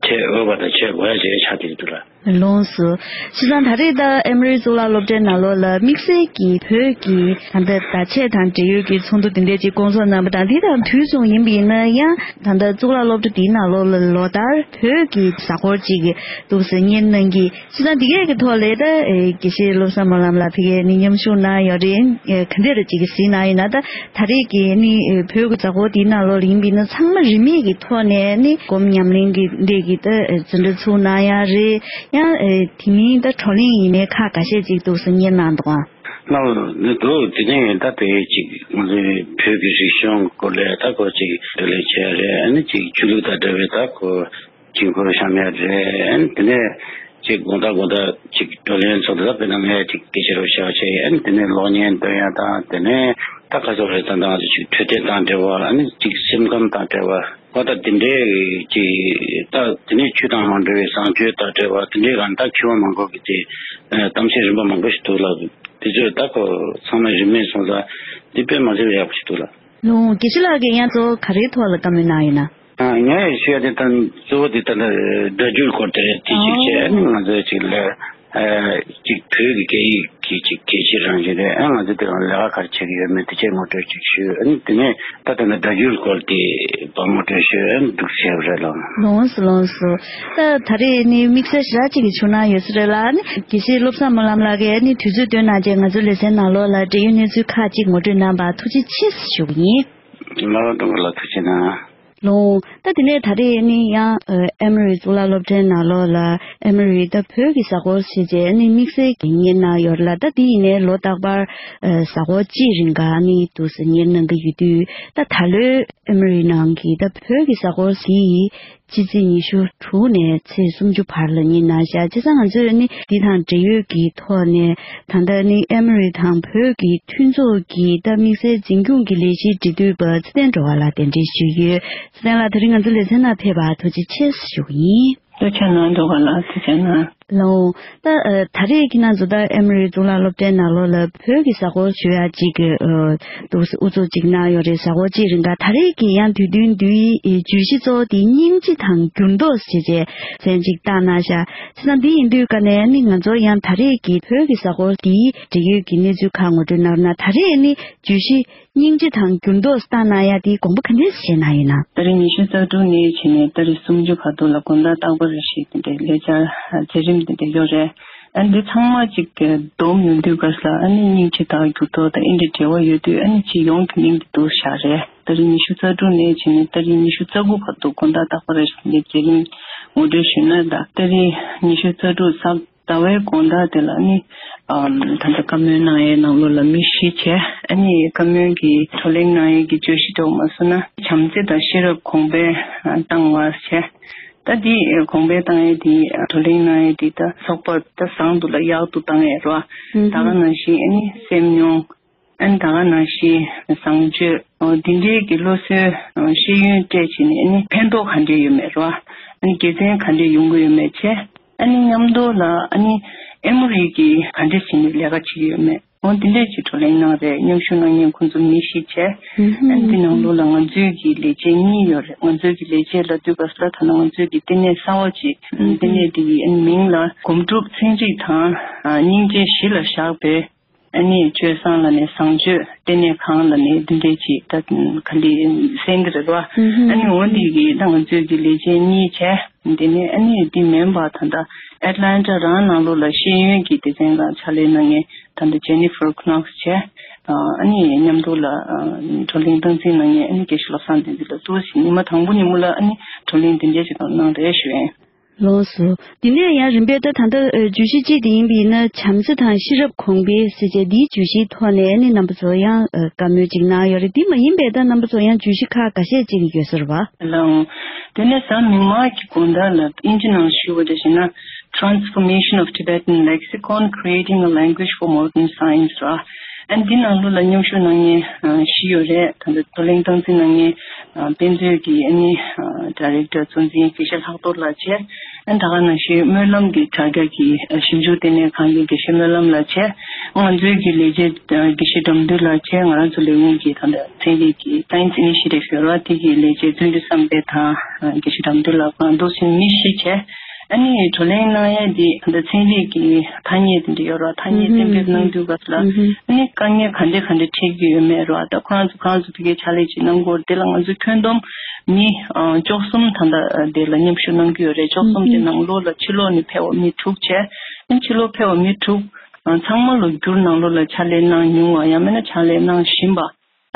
བྱེད་འོས་པ་དང་བྱེད་དགོས་ཡ་ཅིག་ཆགས་བསྡད་ཀྱི་འདུག་ལ། ལོངས་སུ། བྱས་ཙང་ད་རེས་ད་ཨེ་མོ་རི་གཙུག་ལག་སློབ་གྲྭའི་ནང་ལོགས་ལ་དམིགས་བསལ་གྱི་བོད་ཀྱི་ད་ལྟ་བརྡ་ཆད་དང་འབྲེལ་ཡོད་ཀྱི་ཚོགས་འདུ་འདི་འདྲས་ཅིག་བསྐོང་ཚོགས་གནང་བ་དང་། འདི་དང་དུས་མཚུངས་ཡིན་པ་ཡིན་ན་ཡང་ད་ལྟ་གཙུག་ལག་སློབ་གྲྭ་འདིའི་ནང་ལོགས་ལ་ལོ་ལྟར་བོད་ཀྱི་གཟའ་འཁོར་གཅིག་འདུག་ཟེར་གཉེར་གནང་གི། བྱས་ཙང་འདི་གས་ཀྱི་ཐོག་ལ་ད་ཨེ་དགེ་བཤེས་བློ་བཟང་སྨོན་ལམ་ལགས་ཕ་གིར་ནི་མཉམ་ཞུགས་གནང་ཡོད་རེད། ཨེ་ག་འདྲས་རེད་ཅིག་གཟིགས་གནང་ཡོད་ན། ད་ད་རེས་ཀྱི་ནི་ཨེ་བོད་ཀྱི་གཟའ་འཁོར་འདིའི་ནང་ལོགས་ལ་ཡིན་པ་ཡིན་ན་ཚང་མ་རིན་མེད་ཀྱི་ཐོག་ནས་ནི་སྒོམ་ཉམས་ལེན་གྱི་འདྲས་ཀྱི་ད་ཨེ་འཛིན་གྲྭ་ཚུགས་གནང་ཡ་རེད། ཡང་ཨེ་དེ་མིན་ད་བགྲོ་གླེང་ཡིན་ནའི་ཁག་འགའ་ཤས་ཅིག་འདུག་ཟེར་གཉེར་གནང་འདུག་ཨ། ལགས། འདི་འདུག་དེ་ནས་ད་དེ་ཅིག་ང་ཚོའི་བོད་ཀྱི་རིག་གཞུང་སྐོར་ལ་ད་ཁོ་ཅིག་བགྲོ་གླེང་བྱས་རེད། ཨ་ནི་ཅིག་ཆོས་ལུགས་དང་འབྲེལ་བའི་ད་ཁོ་དཀྱིལ་འཁོར་བཤམས་ཡ་རེད། ཨ་ནི་དེ་ནས་ཅིག་དགོང་དག་དགོང་དག་ཅིག་བགྲོ་གླེང་ཚོགས་འདུ་ད་དཔེར་ན་ངས་ཅིག་སྐད་ཆ་རོ་བཤད་བྱས། ཨ་ནི་དེ་ནས་གློག་བརྙན་སྟོན་ཡ་དང་། དེ་ནས་ད་ག་ཚོད་རེད། ད་ད་ང་ཚོ་ཅིག་འཕྲོད་བསྟེན་དང་འབྲེལ་བ། ཨ་ནི་ཅིག་སེམས་ཁམས་དང་འབྲེལ་བ། ཨོ་ད་དེ་འདྲའི་ཅིག་ད་དེ་ནས་ཆོས་དང་མ་འབྲེལ་བའི་བཟང་སྤྱོད་དང་འབྲེལ་བ་དེ་འདྲའི་གང་ད་མཁས་པ་མང་པོ་གི་དེ་གཏམ་བཤད་རིམ་པ་མང་པོ་ཞིག་འདུག་ལ། དེ་ཚོས་ད་ཁོ་ཚང་མས་རིན་མེད་སོང་ཙང་དེ་དཔེ་མ་ཚད་ཡག་པོ་ཞིག་འདུག་ལ། ལོ་དགེ་བཤེས་ལགས་ཀྱིས་ཡང་གཙོ་བོ་ག་རེའི་ཐོག་ལ་བཀའ་མོལ་གནང་ཡོད་ན། ཨ། ངས་ཞུ་ཡ་དེ་ད་གཙོ་བོ་དེ་ད་ལྟ་སྒྲ་སྒྱུར་སྐོར་དེ་རེད། དེ་གཅིག་བྱས། ཨ་ནི་ང་ཚོས་ཅིག་ལས་ཨ་ཅིག་བོད་ཀྱི་སྐད་ཡིག་གི་ཅིག་གལ་ཆེ་རང་བཞིན་རེད། ཨ་ང་ཚོ་དེ་རང་ལས་ཀ་ག་རེ་བྱེད་ཀྱི་ཡོད་མེད་དེ་ཅིག་ངོ་སྤྲོད་ཅིག་ཞུས། ཨ་ནི་དེ་ནས་ད་ལྟ་ནས་སྒྲ་སྒྱུར་སྐོར་དེ་ངོ་སྤྲོད་ཞུས། ཨ་ནི་འདུག་བྱས་པ་རེད་ལགས། ལོངས་སུ་ལོངས་སུ། ད་ད་རེས་ནི་དམིགས་བསལ་ཞེ་དྲག་ཅིག་གི་ཞུ་གནང་ཡོད་ས་རེད་ལ། ཨ་ནི་དགེ་བཤེས་བློ་བཟང་སྨོན་ལམ་ལགས་ཀྱིས་ཨ་ནི་དུས་ཚོད་བཏོན་གནང་བྱས་ང་ཚོའི་ལེ་ཚན་ནང་ལོགས་ལ་འབྲེལ་ཡོད་གནས་ཚུལ་ཁག་ཅིག་ངོ་སྤྲོད་གནང་བར་ཐུགས་རྗེ་ཆེ་ཞུ་གི་ཡིན། ལགས། སྤྲང་པོ་ལགས་ཐུགས་རྗེ་གནང་། ལོ། ད་དེ་ནས་ད་རེས་ནི་ཡང་ཨེ་མོ་རི་གཙུག་ལག་སློབ་གྲྭའི་ནང་ལོགས་ལ་ཨེ་མོ་རི་ད་བོད་ཀྱི་གཟའ་འཁོར་ཞེས་བྱས་ནི་དམིགས་བསལ་གྱི་གཉེར་གནང་ཡོད་རེད་ལ། ད་དེ་ཡིན་ནའི་ལོ་རྟག་པར་ཨེ་གཟའ་འཁོར་གཅིག་རིང་ག་ནི་འདུག་སེ་གཉེར་གནང་གི་ཡོད་དུས། ད་ད་ལོའི་ཨེ་མོ་རི་ནང་གི་ད་བོད་ཀྱི་གཟའ་འཁོར་དེ་ཕྱི་ཚེས་ཉི་ཤུ་དྲུག་ནས་ཚེས་སུམ་ཅུ་བར་ལ་གཉེར་གནང་བཞག་བྱས་ཙང་ང་ཚོས་ནི་འདི་དང་འབྲེལ་ཡོད་ཀྱི་ཐོག་ནས་ད་ལྟ་ནི་ཨེ་མོ་རི་དང་བོད་ཀྱི་མཐུན་ཚོགས་ཀྱི་ད་དམིགས་བསལ་འཛིན་སྐྱོང་གི་ལས་གཞིའི་འབྲེལ་མཐུད་པ་ཚེ་བརྟན་སྒྲོལ་དཀར་ལགས་གདན་འདྲེན་ཞུས་ཡོད། ཚེ་བརྟན་ལགས་དེ་རིང་ང་ཚོ་ལེ་ཚན་ནང་ཕེབས་པར་ཐུགས་རྗེ་ཆེ་ཞུ་གི་ཡིན། ཐུགས་རྗེ་གནང་། སྒྲོལ་དཀར་ལགས་ཐུགས་རྗེ་གནང་། ལགས། ད་ཨ་ད་རེས་ཁྱེད་རང་ཚོ་ད་ཨེ་མོ་རི་གཙུག་ལག་སློབ་གྲྭའི་ནང་ལོགས་ལ་བོད་ཀྱི་གཟའ་འཁོར་ཞུ་ཡག་ཅིག་གི་ཨ་འདུག་སེ་ཨུ་ཚུགས་ཅིག་གནང་ཡོད་རེད། གཟའ་འཁོར་གཅིག་རིང་ག་ད་རེས་ཀྱི་ཡང་དུས་སྟོན་འདིའི་ཨེ་བརྗོད་གཞི་གཙོ་བོ་དེ་སྙིང་རྗེ་དང་འགྱུར་ལྡོག་ཞེས་བྱས་མཚན་གཅིག་བཏགས་གནང་ཤག་བྱས་ཙང་འདི་ཡིན་དུས་ཀ་ནས་ནི་ང་ཚོ་ཡང་ད་རེས་ཀྱི་བོད་ཀྱི་གཟའ་འཁོར་འདིའི་འབྲེལ་ཡོད་ཀྱི་གནས་ཚུལ་ཁག་ངོ་སྤྲོད་གནང་རོགས་གནང་། ད་རེས་ནི་བརྗོད་གཞི་སྙིང་རྗེ་དང་འགྱུར་ལྡོག་བཏང་གནང་ཡ་དེའི་དགོངས་པ་ག་འདྲས་བཞེས་གནང་ཡོད་ན། ཏ་རིག་ཉི་ཤུ་རྩ་དྲུག་ནས་བྱས་ནས་ཏ་རིག་སུམ་ཅུ་བར་དུ་ལ་དགོང་དག་རྟག་པར་རེ་བཞིན་དེ་འདྲའི་ལས་འཆར་མཛད་རིམ་དེ་འདྲ་ཡོད་རེད། ཨ་འདི་ཚང་མ་ཅིག་སྡོམ་ཡོང་དུས་སྐབས་ལ་ཨ་ནི་སྙིང་རྗེ་དང་འགྱུར་ལྡོག་དང་ཨེ་འདྲའི་འབྲེལ་བ་ཡོད་དུས་ཨ་ནི་སྤྱི་ཡོངས་ཀྱི་མིང་དེ་འདུག་བཞག་རེད། ཏ་རིག་ཉི་ཤུ་རྩ་དྲུག་ནས་བྱས་ནས་ཏ་རིག་ཉི་ཤུ་རྩ་དགུ་བར་དུ་དགོང་དག་རྟག་པར་རེ་བཞིན་དེ་མཛད་རིམ་ངོ་སྤྲོད་ཞུས་ན། ད་ཏ་རིག་ཉི་ཤུ་རྩ་དྲུག་གཟའ་ཟླ་བའི་དགོང་དག་དེ་ལ་ནི། ཨམ། ད་ལྟ་བཀའ་མོལ་གནང་ཡའི་ནང་ལོགས་ལ་མི་བཞི་བྱས། ཨ་ནི་བཀའ་མོལ་གྱི་བགྲོ་གླེང་གནང་ཡའི་གི་བརྗོད་གཞི་འདྲ་བོ་མ་སོང་ན་བྱམས་བརྩེ་དང་ཤེས་རབ་གོང་འཕེལ་བཏང་བ་བྱས། ད་འདི་གོང་འཕེལ་བཏང་ཡའི་འདི་བགྲོ་གླེང་གནང་ཡའི་འདི་ད་ཚོགས་པ་ད་བཟང་དུ་ལ་ཡག་ཏུ་བཏང་ཡས་རོ། ད་ག་ནང་བཞིན་ཨ་ནི་སེམས་མྱོང་། ཨ་ནི་ད་ག་ནང་བཞིན་བཟང་སྤྱོད་འོ་འདི་འདྲའི་གི་བློ་གསོའི་ཤེས་ཡོན་སྤྲད་བྱས་ནས་ཨ་ནི་ཕན་ཐོགས་ག་འདྲས་ཡོད་མེད་རོ། ཨ་ནི་དགེ་མཚན་ག་འདྲས་ཡོང་གི་ཡོད་མེད་བྱས། ཨ་ནི་མཉམ་དུ་ལ་ཨ་ནི་ཨེ་མོ་རི་གི་ག་འདྲས་བྱས་ནས་ལས་ཀ་བྱེད་ཀྱི་ཡོད་མེད་འོ་འདི་འདྲས་ཀྱི་བགྲོ་གླེང་གནང་རེད། མཉམ་ཞུགས་གནང་མཁན་ཁོང་ཚོ་མི་བཞི་བྱས། ཨ་ནི་འདི་ནང་ལོགས་ལ་ང་ཚོའི་གི་ལས་བྱེད་གཉིས་ཡོད་རེད། ང་ཚོའི་གི་ལས་བྱེད་ལབ་དུས་སྐབས་སུ་ལ་ད་ནང་ང་ཚོའི་གི་ལྟེ་གནས་གསར་བ་ཅིག་ལྟེ་གནས་འདི་གི་ཨ་ནི་མིང་ལ་སྒོམ་སྒྲུབ་ཚན་རིག་དང་སྙིང་རྗེ་གཞི་ལ་བཞག་པའི། ཨ་ནི་སྤྱོད་བཟང་ལ་ནི་བཟང་སྤྱོད་ལྟེ་གནས་ཁང་ལ་ནི་འདི་འདྲས་ཅིག་ད་ག་འདི་གསན་གི་རེད་བ། ཨ་ནི་འོ་འདི་གི་ད་ང་ཚོའི་གི་ལས་བྱེད་གཉིས་བྱས། འདི་ནས་ཨ་ནི་འདི་མིན་པ་ད་ལྟ་ཨེ་ཊ་ལན་ཊ་རང་ནང་ལོགས་ལ་ཤེས་ཡོན་གྱི་སྡེ་ཚན་ལ་ཕྱག་ལས་གནང་མཁན་ད་ལྟ་ཇེ་ནི་ཕར་ཁུ་ནོག་སི་བྱས། ཨ་ནི་མཉམ་དུ་ལ་བགྲོ་གླེང་སྟངས་འཛིན་གནང་མཁན་ཨ་ནི་དགེ་བཤེས་བློ་བཟང་བསྟན་འཛིན་ལགས་འདུག་ཟེར་ཉི་མ་དང་པོ་ཉིན་མོ་ལ་ཨ་ནི་བགྲོ་གླེང་འདི་འདྲས་ཅིག་གནང་རེད་ཞུ་ཡིན། ལགས་སོ། དེ་ནས་ཡང་རིམ་པས་ད་ད་ལྟ་ཨ་བརྗོད་གཞི་གཅིག་དེ་ཡིན་པ་ཡིན་ན་བྱམས་བརྩེ་དང་ཤེས་རབ་གོང་འཕེལ་ཟེར་བྱས་འདིའི་བརྗོད་གཞིའི་ཐོག་ནས་ནི་རྣམ་པ་ཚོ་ཡང་ཨ་བཀའ་མོལ་ཅིག་གནང་ཡོད་རེད། དེ་མ་ཡིན་པའི་ད་རྣམ་པ་ཚོ་ཡང་བརྗོད་གཞི་ཁག་འགའ་ཤས་ཅིག་ཡོད་ས་རེད་བ། ལགས། དེ་ནས་གཟའ་མིག་དམར་གྱི་དགོང་དག་ལ་དབྱིན་ཇི་ནང་ཞུ་བ་འདྲ་བྱས་ན། Transformation of Tibetan Lexicon, Creating a Language for Modern Science ར། ཨ་འདི་ནང་ལོགས་ལ་མཉམ་ཞུགས་གནང་མཁན་བཞི་ཡོད་རེད། ད་ལྟ་བགྲོ་གླེང་སྟངས་འཛིན་གནང་མཁན་དཔེ་མཛོད་ཀྱི་ཨ་ནི་ཌའི་རེག་ཊར་གཙོ་འཛིན་དགེ་བཤེས་ལྷག་རྡོར་ལགས་བྱས། ཨ་ད་ག་ནང་བཞིན་སྨོན་ལམ་གྱི་དྲ་རྒྱ་གི་ཞིབ་འཇུག་ལྟེ་གནས་ཁང་གི་དགེ་བཤེས་སྨོན་ལམ་ལགས་བྱས། ང་ཚོའི་གི་ལས་བྱེད་དགེ་བཤེས་དགྲ་འདུལ་ལགས་བྱས། ང་རང་ཚོ་ལས་ཁུངས་ཀྱི་ད་ལྟ་ཚན་རིག་གི་Science Initiative ཡོད་ར། དེ་གི་ལས་བྱེད་བརྩོན་འགྲུས་བསམ་འཕེལ་དང་དགེ་བཤེས་དགྲ་འདུལ་ལགས་ཁོང་འདུག་སེ་མི་བཞི་བྱས། ཨ་ནི་བགྲོ་གླེང་གནང་ཡས་འདི་ད་ལྟ་ཚན་རིག་གི་ཐ་སྙད་དེ་འདྲ་ཡོད་ར། ཐ་སྙད་གཏན་འབེབས་གནང་དུས་སྐབས་ལ་ཨ་ནི་དཀའ་ངལ་ག་འདྲ་ག་འདྲ་འཕྲད་ཀྱི་ཡོད་མེད་ར། ད་ཁོ་རང་ཚོ་ཁོ་རང་ཚོ་ཕ་གིའི་ཕྱག་ལས་ཅིག་གནང་གི་ཡོད་རེད། དེ་ལ་ང་ཚོ་ཁྱོན་བསྡོམས་མི་ཨ་བཅུ་གསུམ་ད་ལྟ་དེ་ལ་མཉམ་ཞུགས་གནང་གི་ཡོད་རེད། བཅུ་གསུམ་དེ་ནང་ལོགས་ལ་ཕྱི་ལོགས་ནས་ཕེབས་པ་མི་དྲུག་བྱས། ཨ་ཕྱི་ལོགས་ཕེབས་པ་མི་དྲུག་ཨ་ཚང་མ་ལོ་རྒྱུས་ནང་ལོགས་ལ་ཕྱག་ལས་གནང་མྱོང་བ་ཡང་མིན་ན་ཕྱག་ལས་གནང་བཞིན་པ།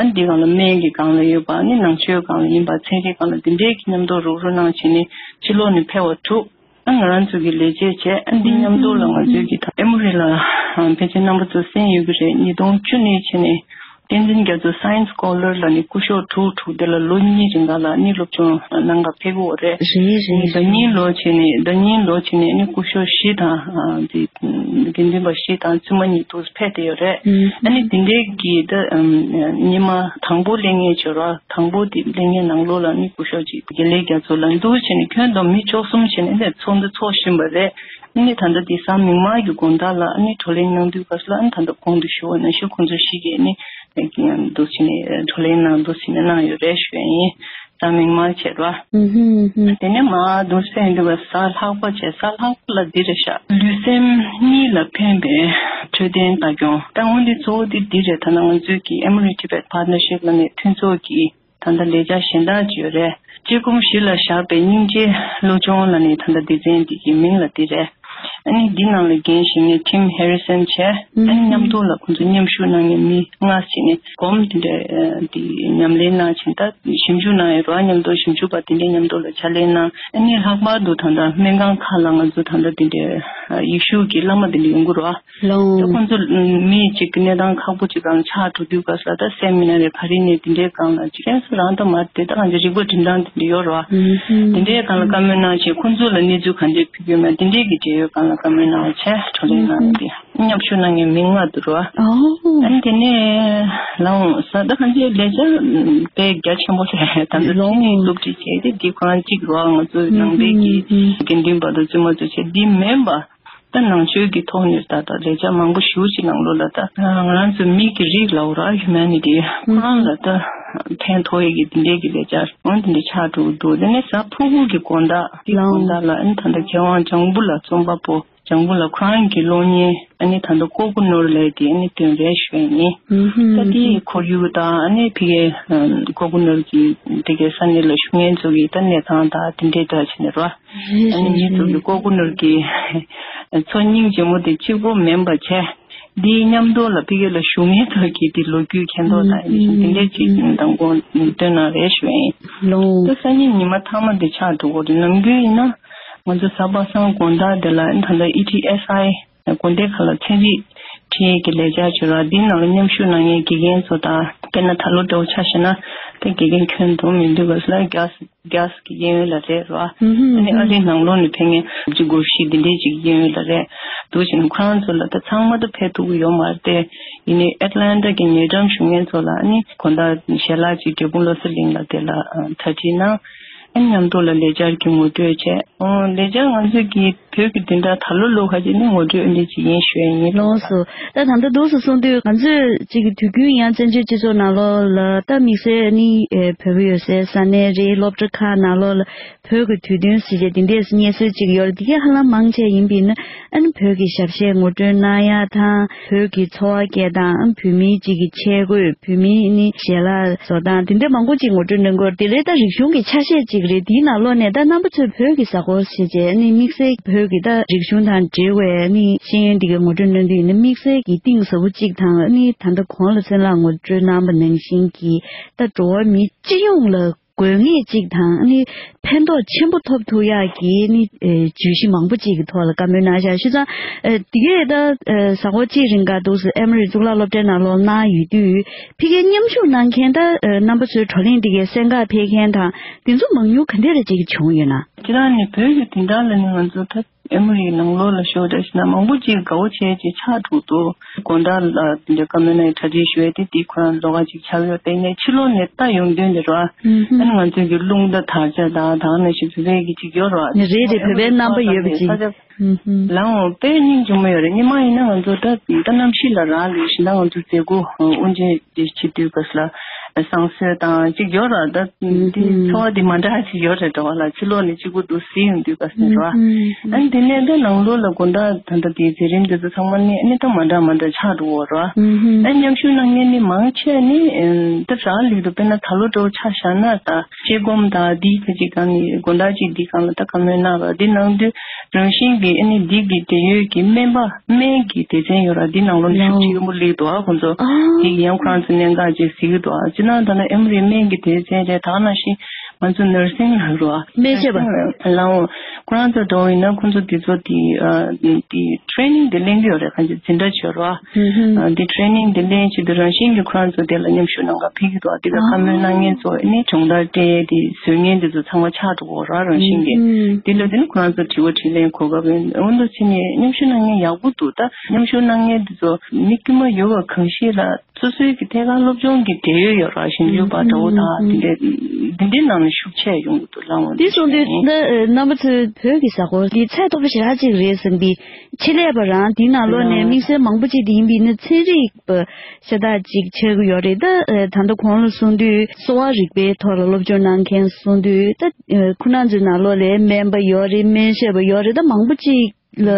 ཨ་འདི་སྒང་ལ་སྨན་གྱི་སྒང་ལ་ཡོད་པ། ཨ་ནི་ནང་ཆོས་སྒང་ལ་ཡིན་པ། ཚན་རིག་སྒང་ལ་འདི་འདྲའི་གི་མཉམ་དུ་རུག་རུག་གནང་བྱས་ནས་ཕྱི་ལོགས་ནས་ཕེབས་པ་དྲུག་ཨ་ང་རང་ཚོ་གི་ལས་བྱེད་བྱས། ཨ་འདི་མཉམ་དུ་ལ་ང་ཚོའི་གི་ད་ཨེ་མོ་རི་ལ་ཕལ་ཆེར་རྣམ་པ་ཚོ་གསན་ཡོད་ཀྱི་རེད། ཉིས་སྟོང་བཅུ་ནས་བྱས་ནས་བསྟན་འཛིན་རྒྱ་མཚོ་Science Scholar ལ་ནི་སྐུ་ཞབས་དྲུག་དྲུག་དེ་ལ་ལོ་གཉིས་རིང་ག་ལ་ནི་སློབ་སྦྱོང་གནང་ག་ཕེབས་ཀྱི་ཡོད་རེད། རེད་རེད། ཟླ་ཉིན་ལོ་བྱས་ནས་ཟླ་ཉིན་ལོ་བྱས་ནས་ནི་སྐུ་ཞབས་བཞི་དང་དེ་དགེ་འདུན་པ་བཞི་དང་བཙུན་མ་གཉིས་འདུག་ཕེབས་བསྡད་ཡོད་རེད། ཨ་ནི་དེ་འདྲའི་གི་ད་ཉི་མ་དང་པོ་སླེབས་མཁན་བྱོས་ར། དང་པོ་དེ་སླེབས་མཁན་ནང་ལོགས་ལ་ནི་སྐུ་ཞབས་ཅིག་དགེ་ལེགས་རྒྱ་མཚོ་ལ་འདུག་བྱས་ནས་ཁྱོན་བསྡོམས་མི་བཅུ་གསུམ་བྱས་ནས་ནས་ཚོགས་འདུ་ཚོགས་བཞིན་པ་རེད། ཨ་ནི་ད་ལྟ་དེ་གཟའ་མིག་དམར་གྱི་དགོང་དག་ལ་ཨ་ནི་བགྲོ་གླེང་གནང་དུས་སྐབས་ལ་ཨ་ནི་ད་ལྟ་གོང་དུ་ཞུ་བ་ནང་བཞིན་ཁོང་ཚོ་བཞི་གིས་ནི་འདུག་བྱས་ནས་བགྲོ་གླེང་གནང་འདུག་བྱས་ནས་གནང་ཡོད་རེད་ཞུ་ཡ་ཡིན། གཟའ་མིག་དམར་བྱས་ར། དེ་ནས་མར་འདུག་སེ་འདུག་ག་གཟའ་ལྷག་པ་བྱས། གཟའ་ལྷག་པ་ལ་འདི་རེད་ཤག་ལུས་སེམས་གཉིས་ལ་ཕན་པའི་འཕྲོད་བསྟེན་ལྟ་སྐྱོང་། ད་འོན་ཏེ་གཙོ་བོ་འདི་འདི་རེད། ད་ནང་ང་ཚོའི་གི་Emory Tibet Partnership ལ་ནས་མཐུན་ཚོགས་ཀྱི་ད་ལྟ་ལས་འཆར་གཞན་དག་ཅིག་ཡོད་རེད། དཔྱད་སྒོམ་གཞི་ལ་བཞག་པའི་སྙིང་རྗེའི་བློ་སྦྱོང་ལ་ནི་ད་ལྟ་སྡེ་ཚན་འདི་གི་མིང་ལ་འདི་རེད། ཨ་ནི་འདི་ནང་ལ་འགན་བཞེས་མཁན་Tim Harrison བྱས། ཨ་ནི་མཉམ་དུ་ལ་ཁོང་ཚོ་མཉམ་ཞུགས་གནང་མཁན་མི་ལྔ་བྱས་ནས་སྒོམ་དེ་འདྲ་འདི་ཉམས་ལེན་གནང་བྱས། ད་ཞིབ་འཇུག་གནང་ཡོད་ར། མཉམ་དུ་ཞིབ་འཇུག་པ་དེ་འདྲའི་མཉམ་དུ་ལ་ཕྱག་ལས་གནང་། ཨ་ནི་ལྷག་པར་དུ་ད་ལྟ་སྨན་ཁང་ཁག་ལ་ང་ཚོ་ད་ལྟ་དེ་འདྲའི་ཡེ་ཤུ་གི་བླ་མ་དེ་འདྲ་ཡོང་གི་ར། ལོང་། ད་ཁོང་ཚོ་མི་གཅིག་གི་གནས་སྟངས་ཁག་པོ་གཅིག་སྒང་ལ་ཆགས་འགྲོ་དུས་སྐབས་ལ་ད་སེ་མི་ན་རི་ཕ་རི་ནས་དེ་འདྲའི་སྒང་ལ་གཅིག་ཁྱེད་ཚོ་རང་ད་མ་དེ་ད་གང་ཅི་རིག་པ་འགྲིམ་སྟངས་དེ་འདྲ་ཡོད་རེད་བ། དེ་འདྲའི་སྒང་ལ་བཀའ་མོལ་གནང་བྱས། ཁོང་ཚོ་ལ་གནས་ཚུལ་ག་འདྲས་ཕུལ་གྱི་ཡོད་མེད་དེ་འདྲའི་གི་འབྲེལ་ཡོད་སྒང་ལ་བཀའ་མོལ་གནང་བྱས་བགྲོ་གླེང་གནང་ཡོད་དེ། མཉམ་ཞུགས་གནང་མཁན་མི་ལྔ་འདུག་རེད་བ། ཨོ། ཨ་ནི་དེ་ནས་ལའོ་ས་ད་གང་ཅི་ལས་འཆར་དཔེ་རྒྱ་ཆེན་པོ་རེད། ད་ལྟ་ལོང་ཚན་རིག་སློབ་ཁྲིད་བྱས་ཏེ་འདི་ཁོ་རང་གཅིག་རེད་བ། ང་ཚོ་ནང་པའི་གི་དགེ་འདུན་པ་དང་བཙུན་མ་ཚོ་བྱས་འདི་མིན་པ། ད་ནང་ཆོས་ཀྱི་ཐོག་ནས་ད་ལྟ་ལས་འཆར་མང་པོ་ཞེ་ཅིག་ནང་ལོགས་ལ་ད་ང་རང་ཚོ་མི་གི་རིགས་ལ་འོ་ར་Humanity ཁོ་རང་ལ་ད་ཕན་ཐོགས་ཡས་ཀྱི་དེ་འདྲས་ཀྱི་ལས་འཆར་འོ་དེ་འདྲས་ཆགས་འགྲོ་གི་འདུག་དེ་ནས་གཟའ་ཕུར་བུ་གི་དགོང་དག་དེ་དགོང་དག་ལ་ཨ་ནི་ད་ལྟ་མཁས་དབང་ལྗང་བུ་ལགས་རྩོམ་པ་པོ་ལྗང་བུ་ལགས་ཁོ་རང་གི་གློག་བརྙན་ཨ་ནི་ད་ལྟ་ཀོ་ཀོ་ནོར་ལས་དེ་ཨ་ནི་སྟོན་རེ་ཞུ་ཡས་ཡིན། ད་དེའི་ཁོར་ཡུག་དང་ཨ་ནི་ཕ་གིའི་ཀོ་ཀོ་ནོར་གྱི་དེ་གའི་ས་གནས་ལ་བཞུགས་མཁན་ཚོ་གི་ད་གནས་སྟངས་དང་དེ་འདྲས་འདྲ་བྱས་ནས་རོ། ཨ་ནི་མི་ཚོ་གི་ཀོ་ཀོ་ནོར་གྱི་ཚོ་སྙིང་རྗེ་མོ་དེ་གཅིག་པོ་མིན་པ་བྱས། འདིའི་མཉམ་དུ་ལ་ཕ་གི་ལ་བཞུགས་མཁན་ཚོ་གི་དེ་ལོ་རྒྱུས་མཁྱེན་རྟོགས་དང་ཨ་ནི་དེ་འདྲས་ཅིག་མདང་དགོང་སྟོན་གནང་རེ་ཞུ་ཡིན། ལོང་། ད་སང་ཉིན་ཉི་མ་མཐའ་མ་དེ་ཆགས་འགྲོ་གི་རེད། ནམ་རྒྱུན་ཡིན་ན་ང་ཚོ་གཟའ་པ་སངས་དགོང་དག་དེ་ལ་ཨ་ནི་ད་ལྟ་ཨི་ཊི་ཨེས་ཨའི་དགོན་སྡེ་ཁག་ལ་ཚན་རིག་ཁྲིད་ཀྱི་ལས་འཆར་བྱུང་ར། འདིའི་ནང་ལ་མཉམ་ཞུགས་གནང་མཁན་དགེ་རྒན་ཚོ་དང་དཔེར་ན་ད་ལོ་འདྲ་བོ་ཆ་བཞག་ན་ད་དགེ་རྒན་ཁྱོན་བསྡོམས་ཡིན་དུས་སྐབས་སུ་ལ་རྒྱ་རྒྱ་གི་གཡས་གཡོན་ལ་རེད་རོ། ཨ་ནི་ཨ་རིའི་ནང་ལོགས་ནས་ཕེབས་མཁན་ལྔ་བཅུ་གོ་བཞི་འདི་འདྲས་ཅིག་གཡས་གཡོན་ལ་རེད། འདུག་བྱས་ན་ཁོ་རང་ཚོ་ལ་ད་ཚང་མ་ད་ཕེབས་ཐུབ་ཀྱི་ཡོད་མ་རེད་དེ། ཡིན་ནའི་ཨེཊ་ལན་ཊ་གི་ཉེ་འགྲམ་བཞུགས་མཁན་ཚོ་ལ་ཨ་ནི་དགོང་དག་ཞལ་ལག་ཅིག་འབྲས་སྤུངས་བློ་གསལ་གླིང་ལ་དེ་ལ་གྲ་སྒྲིག་གནང་། ཨ་ནི་མཉམ་དུ་ལ་ལས་འཆར་གྱི་ངོ་སྤྲོད་བྱས། ཨོ་ལས་འཆར་ང་ཚོ་གི་བོད་ཀྱི་བདུན་ཕྲག་ད་ལོ་ལོ་ཁ་ཅིག་ནི་ངོ་སྤྲོད་འདི་ཅིག་ཡིན་ཞུ་ཡ་ཡིན། ལགས་སོ། ད་ད་ལྟ་འདུག་སེ་གསུངས་དུས་ང་ཚོས་ཅིག་དུས་རྒྱུན་ཡང་བཙན་བྱོལ་སྤྱི་ཚོགས་ནང་ལོགས་ལ་ད་དམིགས་བསལ་ནི་ཨེ་བོད་པ་ཡོད་སའི་ས་གནས་རེད། སློབ་གྲྭ་ཁག་ནང་ལོགས་ལ་བོད་ཀྱི་དུས་སྟོན་ཟེར་བྱས་དེ་འདྲས་སྙན་སེང་ཅིག་ཡོད་རེད། དེ་གས་ཧ་ལམ་མང་ཆེ་ཡིན་པས་ན་ཨ་ནི་བོད་ཀྱི་ཞབས་གཞས་ངོ་སྤྲོད་གནང་ཡ་དང་བོད་ཀྱི་འཚོ་བ་སྐྱེལ་སྟངས། ཨ་ནི་བོད་མིའི་ཅིག་གི་ཆས་གོས། བོད་མིའི་ནི་ཞལ་ལག་བཟོ་སྟངས་དེ་འདྲ་མང་པོ་ཅིག་ངོ་སྤྲོད་གནང་གི་ཡོད་རེད། དེ་ལས་ད་རིག་གཞུང་གི་ཆ་ཤས་ཅིག་རེད། དེའི་ནང་ལོགས་ནས་ད་རྣམ་པ་ཚོས་བོད་ཀྱི་གཟའ་འཁོར་ཟེར་བྱས་ནི་དམིགས་བསལ་བོད་ཀྱི་ད་རིག་གཞུང་དང་འབྲེལ་བའི་ནི་ཤེས་ཡོན་དེ་གའི་ངོ་སྤྲོད་གནང་དུས་ནི་དམིགས་བསལ་གྱི་གཏིང་ཟབ་པོ་གཅིག་དང་། ནི་ད་ལྟ་གོང་ལ་སོན་ལགས་ངོ་སྤྲོད་གནང་པ་ནང་བཞིན་གྱི་ད་འགྲོ་བ་མི་སྤྱི་ཡོངས་ལ་དགོས་ངེས་གཅིག་དང་། ནི་ཕན་ཐོགས་ཆེན་པོ་ཐོབ་ཐུབ་ཡག་གི་ནི་ཨེ་བརྗོད་གཞི་མང་པོ་གཅིག་གི་ཐོག་ལ་བཀའ་མོལ་གནང་བཞག་བྱས་ཙང་། ཨེ་དེ་གས་ད་ཨེ་གཟའ་འཁོར་གཅིག་རིང་ག་འདུག་སེ་ཨེ་མོ་རི་གཙུག་ལག་སློབ་གྲྭའི་ནང་ལོགས་གནང་ཡོད་དུས། ཕ་གིར་མཉམ་ཞུགས་གནང་མཁན་ད་ཨེ་རྣམ་པ་ཚོའི་བགྲོ་གླེང་དེ་གའི་གསན་གར་ཕེབས་མཁན་དང་དེ་ཚོ་མང་ཉུང་ག་འདྲ་རེ་ཅིག་བྱུང་ཡོད་ན། ཁྱེད་རང་ནི་བོད་ཀྱི་དེ་འདྲ་ལ་ནི་ང་ཚོ་ད་ ཨེ་མོ་རི་ནང་ལོགས་ལ་ཤོག་འདྲ་ཞིག་ན་མང་པོ་ཅིག་དགའ་བོ་བྱས་ཅིག་ཆགས་འགྲོ་འདུག་དགོང་དག་ལ་དེ་འདྲ་བཀའ་མོལ་གནང་གྲ་སྒྲིག་ཞུ་ཡས་དེ་དེ་ཁོ་རང་ལོགས་ཀ་ཅིག་ཆགས་ཡོད་དེ་ནས་ཕྱི་ལོགས་ནས་ལྟ་ཡོང་དུས་འདི་ར། ཨ་ནི་ང་ཚོའི་གི་རླུང་རྟ་དར་ཆ་དང་དང་ནས་ཞིག་བོད་པའི་གི་ཅིག་ཡོད་ར། ནི་རེད་རེད། བོད་པའི་རྣམ་པ་ཡོད་པ་ཅིག་ལའང་དཔེ་སྙིང་རྗེ་མོ་ཡོད་རེད། སྔོན་མ་ཡིན་ན་ང་ཚོ་ད་ད་གནམ་གཤིས་ལ་རག་ལས་ཤིང་ད་ང་ཚོ་མཛད་སྒོ་དབུ་འབྱེད་དེ་བྱེད་དུས་སྐབས་ལ་བསང་གསོལ་དང་གཅིག་ཡོད་ར། ད་འདི་ཚོར་བ་འདི་མ་འདྲ་ཅིག་ཡོད་རེད་འགྲོ་བ་ལ་ཕྱི་ལོགས་ནས་གཅིག་པུ་འདུག་ཟིན་ཡོང་དུས་སྐབས་ཟིན་ར། ཨ་ནི་དེ་ནས་ད་ནང་ལོགས་ལ་དགོང་དག་ད་ལྟ་དེ་མཛད་རིམ་དེ་ཚོ་ཚང་མ་ནི་ཨ་ནི་ད་མ་འདྲ་མ་འདྲ་ཆགས་འགྲོ་བ་ར། ཨ་ནི་མཉམ་ཞུགས་གནང་མཁན་ནི་མང་ཆེ་ནི་ད་རག་ལས་དུ་དཔེར་ན་ད་ལོ་འགྲོ་ཆ་བཞག་ན་ད། ཤེལ་སྒོམ་དང་འདིའི་ཁ་ཅིག་གང་ནི་དགོང་དག་ཅིག་འདི་གང་ལ་ད་བཀའ་མོལ་གནང་ར། འདི་གནང་དུས་རང་བཞིན་གྱི་ཨ་ནི་འདི་གི་འབྲེལ་ཡོད་ཀྱི་སྨན་པ་སྨན་གྱི་སྡེ་ཚན་ཡོད་ར། འདི་ནང་ལོགས་ནས་ཤུགས་ཆེ་ཡོང་པོ་སླེབས་འདུག་ཨ་ཁོང་ཚོ་འདི་ཡང་ཁོ་རང་ཚོ་གནད་འགག་ཅིག་གཟིགས་འདུག་ཨ་ཅི་ན་ད་ནི་ཨེ་མོ་རི་སྨན་གྱི་སྡེ་ཚན་རེད། ད་ག་ནང་བཞིན་ང་ཚོ་ནར་སིང་ལ་རོ་ཨ་སྨན་ཞབས་པ་ལའང་ཁོ་རང་ཚོ་འགྲོ་ཡིན་ན་ཁོང་ཚོ་འདི་ཚོ་འདི་འདི་ཊེ་རེ་ནིང་འདི་ལེན་གི་ཡོད་རེད། གང་ཅི་འཛིན་གྲྭ་བྱོས་རོ་ཨ། འདི་ཊེ་རེ་ནིང་འདི་ལེན་བྱེད་དུས་རང་བཞིན་གྱིས་ཁོ་རང་ཚོ་དེ་ལ་མཉམ་ཞུགས་གནང་ག་ཕེབས་ཀྱི་འདུག་དེ་ག་བཀའ་མོལ་གནང་མཁན་ཚོ་ནི་སྦྱོང་བརྡར་སྤྲད་དེ་བཟོ་མཁན་དེ་ཚོ་ཚང་མ་ཆགས་འགྲོ་གི་ར། རང་བཞིན་གྱིས་དེ་ལ་དེ་ནི་ཁོ་རང་ཚོ་དྲི་བ་དྲིས་ལན་གོ་སྐབས་ཡིན། འོན་ཏེ་ཕྱི་ནས་མཉམ་ཞུགས་གནང་མཁན་ཡག་པོ་འདུག་ད་མཉམ་ཞུགས་གནང་མཁན་དེ་ཚོ་མི་དཀྱུས་མ་ཡོད་པ་གང་ཞིག་ལ་སོ་སོའི་གི་ཐད་ཀར་སློབ་སྦྱོང་གི་འབྲེལ་ཡོད་ཡོད་ར་ཞིང་ཡོད་པ་འདྲ་བོ་དང་དེ་འདྲ་འདི་འདྲའི་ནང་ནས་ཤུགས་ཆེ་ཡོང་གི་འདུག་ལ་འོང་དེ་སོང་དུས་ད་རྣམ་པ་ཚོའི་བོད་ཀྱི་གཟའ་འཁོར་འདི་ཚད་མཐོ་པོ་ཞེ་དྲག་ཅིག་རེད་བསམ་པའི། ཆེད་ལས་པ་རང་དེའི་ནང་ལོགས་ནས་དམིགས་བསལ་མང་པོ་ཅིག་དེ་ཡིན་པས་ན་ཚན་རིག་པ་ཤ་སྟག་ཅིག་ཆགས་ཀྱི་ཡོད་རེད། ད་ད་ལྟ་གོང་ལ་གསུངས་དུས་གསོ་བ་རིག་པའི་ཐོག་ལ་སློབ་སྦྱོང་གནང་མཁན་གསུངས་དུས་ད་ཁོ་རང་ཚོའི་ནང་ལོགས་ལ་སྨན་པ་ཡོད་རེད། སྨན་ཞབས་པ་ཡོད་རེད། ད་མང་པོ་ཅིག་ལ་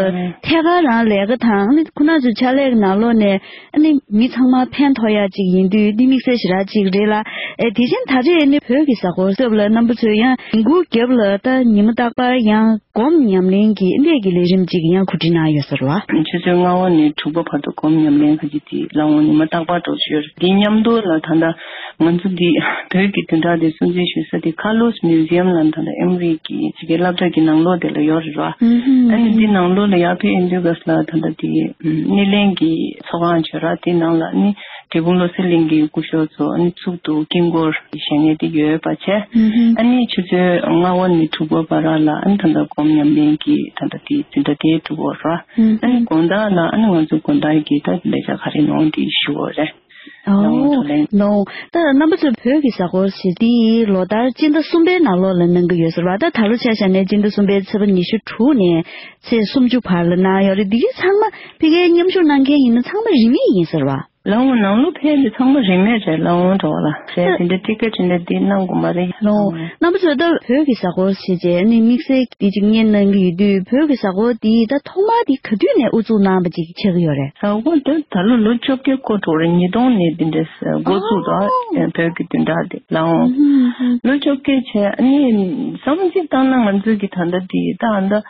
ཐད་ཀར་རང་ལས་ཀ་དང་ཁོ་རང་ཚོའི་ཕྱག་ལས་ཀྱི་ནང་ལོགས་ནས་ཨ་ནི་མི་ཚང་མ་ཕན་ཐོགས་ཡག་ཅིག་ཡིན་དུས་འདི་དམིགས་བསལ་ཞེ་དྲག་ཅིག་རེད་ལ། ཨེ་དེ་བཞིན་ད་རེས་ཨ་ནི་བོད་ཀྱི་གཟའ་འཁོར་སྐབས་ལ་རྣམ་པ་ཚོས་ཡང་ཉིན་གུང་རྒྱབ་ལ་ད་ཉི་མ་རྟག་པར་ཡང་སྒོམ་ཉམས་ལེན་གྱི་འདས་ཀྱི་ལས་རིམ་ཅིག་ཡང་གོ་སྒྲིག་གནང་ཡོད་ཟེར་བ། ཆུ་ཚོད་ལྔ་པ་ནས་དྲུག་པ་བར་དུ་སྒོམ་ཉམས་ལེན་ཁ་ཅིག་དེ་ལ་འོང་ཉི་མ་རྟག་པར་འགྲོ་བཞིན་ཡོད་རེད། འདི་མཉམ་དུ་ལ་ད་ལྟ་ང་ཚོ་འདི་བོད་ཀྱི་བདུན་ཕྲག་འདི་སྲུང་བརྩི་ཞུ་ས་དེ་ཁ་ལོས་མིའུ་ཛི་ཡམ་ལ་ད་ལྟ་ཨེ་མོ་རི་གི་ཕྱི་རྒྱལ་སློབ་གྲྭ་གི་ནང་ལོགས་དེ་ལ་ཡོད་རེད་བ། ཨ་ནི་འདི་ནང་ལོགས་ལ་ཡར་ཕེབས་ཡོང་དུས་སྐབས་ལ་ད་ལྟ་དེ་སྣེ་ལེན་གྱི་ཚོགས་ཁང་བྱོས་ར་དེ་ནང་ལ་ཨ་ནི་འབྲས་སྤུངས་བློ་གསལ་གླིང་གི་སྐུ་ཞབས་ཚོ་ཨ་ནི་ཚུགས་འདུག་དཀྱིལ་འཁོར་བཞེངས་མཁན་དེ་ཡོད་པ་བྱས། ཨ་ནི་ཆུ་ཚོད་ལྔ་པ་ནས་དྲུག་པ་བར་ལ་ཨ་ནི་ད་ལྟ་སྒོམ་ཉམས་ལེན་གྱི་ད་ལྟ་དེ་འཛིན་གྲྭ་དེ་གྲུབ་པ་ར། ཨ་ནི་དགོང་དག་ལ་ཨ་ནི་ང་ཚོ་དགོང་དག་གི་ད་ལས་བྱ་ག་རེ་ནང་དེ་ཞུ་བ་རེད། ཨོ། ལོ། ད་རྣམ་པ་ཚོས་བོད་ཀྱི་གཟའ་འཁོར་ཞེས་དེ་ལོ་ལྟར་སྤྱི་ཟླ་གསུམ་པའི་ནང་ལོགས་ལ་གནང་གི་ཡོད་ཟེར་བ། ད་ད་ལོ་ཆ་བཞག་ནས་སྤྱི་ཟླ་གསུམ་པའི་ཚེས་པ་ཉི་ཤུ་དྲུག་ནས་ཚེས་སུམ་ཅུ་བར་ལ་གནང་ཡོད་རེད། འདི་གའི་ཚང་མ་ཕ་གིའི་མཉམ་ཞུགས་གནང་མཁན་ཡིན་ན་ཚང་མ་རིན་མེད་ཡིན་ཟེར་བ། ལ་འོང་ནང་ལོགས་ཕེབས་འདི་ཚང་མ་རིན་མེད་རེད། ལ་འོང་འགྲོ་བ་ལ་རེད། དེ་འདྲ་ཊི་ཀེ་ཊི་འདྲ་འདི་གནང་དགོས་མ་རེད། ལ་འོང་། རྣམ་པ་ཚོས་ད་བོད་ཀྱི་གཟའ་འཁོར་ཞེས་བྱས་ནི་དམིགས་བསལ་འདི་གཅིག་བརྙན་གནང་གི་ཡོད་དུས་བོད་ཀྱི་གཟའ་འཁོར་འདི་ད་ཐོག་མར་འདི་ག་དུས་ནས་དབུ་འཛུགས་གནང་བ་ཅིག་ཆགས་ཀྱི་ཡོད་རེད། ཟ་འོ་ད་ད་ལོ་ལོ་བཅོ་བརྒྱད་འཁོར་འགྲོ་རེད། ཉིས་སྟོང་ནས་འདི་འདྲས་འགོ་བཙུགས་དང་བོད་ཀྱི་བདུན་ཕྲག་འདི་ལ་འོང་། ལོ་བཅོ་བརྒྱད་བྱས་ཨ་ནི་བསམ་བློ་གཅིག་བཏང་ན་ང་ཚོའི་གི་ད་ལྟ་འདི་ད་ད་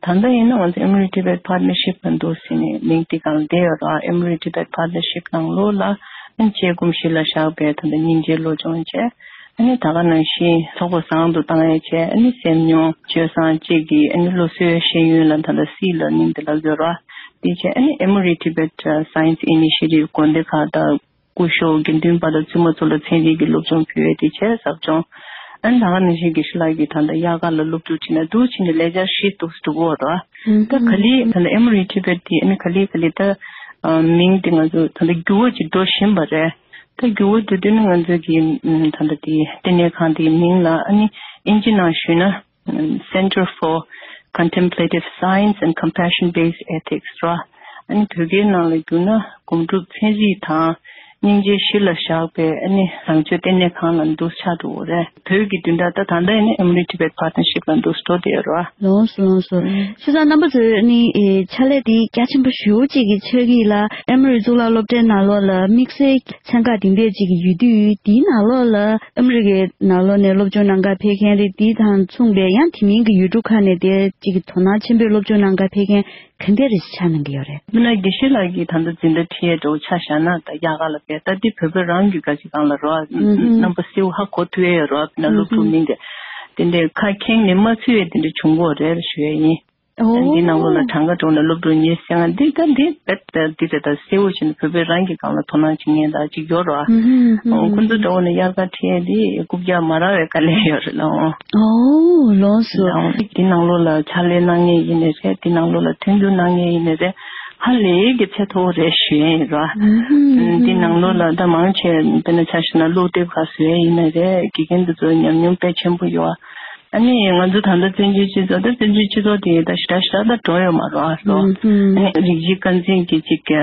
ད་ལྟ་ཡིན་ན་ང་ཚོ་Emory Tibet Partnership ལ་འདུག་ཟེར་ནས་མིང་འདི་གང་བསྡད་ཡོད་ར། Emory Tibet Partnership ནང་ལོགས་ལ་ཨ་ནི་དཔྱད་སྒོམ་གཞི་ལ་བཞག་པའི་ད་ལྟ་སྙིང་རྗེ་བློ་སྦྱོང་བྱས། ཨ་ནི་ད་ག་ནང་བཞིན་ཚོགས་པ་བཟང་དུ་བཏང་ཡས་བྱས། ཨ་ནི་སེམས་མྱོང་སྤྱོད་བཟང་བཅས་ཀྱི་ཨ་ནི་སློབ་གསོའི་ཤེས་ཡོན་ལ་ད་ལྟ་སྲིད་ལ་གནང་འདི་ལ་དགོས་ར། དེ་བྱས་ཨ་ནི་Emory Tibet Science Initiative དགོན་སྡེ་ཁག་དང་སྐུ་ཞབས་དགེ་འདུན་པ་དང་བཙུན་མ་ཚོ་ལ་ཚན་རིག་གི་སློབ་སྦྱོང་ཕུལ་ཡས་དེ་བྱས་ཟབ་སྦྱོང་། ཨ་ནི་ད་ག་ནང་བཞིན་དགེ་བཤེས་ལགས་ཀྱིས་ད་ལྟ་དབྱར་ཁ་ལ་སློབ་ཕྲུག་ཁྲིད་ན་འདུག་ཕྱིན་ནས་ལས་འཆར་ཧྲིལ་ཏོག་ཙམ་འགྲོ་གི་ཡོད་ར། ད་ག་ལེ་ད་ལྟ་Emory Tibet དེ་ཨ་ནི་ག་ལེ་ག་ལེ་ད་མིང་དེ་ང་ཚོ་ད་ལྟ་འགྱུར་བ་ཅིག་འགྲོ་བཞིན་པ་རེད། ད་འགྱུར་བ་འགྲོ་དུས་ནི་ང་ཚོ་གི་ད་ལྟ་དེ་ལྟེ་གནས་ཁང་དེའི་མིང་ལ་ཨ་ནི་ཨིན་ཇི་ནང་ཞུས་ན་Center for Contemplative Science and Compassion Based Ethics ར། ཨ་ནི་བོད་སྐད་ནང་ལ་བསྒྱུར་ན་སྒོམ་སྒྲུབ་ཚན་རིག་དང་སྙིང་རྗེ་གཞི་ལ་བཞག་པའི་ཨ་ནི་བཟང་སྤྱོད་ལྟེ་གནས་ཁང་ལ་འདུག་ཆགས་འགྲོ་བ་རེད། བོད་ཀྱི་བདུན་ཕྲག་ད་ད་ལྟ་ཡིན་ན་Emory Tibet Partnership ལ་འདུག་འགྲོ་བསྡད་ཡོད་རེད་བ། ལགས་སོ་ལགས་སོ། བྱས་ཙང་རྣམ་པ་ཚོས་ཨ་ནི་ཨེ་ཕྱག་ལས་འདི་རྒྱ་ཆེན་པོ་ཞེ་པོ་ཅིག་གི་ཆགས་ཀྱི་ཡིན་ལ། Emory གཙུག་ལག་སློབ་གྲྭའི་ནང་ལོགས་ལ་དམིགས་བསལ་ཚན་ཁག་འདི་འདྲས་ཅིག་ཡོད་དུས་འདིའི་ནང་ལོགས་ལ་ཨ་མི་རི་ཀའི་ནང་ལོགས་ནས་སློབ་སྦྱོང་གནང་གར་ཕེབས་མཁན་རེད། འདི་དང་མཚུངས་པའི་ཡང་དེ་མིན་གྱི་ཡུལ་གྲུ་ཁག་ནས་དེ་ཅིག་དོ་སྣང་ཆེན་པོས་སློབ་སྦྱོང་གནང་གར་ཕེབས་མཁན་ག་འདྲས་རེ་ཆགས་གནང་གི་ཡོད་རེད། མི་སྣ་དགེ་བཤེས་ལགས་ཀྱིས་ད་ལྟ་འཛིན་གྲྭ་ཁྲིད་ཡས་འགྲོ་ཆ་བཞག་ན་ད་དབྱར་ཁ་ལ་བས་ད་འདི་བོད་པ་རང་གི་ག་ཅིག་སྒང་ལ་རོ། ཨུ་ཧུ། རྣམ་པ་སེའུ་ཧ་གོ་ཐུབ་ཡས་ཡོད་རོ། ཨ་ཕི་ན་སློབ་ཕྲུག་མིན་ཏེ། དེ་འདྲའི་ཁ་ཁེངས་ནས་མ་ཚུད་ཡས་དེ་འདྲ་བྱུང་གོ་རེད་ཞུ་ཡས་ཡིན། ཨོ། འདི་ནང་ལོགས་ལ་གྲངས་ཀ་འགྲོ་ནས་སློབ་ཕྲུག་ཉེར་ལྔ་འདི་ད་འདི་བེད་འདི་རེད། ད་གསལ་བོ་བྱས་ནས་བོད་པས་རང་གི་སྒང་ལ་དོ་སྣང་བྱེད་མཁན་ད་ཅིག་ཡོད་རེད་བ། ཨོ། ཁོ་ཚོ་འདྲ་བོ་ནས་དབྱར་ཁ་ཁྲིད་དེ་རྐུབ་བཀྱག་མ་རག་པའི་དཀའ་ལས་ཡོད་རེད་ལགས། ཨོ། ལགས་སོ། འདི་ནང་ལོགས་ལ་ཕྱག་ལས་གནང་མཁན་ཡིན་ནའི་རེད། འདི་ནང་ལོགས་ལ་མཐུན་འགྱུར་གནང་མཁན་ཡིན་ནའི་རེད། ཧ་ལས་ཀྱི་ཚད་མཐོ་བོ་རེད་ཞུ་ཡས་ཡིན་ར། ཨུམ། འདི་ནང་ལོགས་ལ་ད་མང་ཆེ་དཔེར་ན་ཆ་བཞག་ན་སློབ་དེབ་ཁག་བཟོ་ཡས་ཡིན་ནའི་རེད། དགེ་རྒན་འདི་ཚོ་ཉམས་མྱོང་དཔེ་ཆེན་པོ་ཡོད། ཨ་ནི་ང་ཚོ་ད་ལྟ་བཙན་བྱོལ་སྤྱི་ཚོགས་ད་བཙན་བྱོལ་སྤྱི་ཚོགས་དེ་ད་ཞེ་དྲག་ཞེ་དྲག་ད་འགྲོ་ཡོད་མ་རེད་བ་ལོ། ཨུམ། ཨ་ནི་རིགས་གཅིག་རྐང་འཛིན་གྱི་ཅིག་དེ་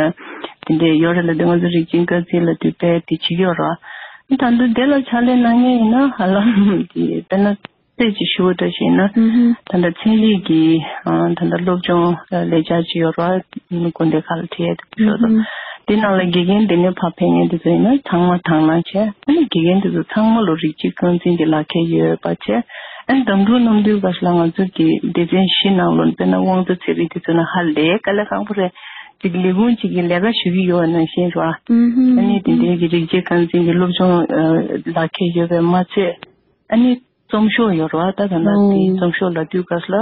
འདྲས་ཡོད་རེད་ལ། དེ་ང་ཚོ་རིགས་གཅིག་རྐང་འཛིན་ལབ་དུས་དཔེ་དེ་བྱེད་ཀྱི་ཡོད་རེད་བ། ད་ལྟ་དེ་ལ་ཕྱག་ལས་གནང་མཁན་ཡིན་ན་ཧ་ལམ་དེ་དཔེར་ན། དཔེ་ཅིག་ཞུ་བ་འདྲ་ཞིག་ན། ཨུ་ཧུ། ད་ལྟ་ཚན་རིག་གི་ཨ་ད་ལྟ་སློབ་སྦྱོང་ལས་འཆར་ཅིག་ཡོད་རེད་བ། དགོན་སྡེ་ཁག་ལ་ཁྲིད་ཡས་དེ་ཞོར་དུ། ཨུ་ཧུ། དེ་ནང་ལ་དགེ་རྒན་དེ་ནས་ཕར་ཕེབས་མཁན་དེ་ཚོ་ཡིན་ན་ཚང་མ་དང་བླངས་བྱས། ཨ་ནི་དགེ་རྒན་དེ་ཚོ་ཚང་མ་ལོ་རིགས་གཅིག་རྐང་འཛིན་གྱི་ལག་ཁྱེར་ཡོད་པ་བྱས། ཨ་ནི་གདམ་དྲུག་གནམ་བདུན་སྐབས་ལ་ང་ཚོ་གི་སྡེ་ཚན་བཞི་ནང་ལོགས་དཔེར་ན་དབང་རྩ་ཚན་རིག་དེ་ཚོ་ན་ཧ་ལས་དཀའ་ལས་ཁག་པོ་རེད། ཅིག་ལས་ཁུངས་ཅིག་གི་ལས་ཀ་ཞུ་གི་ཡོད་པ་ནང་བཞིན་རེད་བ། ཨུ་ཧུ། ཨ་ནི་དེ་འདྲའི་གི་རིགས་གཅིག་རྐང་འཛིན་གྱི་སློབ་སྦྱོང་ལག་ཁྱེར་ཡོད་པས་མ་ཚད། ཨ་ནི། རྩོམ་ཤོག་ཡོད་རེད་བ། ད་ད་ལྟ་ཨོ། དེའི་རྩོམ་ཤོག་ལབ་དུས་སྐབས་ལ་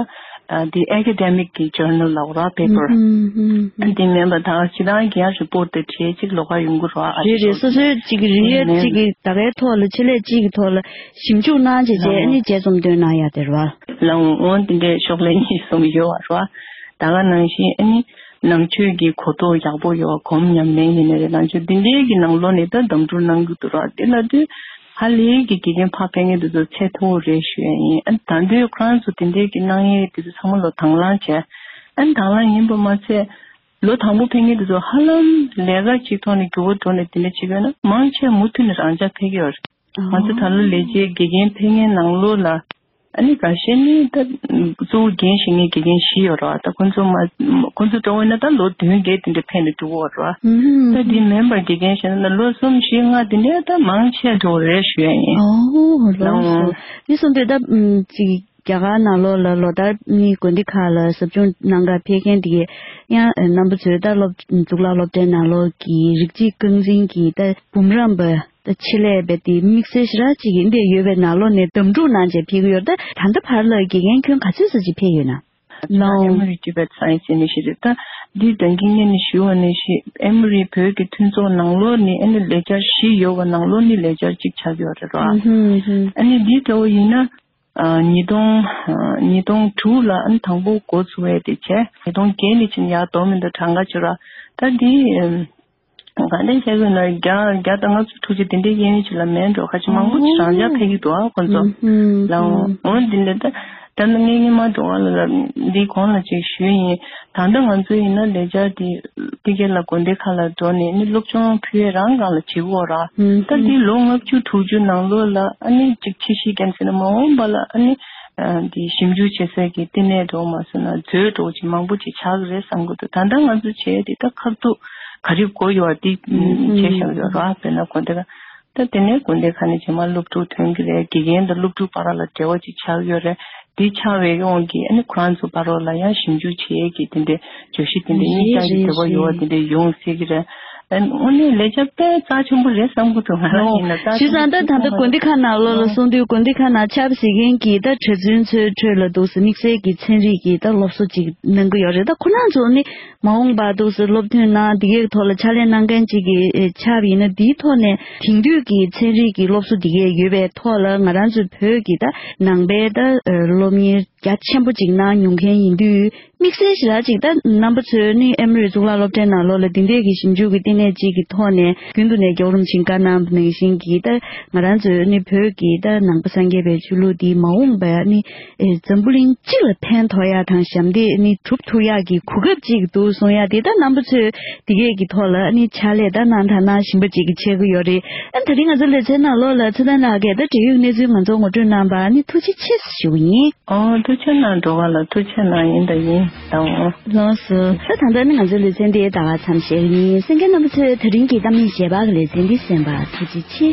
ཨ་དེ་ཨེ་ཀེ་ཌེ་མིག་གི་ཇར་ནལ་ལབ་རེད་བ། པེ་པར། ཨུམ་ཨུམ་ཨུམ། དེ་མིན་པ་ད་སྤྱིར་བཏང་གི་ཡང་རི་པོར་དེ་བྲིས་ཅིག་ལོགས་ཀ་ཡོང་གི་རེད་བ། ཨ་རེད་རེད། སོ་སོའི་གཅིག་གི་རིག་ཡ་དེ་མིན་གཅིག་གི་ད་གའི་ཐོག་ལ་ཆེད་ལས་གཅིག་གི་ཐོག་ལ་ཞིབ་འཇུག་གནང་བྱས་བྱས། ཨ་ནི་དཔྱད་རྩོམ་བཏོན་གནང་ཡ་དེ་རེད་བ། ལའང་འོང་དེ་འདྲའི་ཤོག་ལྷེ་གཉིས་གསུམ་ཡོད་བ་རེད་བ། ད་ག་ནང་བཞིན་ཨ་ནི་ནང་ཆོས་ཀྱི་གོ་རྟོགས་ཡག་པོ་ཡོད་བ། སྒོམ་ཉམས་ལེན་ཡིན་ནའི་རེད། ནང་ཆོས་འདི་འདྲའི་གི་ནང་ལོགས་ནས་ད་གདམ་དྲུག་གནང་གི་འདུག་ར། དེ་ལབ་དུས། ཧ་ལས་ཀྱི་དགེ་རྒན་ཕར་ཕེབས་མཁན་དེ་ཚོ་ཚད་མཐོ་བོ་རེད་ཞུ་ཡ་ཡིན། ཨ་ནི་ད་དུང་ཁོ་རང་ཚོ་དེ་འདྲའི་གི་གནང་ཡས་དེ་ཚོ་ཚང་མ་ལོ་དང་བླངས་བྱས། ཨ་ནི་དང་བླངས་ཡིན་པ་མ་ཚད། ལོ་དང་པོ་ཕེབས་མཁན་དེ་ཚོ་ཧ་ལམ་ལས་ཀ་ཅིག་ཐོག་ནས་འགྱུར་བ་འགྲོ་ནས་དེ་འདྲ་བྱེད་དགོས་ན་མང་ཆེ་མུ་མཐུད་ནས་རང་འཇགས་ཕེབས་ཀྱི་ཡོད་རེད། ང་ཚོ་ད་ལོ་ལས་བྱེད་དགེ་རྒན་ཕེབས་མཁན་ནང་ལོགས་ལ། ཨ་ནི་འགའ་ཤས་ནི་ད་གཙོ་བོ་འགན་བཞེས་མཁན་དགེ་རྒན་བཞི་ཡོད་རེད་བ། ད་ཁོ་ཚོ་མ་ཁོ་ཚོ་འདྲ་བོ་ཡིན་ན་ད་ལོ་བདུན་བརྒྱད་དེ་འདྲ་ཕེབས་ནས་འགྲོ་གི་ཡོད་རེད་བ། ཨུ་ཧུམ། ད་འདི་མིན་པར་དགེ་རྒན་བཞི་ན་ལོ་གསུམ་བཞི་ལྔ་དེ་འདྲ་ད་མང་ཆེ་འགྲོ་གི་རེད་ཞུ་ཡ་ཡིན། ཨོ་ལགས་སོ། ལའང་། འདི་གསུངས་དུས་ད་ཅིག་རྒྱ་གར་ནང་ལོགས་ལ་ལོ་ལྟར་ནི་དགོན་སྡེ་ཁག་ལ་ཟབ་སྦྱོང་གནང་གར་ཕེབས་མཁན་དེ་གས་ཡང་རྣམ་པ་ཚོས་ད་སློབ་གཙུག་ལག་སློབ་གྲྭའི་ནང་ལོགས་ཀྱི་རིགས་གཅིག་རྐང་འཛིན་གྱི་ད་འབུམ་རམས་པ། ད་ཆེད་ལས་པའི་དེ་དམིགས་བསལ་ཞེ་དྲག་ཅིག་འདི་ཡོད་པའི་ནང་ལོགས་ནས་གདམ་དྲུག་གནང་བྱས་ཕེབས་ཀྱི་ཡོད། ད་ད་ལྟ་བར་ལ་དགེ་རྒན་ཁྱོན་ག་ཚོད་ཙམ་ཅིག་ཕེབས་ཡོད་ན། ལའང་། ཨེ་མོ་རི་ཊི་བེཊ་སའེན་སི་ཡུ་ནི་ཝར་སི་ཊི་ད་འདི་ད་གིན་ངས་ནི་ཞུ་བ་ནང་བཞིན་ཨེ་མོ་རི་བོད་ཀྱི་མཐུན་ཚོགས་ནང་ལོགས་ནི་ཨ་ནི་ལེགས་སྦྱར་བཞི་ཡོད་པ་ནང་ལོགས་ནི་ལེགས་སྦྱར་གཅིག་ཆགས་ཡོད་རེད་རོ། ཨ་ཧུམ་ཧུམ། ཨ་ནི་འདི་འདྲ་བོ་ཡིན་ན། ཨ་ཉིས་སྟོང་ཨ་ཉིས་སྟོང་དྲུག་ལ་ཨ་ནི་དང་པོ་འགོ་ཚུགས་པའི་དེ་བྱས། ཉིས་སྟོང་བརྒྱད་ནས་ཕྱིན་ཡར་ལྡོག་མི་འདུག་གྲངས་ཀ་བྱོས་ར། ད་འདི་ཨམ་ག་འདྲ་བྱས་ཀྱི་ན་བརྒྱ་བརྒྱ་དང་ལྔ་བཅུ་དྲུག་ཅུ་དེ་འདྲའི་གཡས་གཡོན་ཅིག་ལ་མེད་འགྲོ། ཁ་ཅིག་མང་པོ་ཅིག་རང་འཇགས་ཕེབས་ཀྱི་འདུག་ཨ་ཁོ་ཚོ། ཨུ་ཧུམ། ལའང་འོ་འདི་འདྲ་ད་ད་ནི་ངས་ངས་མ་འགྲོ་བ་ལ་ལ་འདི་གོང་ལ་ཅིག་ཞུས་ཡིན། ད་ལྟ་ང་ཚོ་ཡིན་ན་ལས་འཆར་འདི་ཕ་གི་ལ་དགོན་སྡེ་ཁག་ལ་འགྲོ་ནས་ནི་སློབ་སྦྱོང་ཕུལ་ཡས་རང་སྒང་ལ་བྱེད་དགོས་ར། ད་འདི་ལོ་ལྔ་བཅུ་དྲུག་ཅུ་ནང་ལོགས་ལ་ཨ་ནི་གཅིག་ཕྱི་བཤིག་རྒྱུ་ཟེར་ན་མ་འོངས་པ་ལ་ཨ་ནི་འདི་ཞིབ་འཇུག་བྱེད་སའི་གི་བསྟི་གནས་འགྲོ་མ་སོང་ན་མཛོད་འགྲོ་ཅིག་མང་པོ་ཅིག་ཆགས་ཀྱི་རེད་བསམ་གི་འདུག་ད་ལྟ་ང་ཚོ་བྱས་དེ་ད་ཁ་ཐུག་ག་རེ་དགོས་ཡོད་འདི་བྱས་བཞག་ཡོད་ར། དཔེར་ན་དགོན་སྡེ་ཁག་ད་དེ་ནས་དགོན་སྡེ་ཁག་ནས་རྗེས་མ་སློབ་ཕྲུག་ཐོན་གྱི་རེད། དགེ་རྒན་དང་སློབ་ཕྲུག་བར་ལ་འབྲེལ་བ་ཅིག་ཆགས་ཡོད་རེད། འདི་ཆགས་པའི་དབང་གིས་ཨ་ནི་ཁོ་རང་ཚོ་བར་ལ་ཡང་ཞིབ་འཇུག་བྱེད་ཀྱི་དེ་འདྲའི་བརྗོད་གཞི་དེ་འདྲའི་རེད་གཉིས་ཆ་གི་རེད་འབྲེལ་བ་ཡོད་པ་རེད། དེ་འདྲའི་ཡོང་སྲིད་ཀྱི་རེད། ཨ་ནི་དངོས་གནས་ལས་འཆར་དཔེ་རྩ་ཆེན་པོ་རེད་བསམ་གྱི་འདུག་ང་རང་ཡིན་ན་རྩ་ཆེན་པོ་ཞུས་ཙང་ད་ད་ལྟ་དགོན་སྡེ་ཁག་ནང་ལོགས་ལ་སོང་དུས་དགོན་སྡེ་ཁག་ནང་ཆབ་སྲིད་མཁན་གྱི་ད་གྲྭ་བཙུན་ཚོའི་ཁྲོད་ལ་འདུག་སེ་དམིགས་བསལ་གྱི་ཚན་རིག་གི་ད་སློབ་གསོ་ཅིག་གནང་གི་ཡོད་རེད། ད་ཁོ་རང་ཚོ་ནི། མ་འོངས་པར་འདུག་སེ་སློབ་ཐོན་གནང་འདི་གའི་ཐོག་ལ་ཕྱག་ལས་གནང་མཁན་ཅིག་གི་ཆགས་པ་ཡིན་ན། འདིའི་ཐོག་ནས་དེང་དུས་ཀྱི་ཚན་རིག་གི་སློབ་གསོ་འདི་གའི་ཡོད་པའི་ཐོག་ལ་ང་རང་ཚོའི་བོད་ཀྱི་ད་ནང་པའི་ད་སློབ་གཉེར་རྒྱ་ཆེན་པོ་ཅིག་གནང་མྱོང་མཁན་ཡིན་དུས། དམིགས་བསལ་ཞེ་དྲག་ཅིག་ད་རྣམ་པ་ཚོས་ནི་ཨེ་མོ་རི་གཙུག་ལག་སློབ་གྲྭའི་ནང་ལོགས་ལ་འདི་འདྲའི་གི་ཞིབ་འཇུག་གི་བསྟི་གནས་ཅིག་གི་ཐོག་ནས་རྒྱུན་དུ་ནས་རྒྱལ་བ་རིན་པོ་ཆེས་བཀའ་གནང་བ་ནང་བཞིན་གྱི་ད་ང་རང་ཚོའི་ནི་བོད་ཀྱི་ད་ནང་པ་སངས་རྒྱས་པའི་ཆོས་ལུགས་འདི་མ་འོངས་པ་ནི། ཨེ་འཛམ་བུ་གླིང་སྤྱི་ལ་ཕན་ཐོགས་ཡག་དང་ཞབས་འདེགས་ནི་སྒྲུབ་ཐུབ་ཡག་གི་གོ་སྐབས་ཅིག་འདུག་གསུང་ཡག་དེ་ད་རྣམ་པ་ཚོས་འདི་གས་ཀྱི་ཐོག་ལ་ནི་ཕྱག་ལས་ད་གནང་དང་གནང་བཞིན་པ་ཅིག་གི་ཆགས་ཀྱི་ཡོད་རེད། ཨ་ད་རིང་ང་ཚོ་ལེ་ཚན་ནང་ལོགས་ལ་ཚེ་བརྟན་ལགས་ཀྱིས་ད་འབྲེལ་ཡོད་གནས་ཚུལ་ང་ཚོ་ངོ་སྤྲོད་གནང་བ་ནི་ཐུགས་རྗེ་ཆེ་ཞུ་གི་ཡིན། ཨོ་ཐུགས་རྗེ་གནང་འགྲོ་བ་ལ་ཐུགས་རྗེ་གནང་ཡིན་ད་ཡིན་ད་འོ། ལགས་སོ། ད་ད་ལྟ་ནི་ང་ཚོའི་ལེ་ཚན་འདི་ད་ག་མཚམས་བཞག་གི་ཡིན། གསན་མཁན་རྣམ་པ་ཚོས་ད་རིང་གི་གཏམ་གླེང་ཞལ་པར་གྱི་ལེ་ཚན་འདི་གསན་པར་ཐུགས་རྗེ་ཆེ།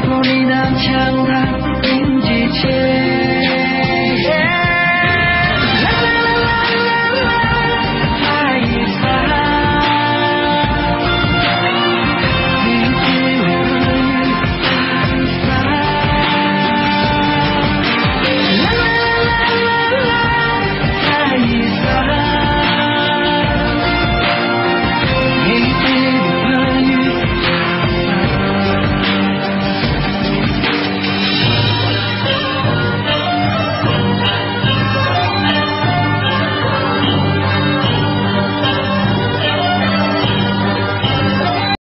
ནམ་འཆར་ལ།